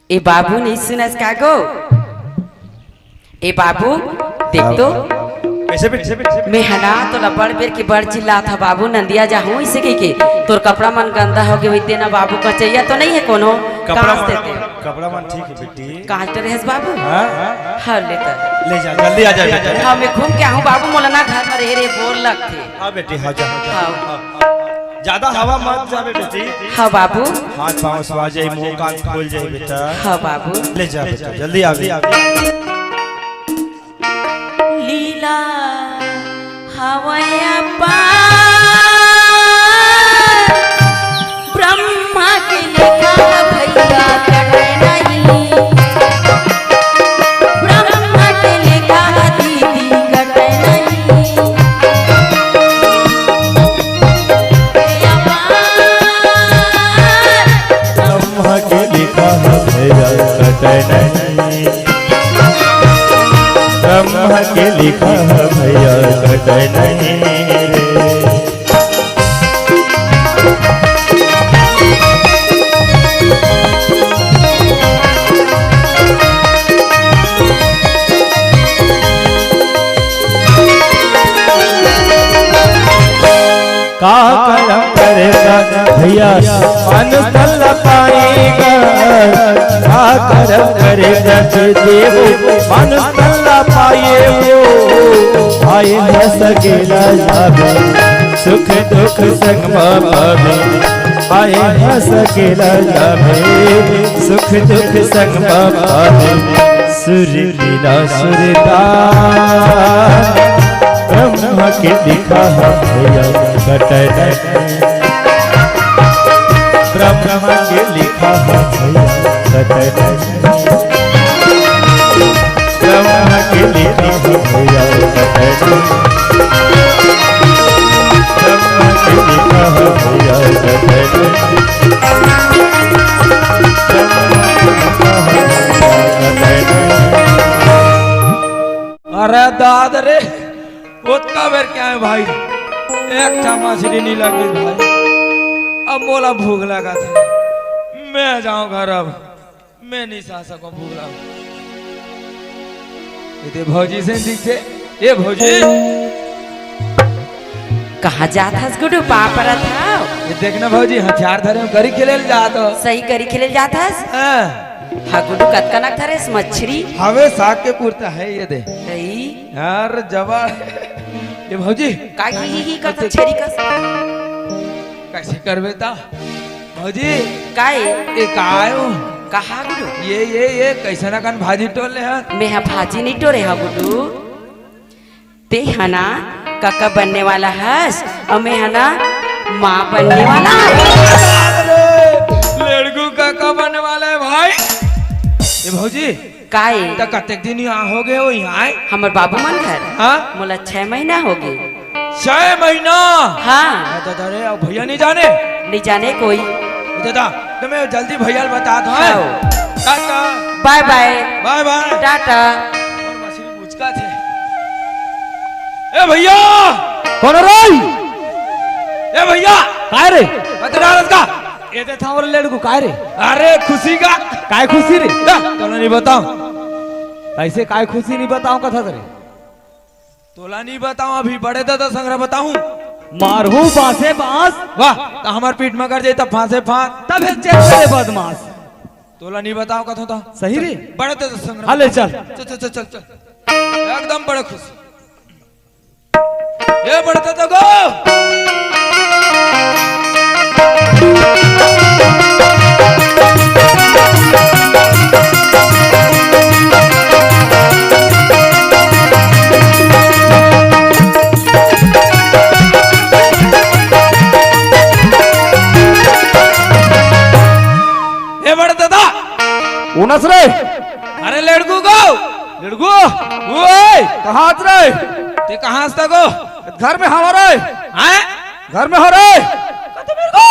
ए बाबू, नहीं सुनस का गो? ए बाबू, देख तो। कैसे बेटी? मैं हना तो लबड़ बेर के बड़ चिल्लात हा बाबू, नंदिया जाहूं इसे कह के। तोर कपड़ा मन गंदा हो गए होते ना बाबू, कचैया तो नहीं है कोनो? कपड़ा कांच मन, देते। कपड़ा मन ठीक है बेटी। कांच तो रहस बाबू? हाँ? हाँ, ले तो। ले जा, जल्दी आ जा बेटा। हाँ, मैं घूम के आहूं बाबू, मोला ना घर में रहे रे, बोर लगथे। हाँ बेटी, हाँ जा, हाँ जा। हाँ। ज्यादा हवा मत जावे बेटी। हाँ बाबू। हाथ पाँव सुआ जाई, मुंह कान फूल जाई बेटा। हाँ बाबू। ले जा बेटा, जल्दी आ बेटा। लीला हवय अपार, ब्रह्मा के लेखा भैया कटे नहीं, ब्रह्मा के लेखा दीदी कटे नहीं। ब्रह्मा के लिखा है भैया कटे नहीं, ब्रह्मा के लिखा है भैया कटे नहीं रे। का करम करे का भैया, मानुष तन ला पाएगा। का करम करे रच देवो, मानुष तन ला पाए हो। आए हंस के लावे, सुख दुख संग मा पावे। आए हंस के लावे, सुख दुख संग मा पावे। सुर लीला सुरता ब्रह्म के लिखा है भैया कटन। ब्रह्म के लिखा है भैया कटन। ब्रह्म के लिखा है भैया कटन। ब्रह्म के लिखा है भैया कटन। ब्रह्म के लिखा है भैया कटन। अरे दाद रे, ओतका बेर के आए भाई, एक ठा मछली नहीं लगी भाई। अब मोला भूख लगा थे, मैं जाऊं घर अब, मैं नहीं सह सकूं भूख लगा। ये दे भौजी से दिखते, ये भौजी। कहाँ जात हस गुड्डू, पाँव परत हव? ये देखना भौजी, हथियार धरे हंव, गरी खेले ल जात हंव। सही गरी खेले ल जात हस? हाँ। हाँ गुड्डू, कतका नग धरे हस मछरी? हवे साग के पुरता है, ये दे। सही। यार जवान। ये भौजी। का ही ही ही का अच्छा। छेरी कस। कैसे करबे ता? भौजी। काय? ये का आयो? कहा गुड्डू? ये, ये, ये कैसन अकन भाजी टोर ले हस? मैं हा भाजी नहीं टोरे हा गुड्डू। ते ह ना कका बनने वाला हस, अउ मैं ह ना माँ बनने वाला हस। अरे, लड़कू कका बनने वाला है भाई। ए भौजी, काय? त कतेक दिन यहाँ हो गए हो यहाँ आए? हमर बाबू मन घर? हाँ? मोला छह महीना हो गए। छह महीना? हाँ। अरे दादा रे, अब भैया नहीं जाने? नहीं जाने कोई। दादा, तो मैं जल्दी भैया ल बता दो, हैं? हाँ। टाटा। बाय बाय। बाय बाय। टाटा। और मछली मुचका थे। ए भैया! कौन रे? ए भैया! काय रे? बता रहा इसका। ये दे था और लड़कू काय रे? अरे खुशी का। काय खुशी रे? ए, तोला नहीं बताऊं। ऐसे काय खुशी नहीं बताऊं कथा रे? तोला नहीं बताऊं, अभी बड़े दादा संग ला बताऊं। मारहू बांसे बांस। वाह, त हमर पीठ में कर जाई त फांसे फांस। तब हे चेत करे बदमाश। तोला नहीं बताऊं कथों त। सही रे। बड़े दादा संग ला। हाँ, ले चल। चल, चल, चल, चल, चल। एकदम बड़े खुश। ए बड़े दादा गो। ए बड़े दादा। उनस रे। अरे लड़कू गो। लड़कू। ओए। कहाँ हस रे? ते कहाँ हस त गो? घर में हंव रे। हैं? घर में हंव रे। कते मेरे को?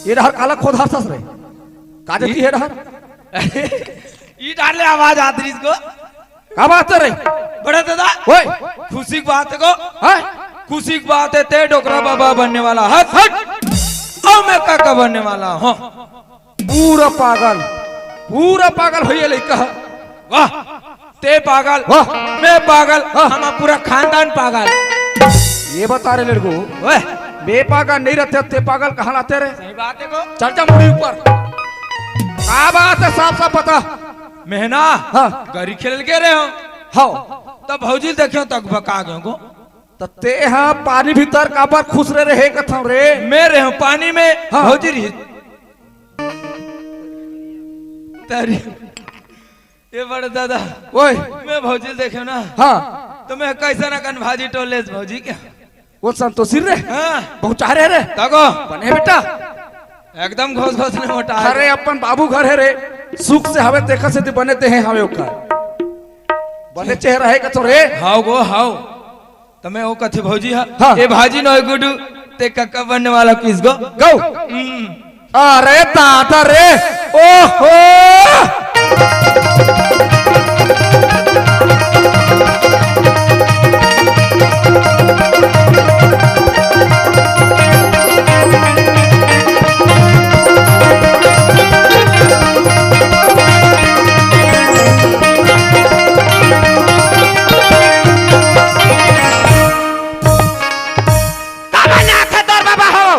ये डहर काला खोद हरसस रे। का देती है डहर? ई डाले आवाज आत रहिस गो। का बात है रे? बड़े दादा। ओए। खुशी की बात है गो। हैं? खुशी की बात है, ते डोकरा बाबा बनने वाला। हट, हट। अउ मैं काका बनने वाला हूँ। पूरा पागल, पूरा पागल होइए लइका। वाह, ते पागल, वाह। मैं पागल, हाँ। हम पूरा खानदान पागल। ये बता रे लड़कू, ओए। मैं पागल नहीं रहते, ते पागल कहाँ लाते रे? सही बात है को। चल जा मुड़ी ऊपर। का बात है, साफ साफ बता। मैं ना, हाँ। गरी खेल के रहे हूँ। हाँ। तब भौजी देखे तक बका गए को। त ते हा पानी भीतर काबर खुसरे रहे कथंव रे? मैं रहे हूँ पानी में, हाँ। भौजी रही। तारी। ये बड़े दादा। ओए। मैं भौजी देखे ना। हाँ। तो मैं कैसा ना कन भाजी टोले भौजी क्या? वो संतोषी रे? हाँ। पहुँचा रहे रे? तको। बने बेटा। एकदम घोस घोस ने मोटा। अरे अपन बाबू घर है रे। सुख से हवे देखा से बने ते हैं हवे ओकर। बने चेहरा है कथो रे। हाव गो, हाव। त मैं ओ कथे भौजी हा, हाँ। ए भाजी नोय गुडू, ते कक्का बनने वाला किस गो? गौ। हम्म। अरे दादा रे, ओहो। काबर नाचत तोर बाबा हो?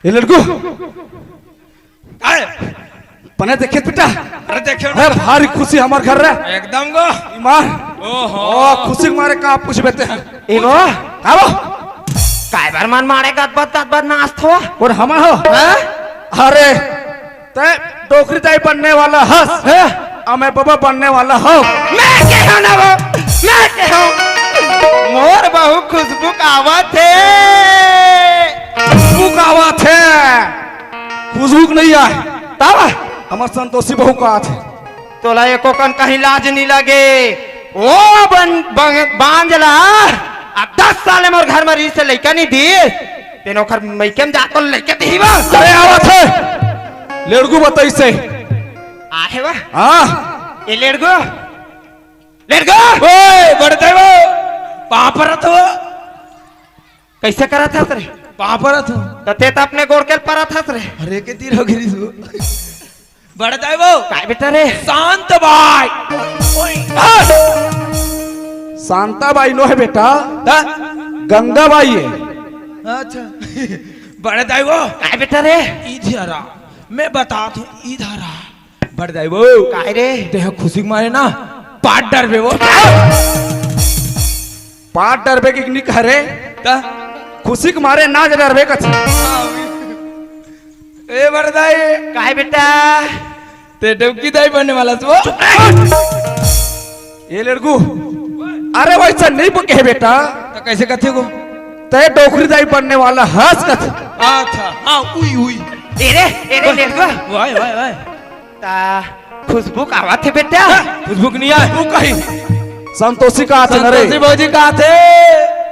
ए लड़कू, काय? बने देखे बेटा? अरे देखे अरे भारी खुशी हमर घर रे। एकदम गो। ईमान। ओहो। ओ, खुशी के मारे का पूछबे ते? ए वो? का वो? काय बर मन मारे गदबद गदबद नाचत हो? और हम हो? हाँ? अरे, ते डोकरी दाई बनने वाला हस। हाँ? अउ मैं बबा बनने वाला हूँ। मैं के हूँ ना वो, मैं के हूँ। मोर बहू खुशबू कावत हे। खुशबू कावत हे। खुशबू के नहीं आय। तब? हमर संतोषी बहू कावत हे। तोला एको कन कहीं लाज नहीं लगे। ओ बन-, बन-, बांझ ला, अब दस साल मोर घर में रही से लइका नहीं दी, तेन ओखर मइके में जाको लइके दिही बा। अरे आवत हे, लेड़गू बताइस हे। आहे बा। हाँ। ए लेड़गू, लेड़गू। ओए, बड़े दाई वो, पाँव परत हो। कैसे करत हस रे? पाँव परत हो। त ते त अपने गोड़ के परत हस रे। अरे के तीर हो गिरी सो। बड़े दाई वो। काय बेटा रे? शांत बाई। ओए। शांता बाई नो हे बेटा। त? गंगा बाई हे। अच्छा। बड़े दाई वो। काय बेटा रे? इधर आ। मैं बतात हूँ, इधर आ। बड़े दाई वो। काय रे? तेहा खुशी के मारे ना पाट डरबे वो। पाट डरबे के निक हरे। त? खुशी के मारे ना डरबे कथे। ए बड़े दाई। काय बेटा? ते डौकी दाई बनने वाला हस वो। ए लड़कू, अरे वैसा नहीं बके बेटा। त कैसे कथे को? ते डोकरी दाई बनने वाला हस कथे। अच्छा, हाँ, उई, उई। ए रे, ए रे, लेड़गू। वाह, वाह, वाह। त खुशबू कावत हे बेटा? खुशबू के नहीं आय। वो कहीं संतोषी कावत हे न रे। संतोषी भौजी कावत हे।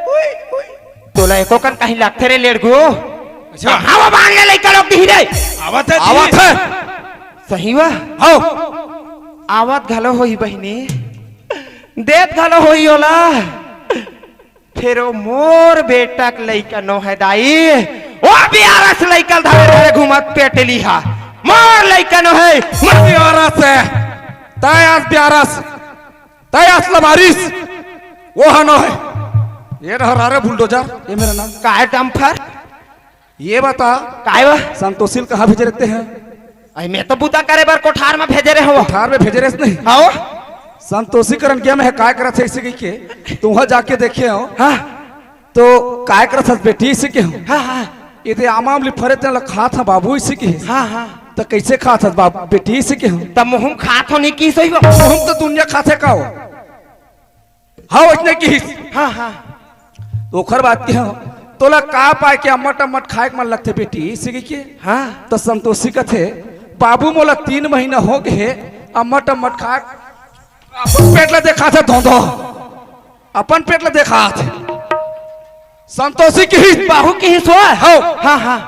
उई, उई। तोला एको कन कहीं लगथे रे लेड़गू। अच्छा। हाँ, वो बांध ले लइका लोग दिही रे। आवत हे, आवत हे। सही वा? हव। आवत घलो होही बहिनी। देत घलो होही ओला। फेर ओ मोर बेटा के लइका नो हे दाई। ओ बियारस लइका धरे धरे घूमत पेटली हा। मोर लइका नो हे। मोर बियारस हे। तय आस बियारस। तय आस लमारिस। वो हा नो हे। ये डहर आ रे बुलडोजर। ये मेरा नाम। काय डंपर? ये बता, काय वा? संतोषी ल कहाँ भेजे रहे ते? अरे, मैं तो बुता करे बर कोठार में भेजे रहे हूँ। कोठार में भेजे रहे नहीं? हाँ। संतोषी करन गया मैं काय करत हे इसे कहिके, तुहा जाके देखे हो। हाँ। तो काय करत हस बेटी इसे के हो? हाँ, हाँ। ये ते आमा आमली फरे तेन ल खात ह बाबू इसे के। हाँ, हाँ। तो कैसे खात हस बाबू बेटी इसे के हो? त मुँह में खात हो नहीं की सही बा। मुँह में तो दुनिया खाथे का हो? हाँ, वइसने किहिस। हाँ, हाँ। तो ओखर बाद के, हाँ, तोला का पाय के अम्मट अम्मट खाए के मन लगथे बेटी, इसे कहिके। हाँ। तो संतोषी कथे, "बाबू, मोला तीन महीना हो गे हे, अम्मट अम्मट खाए, अपन पेट ला देखाथे धोंधो, अपन पेट ला देखाथे।" संतोषी किहिस। बाबू किहिस वो? हाँ। हाँ, हाँ।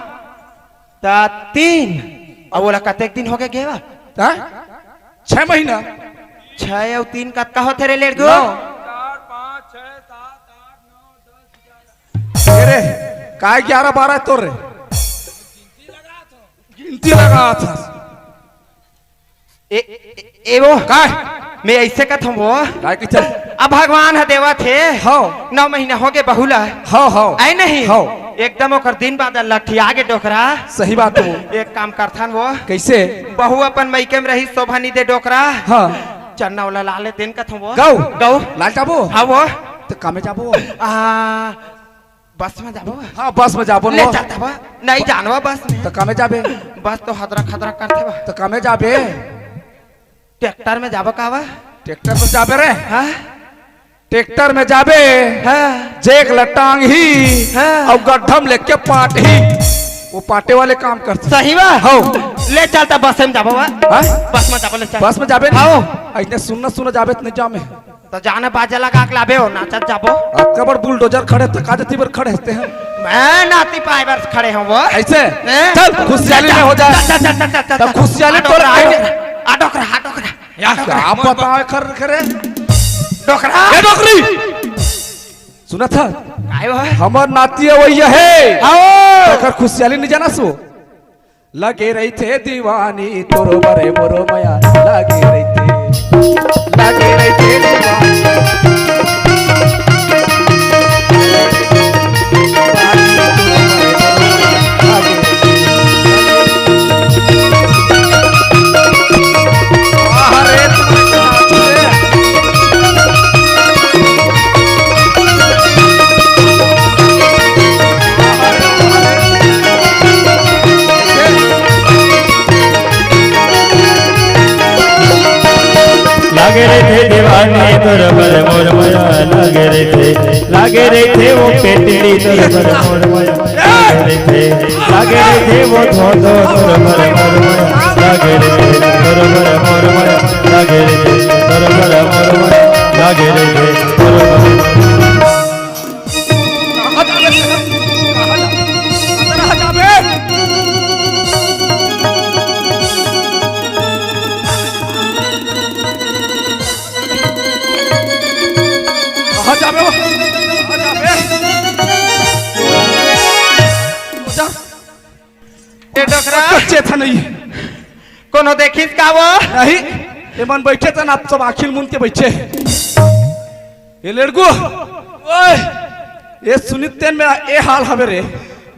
त तीन, अउ ओला कतेक दिन हो गे गे बर? त छह महीना। छह अउ तीन कतका होथे रे लेड़गो? नौ। ए रे, काय ग्यारह बारह तोर रे? गिनती लगात हस। ए, ए, ए वो। काय? मैं ऐसे कथंव वो। काय किचन? अब भगवान ह देवत हे। हव। नौ महीना हो गे बहू ला। हव, हव। आय नहीं? हव। एकदम ओकर दिन बादर लठिया गे डोकरा। सही बात हे वो। एक काम करथन वो। कैसे? बहू अपन मइके में रही, शोभा नी दे डोकरा। हाँ। चन्ना ओला ला ले तेन कथंव वो। गऊ? गऊ। लाल जाबो? हाँ वो। त कामे जाबो? आ, बस में जाबो? हाँ, बस में जाबो ले वो। चलता बा। नहीं जानवा बस में। त कामे जाबे? बस तो हदरा खदरा करथे बा। त कामे जाबे? ट्रैक्टर में जाबो का बा? ट्रैक्टर में जाबे रे? हाँ? ट्रैक्टर में जाबे, हाँ। जेक ल टांगही, हाँ। अउ गड्ढा में लेके पाटही। वो पाटे वाले काम करथे। सही बा? हव। ले चलता बस में जाबो बा। हाँ? बस में जाबो, ले चल। बस में जाबे ना? हव। अइसने सुन्ना सुन्ना जाबे त नहीं जामे। त जाना बाजा लगा के लाबे हो, नाचत जाबो। अतका बड़ बुलडोजर खड़े त का जती बर खड़े हस ते? मैं नाती पाय बर खड़े हंव वो। ऐसे? हैं? चल, खुशियाली में हो जाए। चल, चल, चल, चल, चल, त चल। खुशियाली आ डोकरा, तोरा आ कहीं डोकरा, आ डोकरा, आ डोकरा। या क्या बतावे खर खरे? डोकरा। ए डोकरी! सुनत हस? काय वो? हमर नाती हे वही हे। आओ। एकर खुशियाली नहीं जानस वो। लगे रहिथे दीवानी तोरो बरे मोरो मया लगे रहिथे। लगे रहिथे दीवानी। वानी तोर बर मोर मया लागे रहिथे, लागे रहिथे वो पेटली तोर बर मोर मया लागे रहिथे, लागे रहिथे वो धोधो तोर बर मोर मया लागे रहिथे, तोर बर मोर मया लागे रहिथे, तोर बर मोर मया लागे रहिथे, तोर बर कहाँ जाबे वो? कहाँ जाबे? जा। ए डोकरा। कच्चे था नहीं। कोनो देखिस का वो? नहीं। ये मन बैठे थे ना, आप सब आँखी मूंद के बैठे। ये लड़कू। ओए। ये सुनित तेन में ये हाल हवे रे।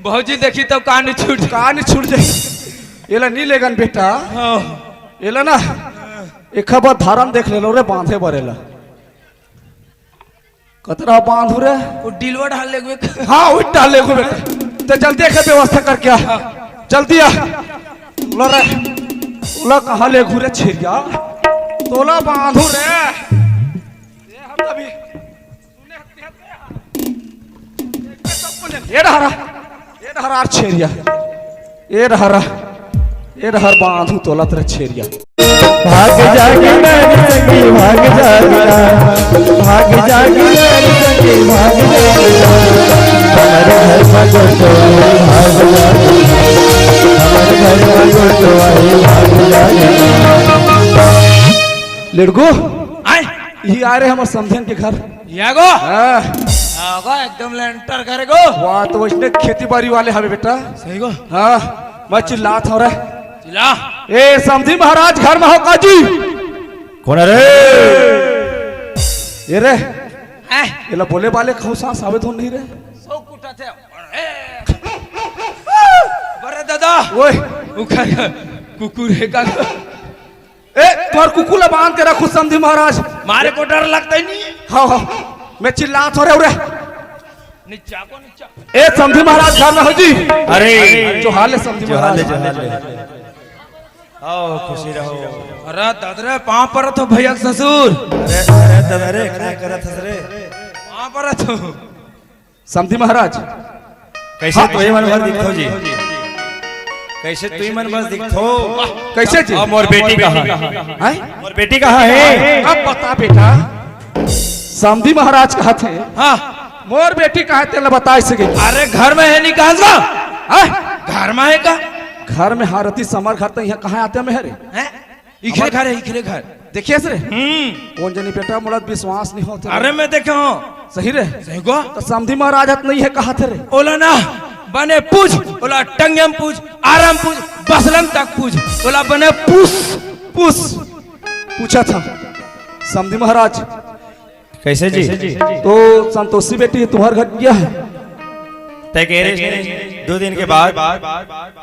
भौजी देखी तो कान छूट। कान छूट जाए। एला नी लेगन बेटा। हाँ। एला ना। एक बार धारन देख ले लो रे, बांधे बर एला। कतरा बांधू रे? वो डिलवा डाल ले गुए। हाँ, वो डाल ले गुए बेटा। ते जल्दी एक व्यवस्था करके आ। हाँ। जल्दी आ। तोला रे, तोला कहाँ ले घूरे छेरिया? तोला बांधू रे। ये हम अभी। ये डहरा, ये डहरा छेरिया। ए रहरा, ए रहर बांधू तोलत रह छेरिया। भाग जागे नारी संगी, भाग जागे ना। भाग जागे नारी संगी, भाग जागे ना। हमारे घर में गोटो आई, भाग जागे ना। हमारे घर में गोटो आई, भाग जागे ना। लड़को, आए। ये आ रहे हमारे समधियन के घर। या गो? हाँ। आगो एकदम लेंटर करे गो। वाह, तो वैसने खेती बाड़ी वाले हवे बेटा। सही गो। हाँ, मैं चिल्लात हंव रे। चिल्ला। ए समधी महाराज घर में हो का जी? कोन रे? ए रे। हैं? एला बोले वाले खौसा साबित हो नहीं रे। सौ कुटा थे। बरे दादा। ओए। उखर कुकुर हे का? ए, तोर कुकुर ला बांध के रखू समधी महाराज। मारे को डर लगता ही नहीं। हाँ, हाँ। मैं चिल्लात हंव रे, रे। नीचा को नीचा। ए, समधी महाराज घर में हो जी। अरे। जोहार ले समधी जोहार ले, महाराज। जोहार ले। आओ, खुशी रहो। अरे दादरे, पाँव परत हंव भैया के ससुर। अरे, अरे, दादा रे, का करत हस रे? पाँव परत हंव। समधी महाराज। कैसे हाँ। तुही मन बस दिखथो जी? कैसे तुही मन बस दिखथो? कैसे जी? अब मोर बेटी कहाँ है? हैं? मोर बेटी कहाँ है? अब बता बेटा, समधी महाराज कहत हे। हाँ। मोर बेटी कहाँ हे, तेला बताय सके। अरे घर में हे नहीं कहा? हैं? घर में हे का? घर में हारती समर घर तो यहाँ कहाँ आते में हे रे? हैं? इखरे घर हे, इखरे घर। देखिए रे। हम्म। कोन जनी बेटा, मोला विश्वास नहीं होत हे। अरे मैं देखे हंव। सही रे। सही गो। तो समधी महाराज हत नहीं हे, कहा थे रे? ओला ना, बने पूछ, ओला टंगेम पूछ, आराम पूछ, बसलंग तक पूछ, ओला बने पूछ, पूछ। पूछा था समधी महाराज। कैसे जी? तो संतोषी बेटी तुम्हार घर गया है? तय कह रहे दो दिन के बाद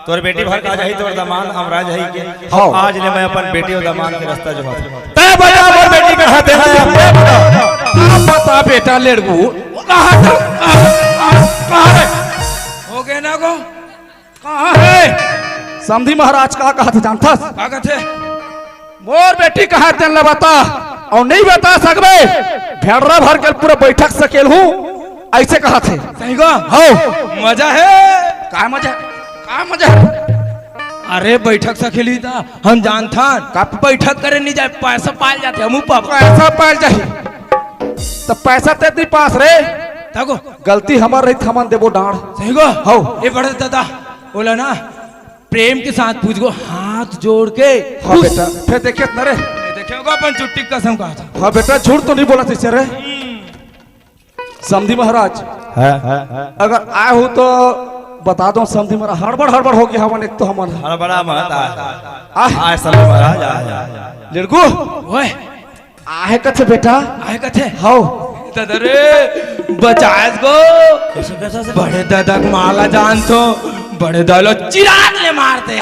तोर बेटी भर का जाही, तोर दमांद हमरा जाही के। हाँ। आज ले मैं अपन बेटी और दमांद के रास्ता जोहत। तय बता मोर बेटी कहाँ हे? तय बता। आप बता बेटा लेड़गू, कहाँ हे? कहाँ हे? हो गए ना गो? कहाँ हे? समधी महाराज का कहत हे जानथस? का कहत हे? मोर बेटी कहाँ हे तेन ला बता, अउ नहीं बता सकबे, भेड़रा भर के पूरा बैठक सकेलहूँ, ऐसे कहत हे। सही गो? हौ। मजा हे। का मजा? का मजा हे? अरे बैठक सकेली त हम जानथन। का? बैठक करे नहीं जाय, पैसा पाय ल जाथे, हमू पाबो। पैसा पाय ल जाही। त पैसा ते नहीं पास रे। तको। गलती हमर रही, हमन देबो डांड़। सही गो? हौ। ए बड़े दादा, ओला ना प्रेम के साथ पूछ गो, हाथ जोड़ के। हाँ पूछ। बेटा, फेर देखे न रे। देखे होगा अपन चुट्टी कसम कहा था। हाँ बेटा, झूठ तो नहीं बोला था रे। समधी महाराज। हाँ, हाँ, हाँ। अगर आय हो तो बता दो समधी महाराज, हड़बड़ हड़बड़ हो गया हमन, एक तो हमन। हड़बड़ा मत आ। आ। आय समधी महाराज, आ, आ, आ। लड़कू। ओए। आहे कथे बेटा? आहे कथे? हौ। दादा रे, बचायस गो। कैसे, कैसे, कैसे? बड़े दादा के माला जानथो, बड़े दादा ल चिरात ले मार दे।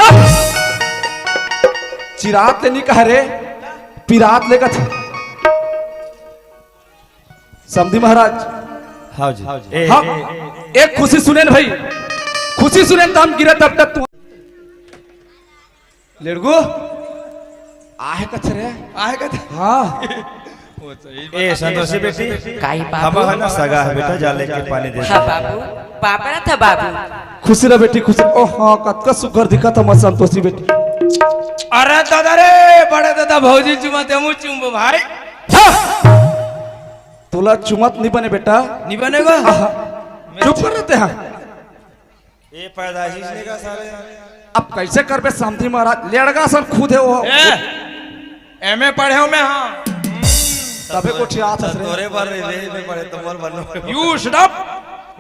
चिरात ले नहीं कह रे, पिरात ले कथे। समधी महाराज। हाँ जी। ए, हाँ, ए। एक खुशी सुनेन भाई, खुशी सुनेन त हम गिरे तब तक तू लेड़गू, आहे कथे रे? आहे कथे? हाँ। ए संतोषी बेटी, काई बाबू? हमर ह ना सगा हे बेटा, जा लेके पानी दे। हाँ बाबू, पापरा था बाबू। खुशी रह बेटी, खुशी। ओ हाँ, कतका सुघर दिखत हमर संतोषी बेटी। अरे दादा रे, बड़े दादा भौजी चुमत हे, हमू चुमबो भाई। हाँ। तोला चुमत नहीं बने बेटा। नहीं बनेगा? आहा। चुप कर रहते हैं। ए पैदाइशी से का साले। अब कैसे करबे समधी महाराज, लेड़गा सन खुद हे वो। ए, एमए पढ़े हो मैं, हाँ। तबे गोठियात हस रे। तोरे बर रे, रे, रे, पढ़े तो मोर बनो। You shut up।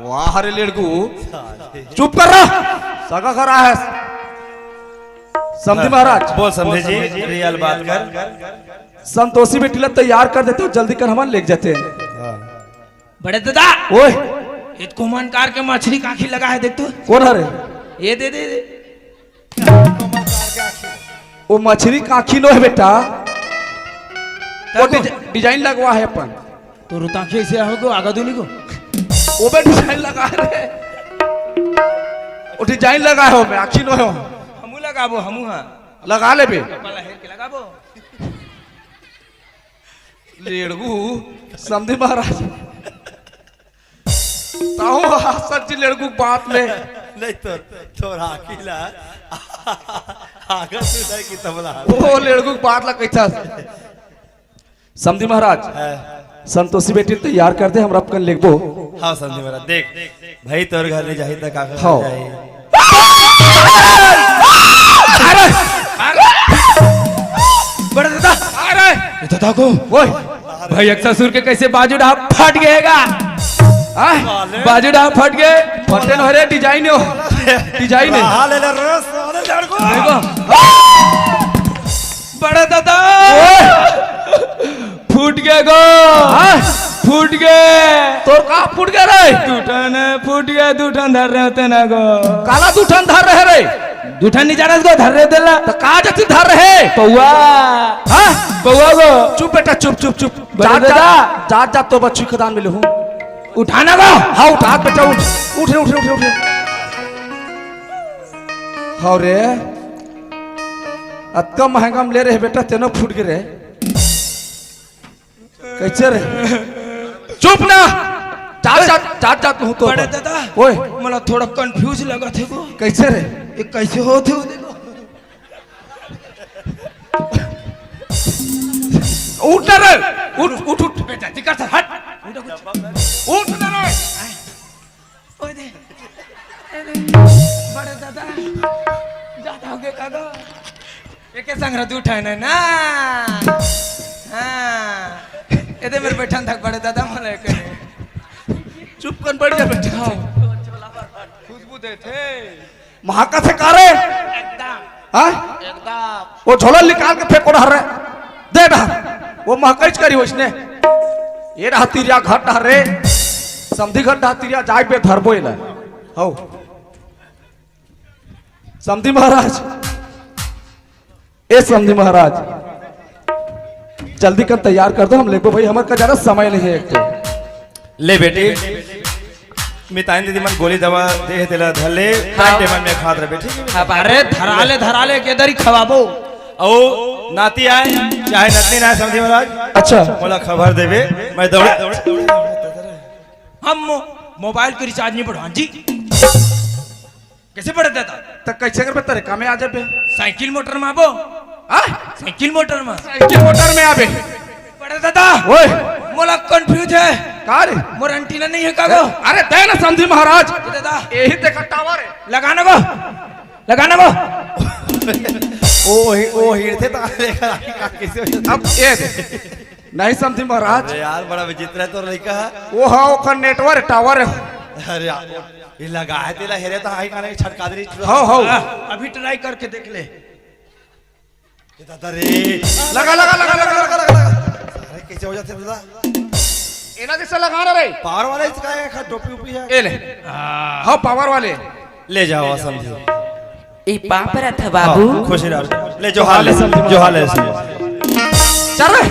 वाह रे लेड़गू, चुप कर रहा। सगा करा है। समधी महाराज। बोल समधी जी, रियल बात कर। संतोषी बेटी ला तैयार कर देते हो, जल्दी कर, हमन लेके जाते हैं। बड़े दादा। ओए। ये कोमन कार के मछरी काखी लगा है, देख तू। कोन हरे? ये दे, दे, दे। वो मछरी काखी नो हे बेटा। वो तको। डिज-, डिजाइन लगवा हे अपन। तो रुताखे से हो गो आगा दुनी को। वो बे डिजाइन लगा हे रे। वो डिजाइन लगा हे, वो में आखी नो हे। हमू लगाबो, हमू हाँ। लगा ले बे। पहला हेर के लगाबो। लेड़गू, समधी महाराज। ताहू हासत जी लेड़गू के बात में। नहीं तो, तोर आँखी ला। आगा तू नहीं कि तबला। वो लेड़गू के बात ला कैसा? समधी महाराज, हाँ। संतोषी बेटी तैयार कर दे, हमरा अपन लेगबो। हाँ समधी महाराज, देख भाई, तोर घर नहीं जाही त का घर हाँ। जाही? अरे, अरे, बड़े दादा, अरे, ये दादा को, ओए, भाई, एक ससुर के कैसे बाजू डाल फट गएगा? हाँ? बाजू डाल फट गए। फटे न रे, डिजाइन हो, डिजाइन है। हाल है रे, साले लड़को। देखो, बड़े दादा, ओए। फूट गे गो। हाँ? फूट गे। तोर का फूट गे रे? दू ठन फूट गे, दू ठन धर रहे होते ना गो। काला दू ठन धर रहे रे? दू ठन नहीं जाना इसको, धर रहे होते ला। तो का जति धर रहे? पौवा। हाँ? पौवा गो। चुप बेटा, चुप, चुप, चुप। बड़े जात, दादा। जात, जात, जात तो बच्चू खदान मिले हूँ। उठाना गो। हाँ, उठा बेटा, उठ। उठ रे, उठ रे, उठ रे, उठ रे। हाँ रे। अतका महंगा में ले रहे बेटा, तेनो फूट गे रे। कैसे रे? चुप ना। जात, जात, जात, जात हूँ तो। बड़े दादा। ओए। मला थोड़ा confuse लगा थे वो। कैसे रे? ये कैसे हो थे वो देखो। उठ ना रे। उठ, उठ, उठ। बेटा, दिक्कत है, हट। उठ, उठ। उठ ना रे। ओए दे। अरे, बड़े दादा, ज्यादा हो गया कागो। एके संग रह दू ठन है ना? हाँ। एदे मेर बैठन थक बड़े दादा, मला करे। चुप कन बैठ जा बेटा। हाँ। खुशबू दे थे। महका से का रे? एकदम। हाँ? एकदम। वो झोला निकाल के फेंको डहर रे। दे डहर। वो महकईच करी वइसने। ये डहर तिरिया घर डहर रे। समधी घर डहर तिरिया जाए बे धरबो एला। हौ। समधी महाराज। ए समधी महाराज। जल्दी कर तैयार कर दो, हम लेबो भाई, हमर का ज्यादा समय नहीं है एक तो। ले बेटी, मिताइन दीदी मन गोली दवा दे हे, तेला धर ले, हाँ। Time table में खात रहे, ठीक है? अब अरे धरा ले, धरा ले, के दरी खवाबो। ओ नाती आए, चाहे नतनी ना आए, समधी महाराज। अच्छा। मोला खबर देबे, मैं दौड़े। हम मो-, mobile के recharge नहीं बढ़ान जी। कैसे बड़े दादा? त कैसे करबे, तरे कामे आ जाबे। साइकिल मोटर में आबो। हाँ? साइकिल मोटर में। साइकिल मोटर में आबे। बड़े दादा। ओए। मोला confuse है। का रे? मोर antenna नहीं है का गो? अरे दे ना समधी महाराज। दादा। यही देखा tower है। लगाना गो। लगाना गो। ओ ही, ओ ही थे ता देखा कैसे हो जाता। अब ये दे। नहीं समधी महाराज। अरे यार, बड़ा विचित्र है तोर लइका ह। वो हाँ, ओकर network tower है। अरे यार, ये लगा है तेला, हेरे तो हाई काने छटका दे रही। हाँ, हाँ। अभी try करके देख ले। ये दादा रे। लगा, लगा, लगा, लगा, लगा, लगा। अरे कैसे हो जाते दादा? एना जैसे लगा ना रे। Power वाला इसका है, खा टोपी उपी है। ए ले। हाँ, power वाले। ले जाओ समधी। ई पाप रथ बाबू। हाँ, खुशी रहो। ले जोहार ले, जोहार ले समधी। चल रे।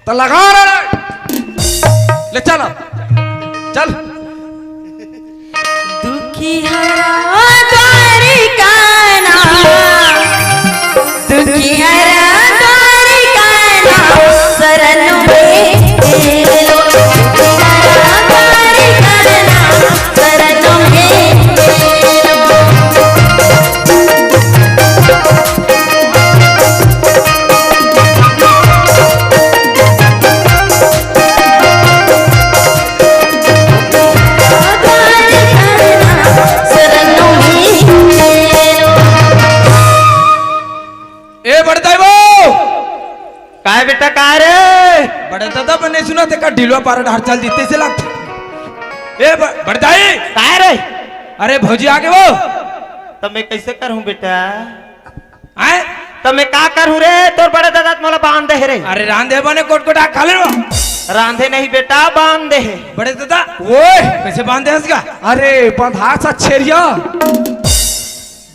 त लगा रे। ले चल। चल। दुखी हरा द्वारिका ना, दुखी हरा काय बेटा, काय रे? बड़े दादा, बने सुना ते का ढिलवा पारा डहर चल जीते से लगथे। ए ब-, बड़दाई। काय रे? अरे भौजी आगे वो। त मैं कैसे करहूँ बेटा? हैं? त मैं का करहूँ रे? तोर बड़े दादा त मोला बांध दे हे रे। अरे रांधे बने कोट कोट आ खा ले वो। रांधे नहीं बेटा, बांध दे हे। बड़े दादा। ओए। कैसे बांध दे हंस का? अरे बंधा सा छेरिया।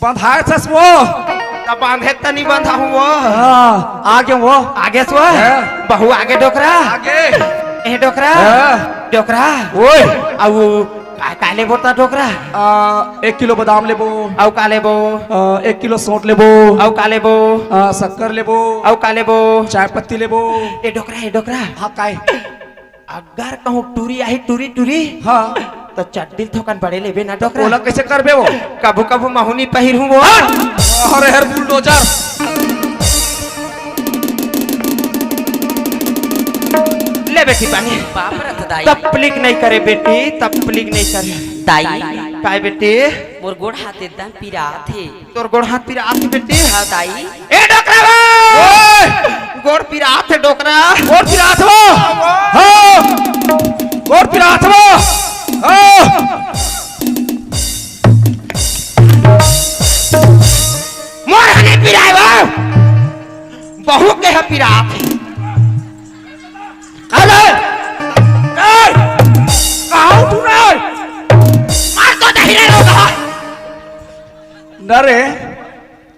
बंधाए सस वो। त बांधे त नहीं बंधा हूँ वो। हाँ, आगे वो। आगे से वो। हाँ। बहू आगे डोकरा। आगे। ए डोकरा। हाँ। डोकरा। ओए। अउ का, का लेबो त डोकरा? आ, एक किलो बादाम लेबो। अउ का लेबो? आ, एक किलो सौंठ लेबो। अउ का लेबो? आ, शक्कर लेबो। अउ का लेबो? चाय पत्ती लेबो। ए डोकरा, ए डोकरा। हाँ, काय? अगर कहूँ टूरी आही, टूरी, टूरी, हाँ। त चड्डी थोकन बड़े लेबे ना डोकरा। ओला कैसे करबे वो? कभू कभू महूनी पहिर हूँ वो। हाँ। अरे हर बुलडोजर। ले बेटी पानी। बाप रे दाई। तकलीफ नहीं करे बेटी, तकलीफ नहीं करे। दाई। काय बेटी? मोर गोड़ हाथ एकदम पिरात हे। तोर गोड़ हाथ पिरात हे बेटी? हाँ दाई। ए डोकरा बा! ओए! गोड़ पिरात हे डोकरा। गोड़ पिरात हे वो? हाँ। गोड़ पिरात हे वो? हाँ। मोर हने पिराए वो। बहू के ह पिरात हे। अरे! ए! कहाँ उठू रे? मार तो दही रे लोग। न रे,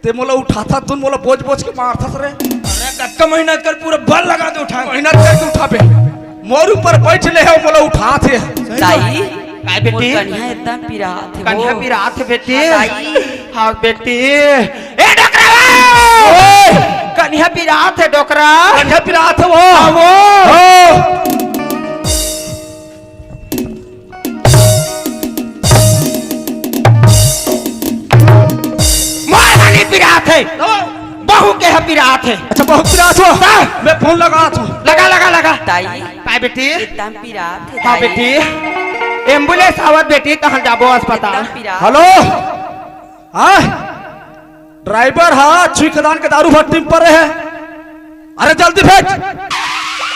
ते मोला उठाथा, तुन मोला बोझ बोझ के मारथस रे। अरे कतका मेहनत कर, पूरा बल लगा दे उठा। मेहनत करके उठाबे। मोर ऊपर बैठ ले हे, मोला उठाथे। दाई, काय बेटी? मोर कनिहा एकदम पिरात हे कनिहा वो। पिरात हे बेटी। हाँ, दाई। हाँ बेटी। ए डोकरा बा! ओए! कनिहा पिरात हे डोकरा। कनिहा पिरात हे वो। हाँ, वो। हाँ। मोर हनी पिरात हे। बहू के ह पिरात हे। अच्छा, बहू पिरात हे। हाँ। मैं फोन लगात हूँ। लगा, लगा, लगा। दाई, काय बेटी? एकदम पिरात हे, हाँ दाई। बेटी, एम्बुलेंस आवत बेटी, तहाँ जाबो अस्पताल। एकदम पिरात। हेलो, हाँ, ड्राइवर हा छुई खदान के दारू भट्टी में परे हे। अरे जल्दी भेज,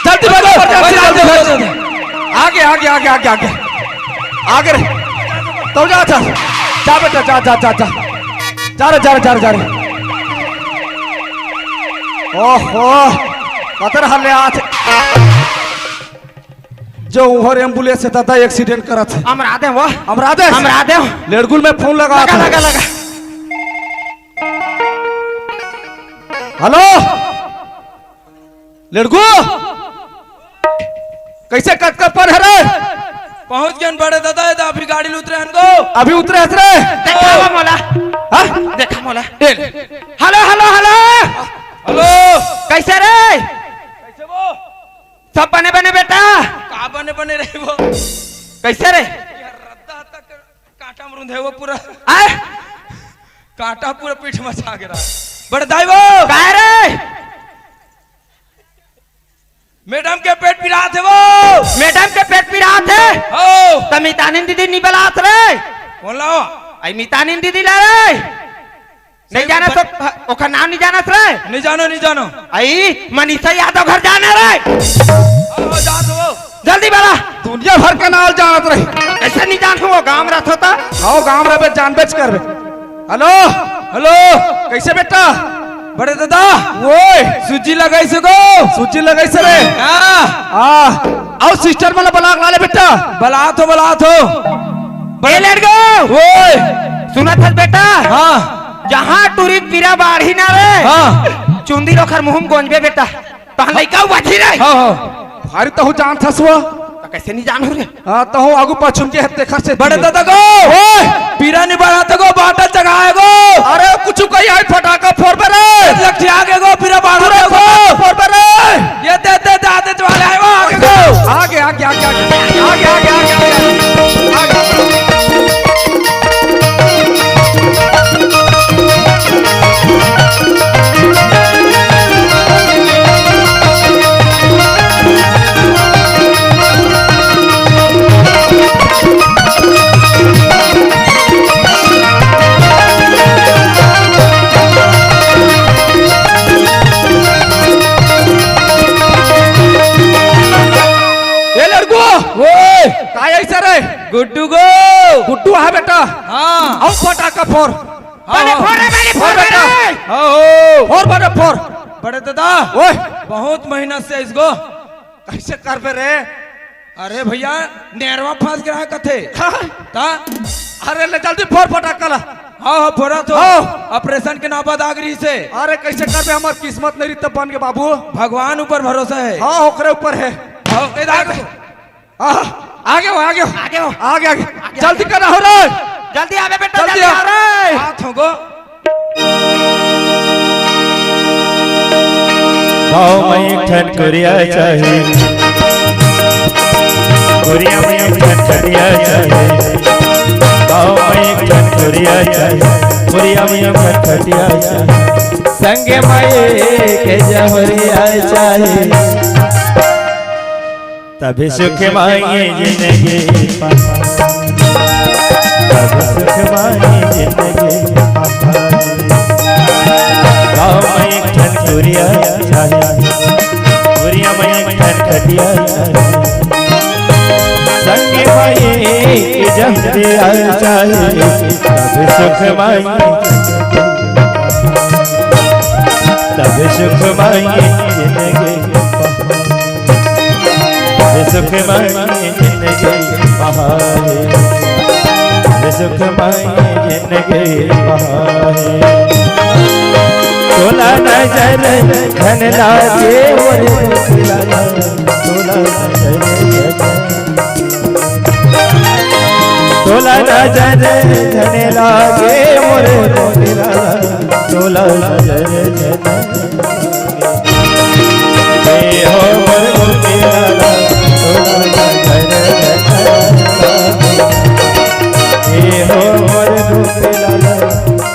जल्दी भेज, जल्दी, जल्दी भेज। आगे, आगे, आगे, आगे, आगे, आगे रे। तो जा, जा, जा बेटा, जा, जा, जा, जा, जा रे, जा रे, जा रे, जा रे। ओहो, कतर हल्ले आज। जो उहर एम्बुलेंस हे दादा, एक्सीडेंट करत हे। अमरा दे वो। अमरा दे। अमरा दे। लेड़गुल में फोन लगा लगा, था। लगा, लगा। हेलो, लेड़गु, कैसे कतका पर हे रे? पहुंच गेन बड़े दादा, ये तो अभी गाड़ी ले उतरे हन गो। अभी उतरे हस रे? देखावा मोला। हाँ? देखा मोला। ए, हेलो, हेलो, हेलो। हेलो। कैसे रे? कैसे वो? सब बने बने बेटा? का बने बने रही वो? कैसे रे? यार, रद्दा तक कांटा में रुंधे वो पूरा। आय? कांटा पूरा पीठ में छा गिरा। बड़े दाई वो। काय रे? मैडम के पेट पिरात हे वो। मैडम के पेट पिरात हे? हो। त मितानिन दीदी नी बलात रे। कौन लाओ? आई मितानिन दीदी ला रे। नहीं जाना तो ओखर नाम नहीं जानस रे। नहीं जानो, नहीं जानो। आई मनीषा यादव घर जाना रे। हाँ, हाँ, जात हो। जल्दी बला। दुनिया भर के नाम जानत रही। कैसे नहीं जान हो, गांव में रहत होता। हाँ, गांव में रहबे, जानबेच करबे। हेलो। हेलो। कैसे बेटा? बड़े दादा। ओए। सूजी लगाई सको। सूजी लगाई से रे। हाँ। हाँ। आओ सिस्टर मन बला के ला ले बेटा। बलात हो, बलात हो। ए लड़को। ओए। सुनत हस बेटा? हाँ। जहाँ टूरी पीरा बाढ़ी ना रे, हाँ। चुंदी ओखर मुँह में गोंजबे बेटा, तहाँ लइका उबाजी रे। हाँ, हाँ। भारी तहु जानत हस वो। त कैसे नहीं जानहूँ रे? हाँ, तहु आगू पाछू के हत्ते खर्चे बड़े दादा को। ओए! पीरा नहीं बढ़ाते को, बाटल जगाए को। अरे, कुछ कही आई फटाका फोड़बे रे। लठिया के को, पीरा बढ़ाते को। फोड़बे रे। ये दे, दे, दे, आते वाले आए वो आगे को। आगे, आगे, आगे, आगे। आगे, आगे, आगे, आगे। आगे। गुड्डू गो। गुड्डू, हाँ बेटा। हाँ। अउ फटाका फोर। हाँ, बने हाँ। फोर रे, बने फोर फोर बेटा। रे। हाँ, हो। फोर बने फोर। बड़े दादा, ओए। बहुत मेहनत से इसको। कइसे करबे रे? अरे भइया, नेरवा फंस गे हे कथे। हाँ। ता? अरे ले जल्दी फोर फटाका ला। हाँ, हाँ, फोरा तो। हाँ। ऑपरेशन के नौबत आ गे हे। अरे कइसे करबे, हमर किस्मत नइ रही त बन गे बाबू। भगवान ऊपर भरोसा हे। हाँ, ओकरे ऊपर हे। हाँ, ए दादा। आह, आगे हो, आगे हो। आगे हो। आगे, आगे। आगे, जल्दी आगे। करा हो रे। जल्दी आवे बेटा, जल्दी जल्दी आ। आ रे। हाथ हो गो। गाँव में एक ठन कुरिया चाही, कुरिया में एक ठन खटिया चाही। गाँव में एक ठन कुरिया चाही, कुरिया में एक ठन खटिया चाही। संगे माई के जहुरिया चाही। तभी सुख मांगे जिंदगी पहाड़, तभी सुख मांगे जिंदगी पहाड़। गाँव में एक ठन कुरिया चाही, कुरिया में एक ठन खटिया चाही। संग माई की जहरिया चाही, तभी सुख मांगे, तभी सुख मांगे जिंदगी। सुख मांगे जिंदगी पहाड़, सुख मांगे जिंदगी पहाड़। तोला नजर झन लागे मोर मोतिलाल, तोला नजर झन, तोला नजर झन लागे मोर मोतिलाल, तोला नजर झन। ए हो मोर गोपी लाला, तोला नजर झन लागे। ए हो मोर गोपी लाला,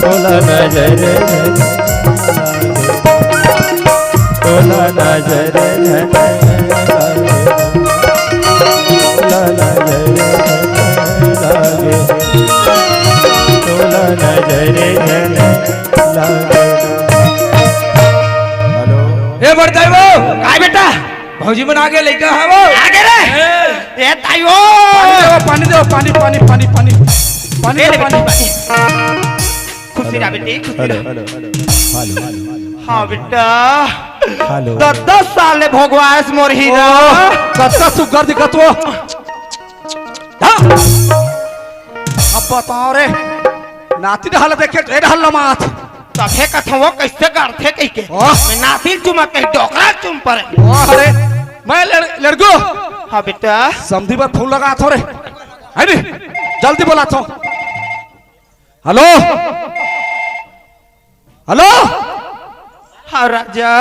तोला नजर झन लागे। तोला नजर झन लागे। तोला नजर झन लागे। तोला नजर झन लागे। हेलो। ए बड़दाई वो, काय बेटा? भौजी मन आगे लइका हा वो। आगे रे। ए। ए ताई वो। पानी दे, पानी, पानी, पानी, पानी। पानी ए दे, ले पानी। बेटी, पानी। खुशी रह बेटी, खुशी हेलो, रह। Hello, hello. हाँ बेटा। हेलो। दस दस साल ले भोगवायस मोर हीरा। ओ, कतका सुग्घर दिखत वो। हाँ। अब बताओ रे, नाती डहल देखे, ए डहल लमात। तभे कथो वो कइसे गड़थे कहिके। वाह। मैं नाती चुमा कहीं डोकरा चुम परे। वाह रे, मैं लड़-, लड़को। हाँ बेटा। समधी बर फूल लगात हो रे। है नी? जल्दी बोलात हो। हेलो? हेलो? हाँ राजा,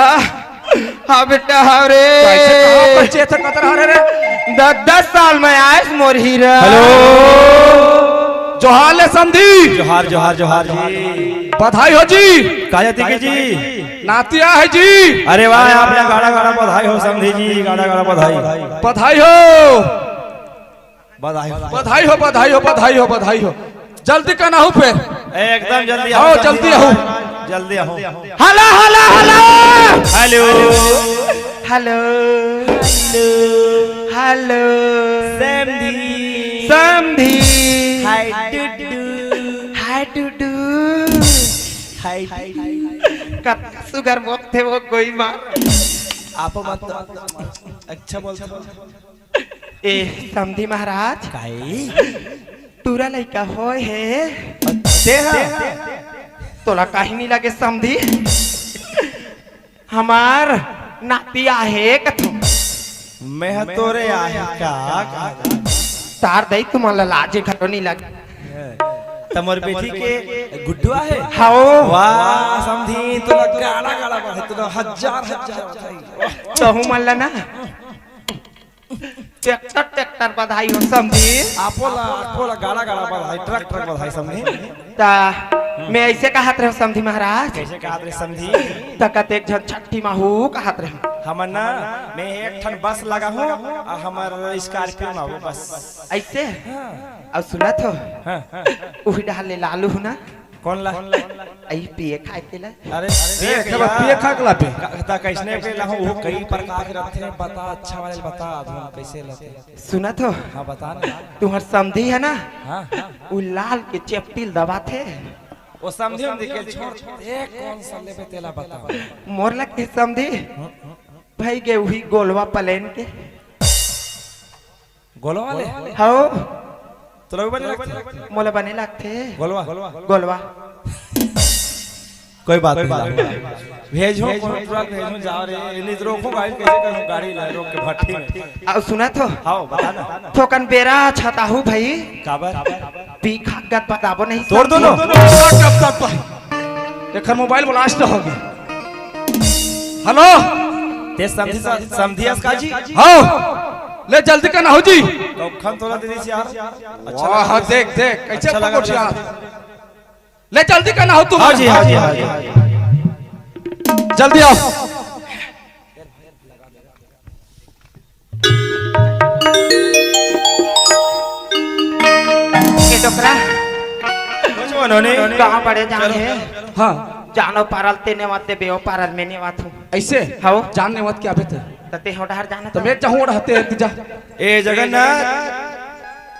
हाँ बेटा, हाँ रे। कइसे, कहाँ, कइसे, कतरा रे, रे? दस दस साल में आयस मोर हीरा। हेलो। जोहार ले समधी। जोहार, जोहार, जोहार जी। बधाई हो जी। का जाति के जी? नातिया है जी। अरे वाह, आप ला गाड़ा गाड़ा बधाई हो समधी जी, गाड़ा गाड़ा बधाई। बधाई हो। बधाई हो। बधाई हो, बधाई हो, बधाई हो, बधाई हो। जल्दी कना हो फेर। एकदम जल्दी आओ, आओ, जल्दी जल्दी आओ। आओ। जल्दी आओ। Hello, hello, hello. Hello. Hello. Hello. समधी। समधी। हाय टुडू। हाय टुडू। हाय टुडू। कतका सुघर बोलथे वो कोई माँ। आप मत अच्छा बोलथे। ए, समधी महाराज। काई? टूरा लइका होय हे। ते हा? तोला काहे नी लगे समधी? हमार नाती आहे कथो। मैं ह तोरे आहे का? तार दई तुमन ला लाजे घलो नी लगे। त मोर बेटी के गुड्डू आहे? हाओ। वाह, समधी, तोला गाड़ा गाड़ा बधाई, तोला हजार हजार बधाई। तहू मन ला ना। ट्रैक्टर, ट्रैक्टर बधाई हो समधी। आपो ला, आपो ला गाड़ा, गाड़ा बधाई, ट्रैक्टर बधाई समधी। ता मैं अइसे कहत रहेंव समधी महाराज। कइसे कहत रहे समधी? त कतेक झन छट्ठी माहू कहत रहे। हमन ना, मैं एक ठन बस लगाहूँ, अउ हमर स्कॉर्पियो माहू बस। अइसे? हाँ। अउ सुनत हो? हाँ, हाँ। उही डहर ले लालू हूँ ना। कौन ला? आई पिए खाए के ला। अरे ए, पिए के खबर ला। पिए खा के ला पे। का-, ता कैसने के ला हो, वो कई प्रकार के रखते हैं, बता अच्छा वाले बता, धुन कैसे लेते हैं? सुनत हो? हाँ, बता ना। तुम्हार समधी है ना? हाँ, हाँ। वो लाल के चेपटिल दबाथे। वो समधी हम देखे छोड़, ए, कौन सा लेबे तेला बता। मोर लग के समधी, हम्म, हम्म। भाई गे उही गोलवा प्लेन के। गोलवा ले? हव। तोला बने लगथे? मोला बने लगथे। गोलवा? गोलवा। कोई बात नहीं। भेजो, कोनो ट्रक भेजो, जाओ रे। ये नहीं तो रोको गाड़ी, कैसे करूँ गाड़ी ला, रोक के भट्टी में। अउ सुनत हो? हाँ, बता ना। थोकन बेरा छताहू भाई। काबर? पी खा गत बताबो नहीं तोड़ दो ना। समझी। एकर मोबाइल ब्लास्ट हो गया। हेलो। ते समधी सा-, समधी अस का जी? हाँ। ले जल्दी कना हो जी। कखन तोला दे दीस यार। अच्छा वाह, लगा। देख, देख, कैसे अच्छा लगा पकड़ यार। ले जल्दी कना हो तुम। हाँ जी, हाँ जी, हाँ जी। जल्दी आओ। ए डोकरा, कुछ मनो नहीं। गाँव बड़े जान चलो, हे। चलो, चलो। हाँ। जानो पारल ते नेवात दे बेओ पारल में नेवात हूँ। ऐसे? हाँ। जान नेवात क्या बेहतर? त ते हो डहर जाना तो तो। मैं चाहूँ डहते हैं जा। ए जगन्नाथ।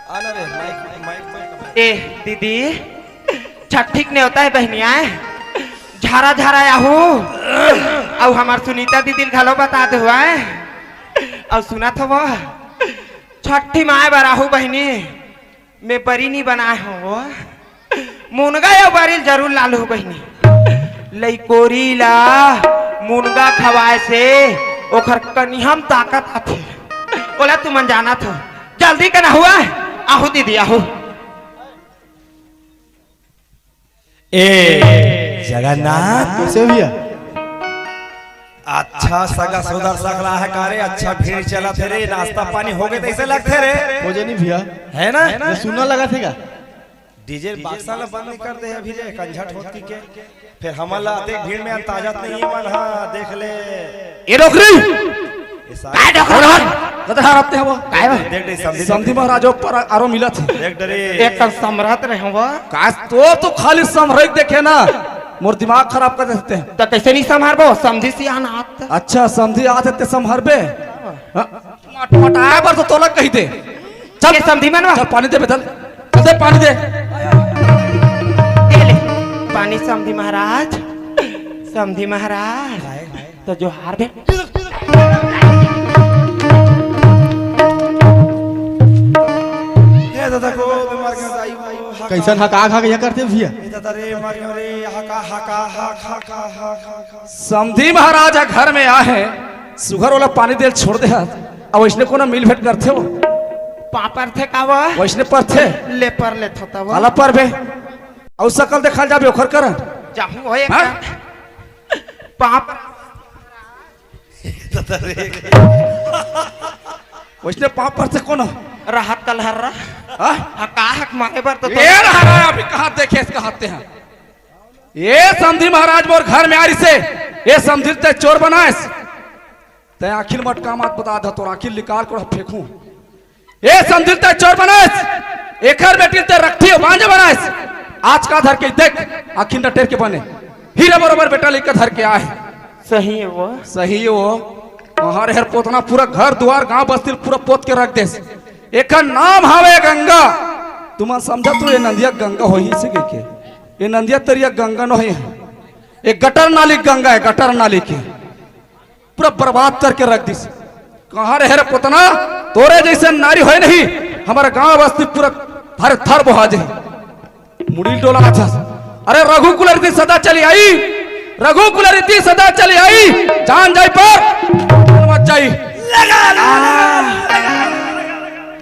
आना रे, माइक, माइक, माइक। ए दीदी, छठ ठीक नहीं होता है बहनिया। झारा झारा आहू। अउ हमार सुनीता दीदी ल घलो बता दे हुआ है। अउ सुनत हो वो? छठी माय बर आहू बहिनी, मैं बरी नी बनाए हूँ वो। मुनगा या बरी ल जरूर लालू बहिनी। लइकोरी ला मुनगा खवाए से ओखर कनिहा म ताकत आथे। ओला तुमन जानत हो। जल्दी कना हुआ, आहू दीदी, आहू। ए जगन्नाथ। कैसे भैया? अच्छा सगा सुदर सकला है का रे? अच्छा भीड़ चलत हे रे, नाश्ता पानी हो गए तैसे लगथे रे। हो जाए नहीं भैया। है ना? ये सुनना लगा थे का? डीजे बक्सा ला बंद नहीं कर दे अभी रे, कंझट होती के। फिर हमन ला अतेक भीड़ में अंताजत नहीं मन हा, देख ले। ए डोकरी! ये सारे काय डोकरा? कतरा हरपते हवो? काय बा? देख रे, समधी समधी महाराज ऊपर आरो मिलत हे। देख डरे। एक कन समरत रहे हवो। का तो, तो खाली समरत देखे ना, मोर दिमाग खराब कर देते हैं। त कैसे नहीं संभारबो? समधी सियान आत। अच्छा, समधी आत हे ते संभारबे? हाँ। मटमटाए बर तो तोला कही दे। चल, ये समधी मनवा। चल, पानी दे बे, चल। चल दे, पानी दे। ये ले, पानी समधी महाराज, समधी महाराज। तो जोहार बे। ए दादा को बीमार के दाई वो, हाँ, कैसन हका खा के ये करते भैया? ए दादा रे, मार के रे, हका, हका, हा, खा, खा, हा, खा, खा। समधी महाराज ह घर में आहे, सुघर वाला पानी देल छोड़ दे हस, अउ इसने कोनो मिल भेंट करथे हो? पापर थे का वो? वैसने पर थे। ले पर ले थोता वो। काला पर बे? अउ सकल देखल जाबे ओखर कर। जाहू हो एक हाँ? पाप। वैसने पाप पर से कोनो? रहत कलहर रहा। हाँ? हका हक मारे बर तो ये रहा, रहा, अभी कहाँ देखे इसका हाथे हैं? ए समधी महाराज मोर घर में आ रिसे, ए समधी ते चोर बनाएस, ते आखिर मटका मत बता द, तोर आखिर निकाल के फेंकू। ए समधी ते चोर बनाएस, एकर बेटी ते रखती बांझ बनाएस। आज का धर के देख, आखिर नटेर के बने, हीरे बरोबर बेटा लेकर धर के आए। सही है वो। सही है वो। हमारे हर पोतना पूरा घर दुआर गांव बस्ती पूरा पोत के रख देस। एकर नाम हवे गंगा। तुमन समझत हो ये नंदिया गंगा होही से के? ये नंदिया तरिया गंगा नोहे, ये गटर नाली गंगा है, गटर नाली के पूरा बर्बाद करके रख दिस। कहाँ रहे रे पोतना, तोरे जैसे नारी होय नहीं, हमारे गांव बस्ती पूरा थर थर बोहा जाए। मुड़ी डोला अच्छा। अरे रघुकुल रीति सदा चली आई, रघुकुल रीति सदा चली आई, जान जाई पर मत जाई।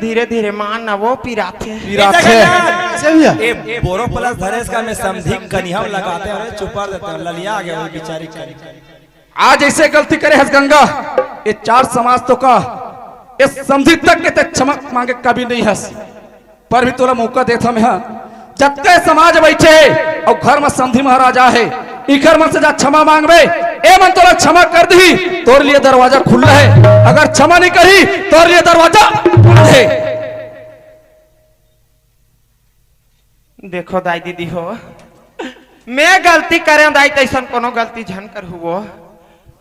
धीरे धीरे मान ना वो पिराथे। पिराथे। ए, बोरो प्लस धरेस का में समधी कनिहा लगाते हैं, अरे चुपा देते हैं, ललिया आ गया वो बेचारी कनिहा। आज ऐसे गलती करे हस गंगा, ये चार समाज तो का, ये समधी तक के ते क्षमा मांगे कभी नहीं हस, पर भी तोला मौका देत हमें हा। जतके समाज बैठे हे अउ घर में समधी महाराज आहे, इकर मन से जा क्षमा मांगबे, ए मन तोला क्षमा कर दही, तोर लिए दरवाजा खुल्ला है। अगर क्षमा नहीं करही, तोर लिए दरवाजा बंद है। देखो दाई दीदी हो, मैं गलती करेंव दाई, तइसन कोनो गलती झन करहू वो।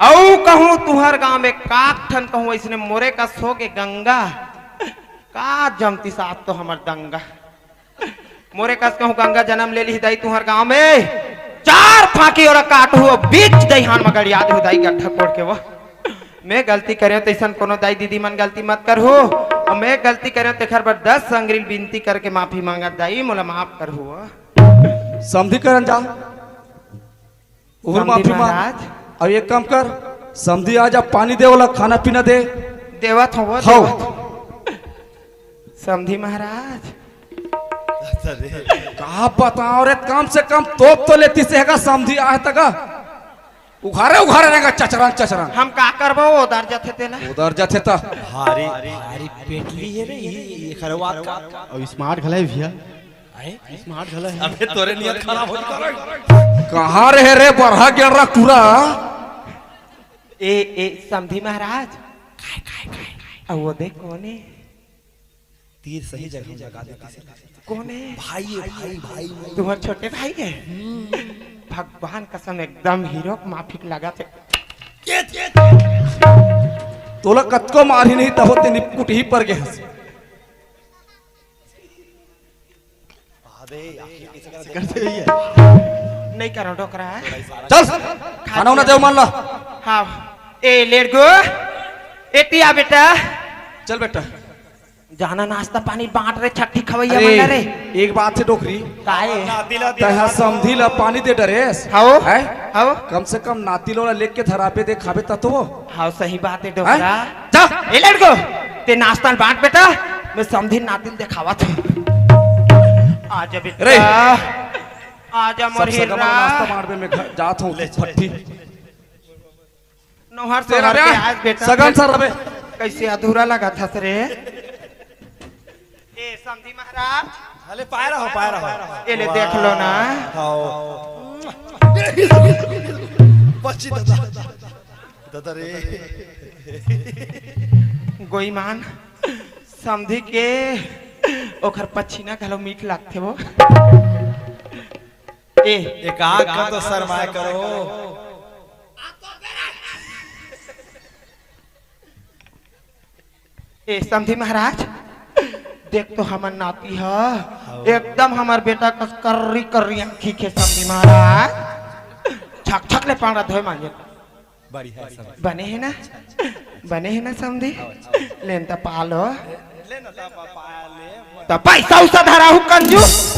अउ कहूँ तुंहर गांव में काक ठन कहूँ अइसने मोरे कस होगे गंगा, का जमतिस आज तो हमर दंगा। मोरे कस कहूँ गंगा जनम ले लिही दाई तुंहर गांव में, चार फांकी ओला काटहू, बीच दइहान म गड़िया देहू दाई गड्ढा कोड़ के वो। मैं गलती करेंव तइसन कोनो दाई दीदी मन गलती मत करहू, अउ मैं गलती करेंव तेखर बर दस अंगरी ल बिनती करके माफी मांगत दाई, मोला माफ करहू वो। समधी करन जा। उहू समधी माफी मांग। महाराज। अब एक काम कर, समधी आ जा, पानी दे, ओला खाना पीना दे। देवत हंव वो, हव। देवत हंव। समधी महाराज। अरे। का बतावंव रे, कम से कम तोप तो लेतिस हे गा, समधी आय त गा। उघारे उघारे रेंगत चचरंग चचरंग। हम का करबो, ओदर जाथे तेला। ओदर जाथे त। भारी, भारी पेटली हे रे, ई, ई खरवात का। अउ smart घला हे भैया। हैं? Smart घला हे। अबे तोरे नियत खराब हो गया। कहाँ रहे रे बरहा गेंडरा टूरा? ए, ए, समधी महाराज। काय, काय, काय, काय? अउ वो देख कोन हे? तीर सही जगह में लगा देतिस हे। कोन हे? भाई हे, भाई, भाई। तुंहर छोटे भाई हे? भगवान कसम एकदम हीरो के माफिक लगथे। तोला कतको मारही नहीं तभो तें निपकुटही पर गे हस। अबे, आखिर किसी का करते हुई है। नहीं करो डोकरा। चल, खाना उना देव मान ला। हाँ, ए लेड़गो, एती आ बेटा। चल बेटा। जाना नाश्ता पानी बांट रे, छट्ठी खवैया अरे, मन रे। एक बात हे डोकरी। काहे? तैं हा समधी ला पानी दे डरेस। हव? हैं? हव? कम से कम नाती लोग ला लेके धराबे दे खाबे त तो। हव, सही बात हे डोकरा। हैं? जा। ए लड़को, तें नाश्ता ल बांट बेटा, मैं समधी नाती ल देखावत हंव। आजा बेटा। रे। आजा मोर सब सगा मन हीरा। नाश्ता बांटबे, मैं घर जात हंव, ले, फट्टी। नोहर तेरा सोहर के बे, आज बेटा सगन फिर सर रबे। कइसे अधूरा लगत हस रे? ए समधी महाराज। अले पाय रहो, पाय रहो। ए ले देख लो ना। हाँ। बच्ची दादा। दादा रे। गोईमान, समधी के ओखर पछीना घलो मीठ लागथे वो। ए, एकाक का तो शर्माए करो। ए, समधी महाराज, देख तो हमर नाती ह, एकदम हमर बेटा कस कर्री कर्री आँखी के समधी महाराज, छक छक ले पांड़ा धोए मांजे। बढ़िया सब। बने हे ना? बने हे ना समधी? लेन त पालो। त पैसा उसा धरा हूँ कंजूस।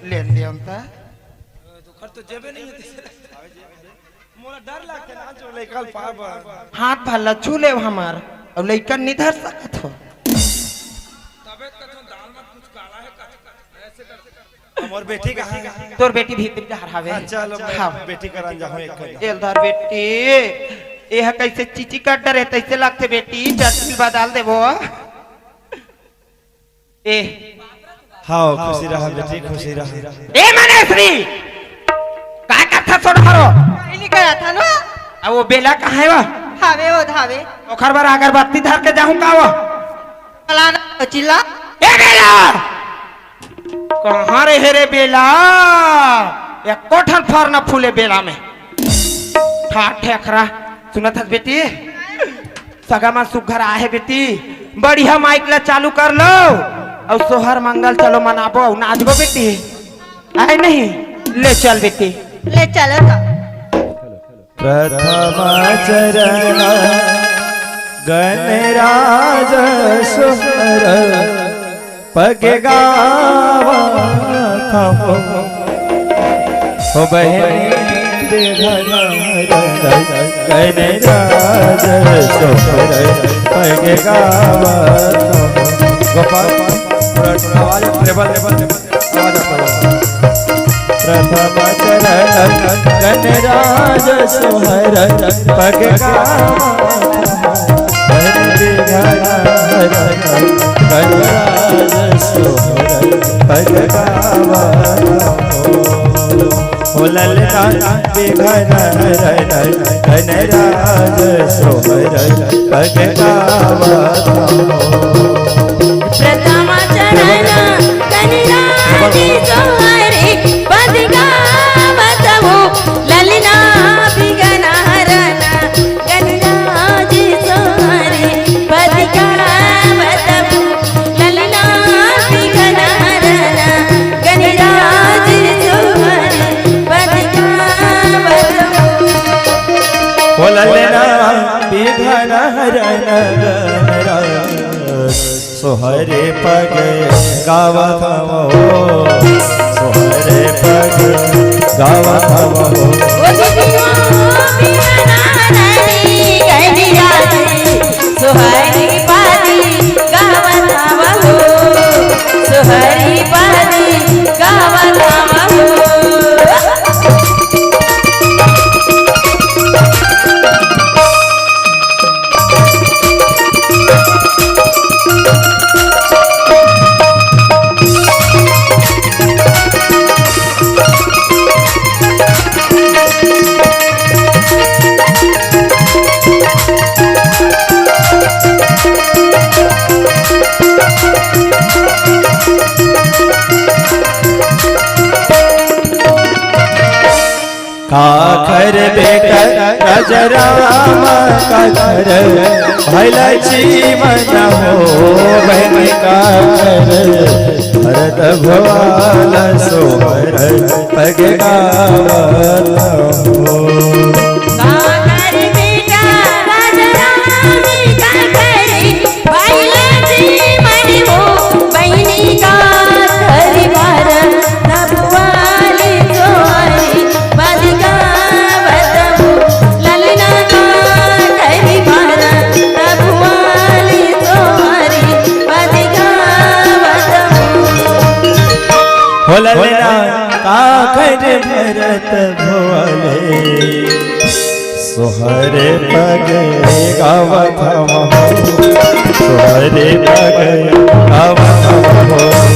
लेन दे उनता। तो जेबे नहीं है। मोला डर लगथे ना जो लइका ल पाब। हाथ भला छू ले हमार, अउ लइका नहीं धर सकत हो। तबे तो दाल में कुछ काला है, ऐसे कर। मोर बेटी कहाँ हे? तोर बेटी भीतरी डहर हावे। हाँ, चलो, मैं हाँ। बेटी करा जाहूँ एक बार। एल धर बेटी, ए ह कइसे चीची कर डरे, तइसे लगथे बेटी, चटनी बदल देबो। ए। हाँ, खुशी रहा बेटी, खुशी रहा। ए मनेश्री, का करथा सोन हरो? नहीं करत हन वो। अब वो बेला कहाँ हे वो? हावे वो धावे। ओखर बर अगरबत्ती धर के जाहूँ का वो? फलाना चिल्ला। ए बेला! कहाँ रहे रे बेला? एको ठन फर न फूले बेला में। ठाठ ठेकरा। सुनत हस बेटी? सगा मन सुग्घर आहे बेटी। बढ़िया माइक ला चालू कर लो। अउ सोहर मंगल चलो मनाबो अउ नाचबो बेटी। आए नहीं? ले चल बेटी। ले चल तो। प्रथम चरण गणराज सोहर पग गावा था हो। हो बहनी गणराज सोहर पग गावा था हो। गोपाल, थोड़ा आवाज treble, treble। प्रथम चरण गणराज सोहर पग गावा। गणराज सोहर पग गावा। हो ललना विघ्न हरण गणराज सोहर पग गावा। प्रथम चरण गणराज सोहर पग सोहरे पग गावत हवं हो, सोहरे पग गावत हवं हो। ओ दीदी हो, बिना नानी गनिया रे, सोहरे पग गावत हवं हो, सोहरे पग गावत हवं हो। काखर बेटा राजा राम, काखर भाई लक्ष्मण हो, बहन काखर भरत भवाल सोहर पग गावत हो। काखर बेटा राजा राम, काखर भाई लक्ष्मण हो, बहिनी काखर भरत भवाल सोहर पग गावत हो। ललना काखर भरत भवाल सोहर पग गावत हो। हो ललना काखर भरत भवाल सोहरे पग गावत हवं हो, सोहरे पग गावत हवं हो।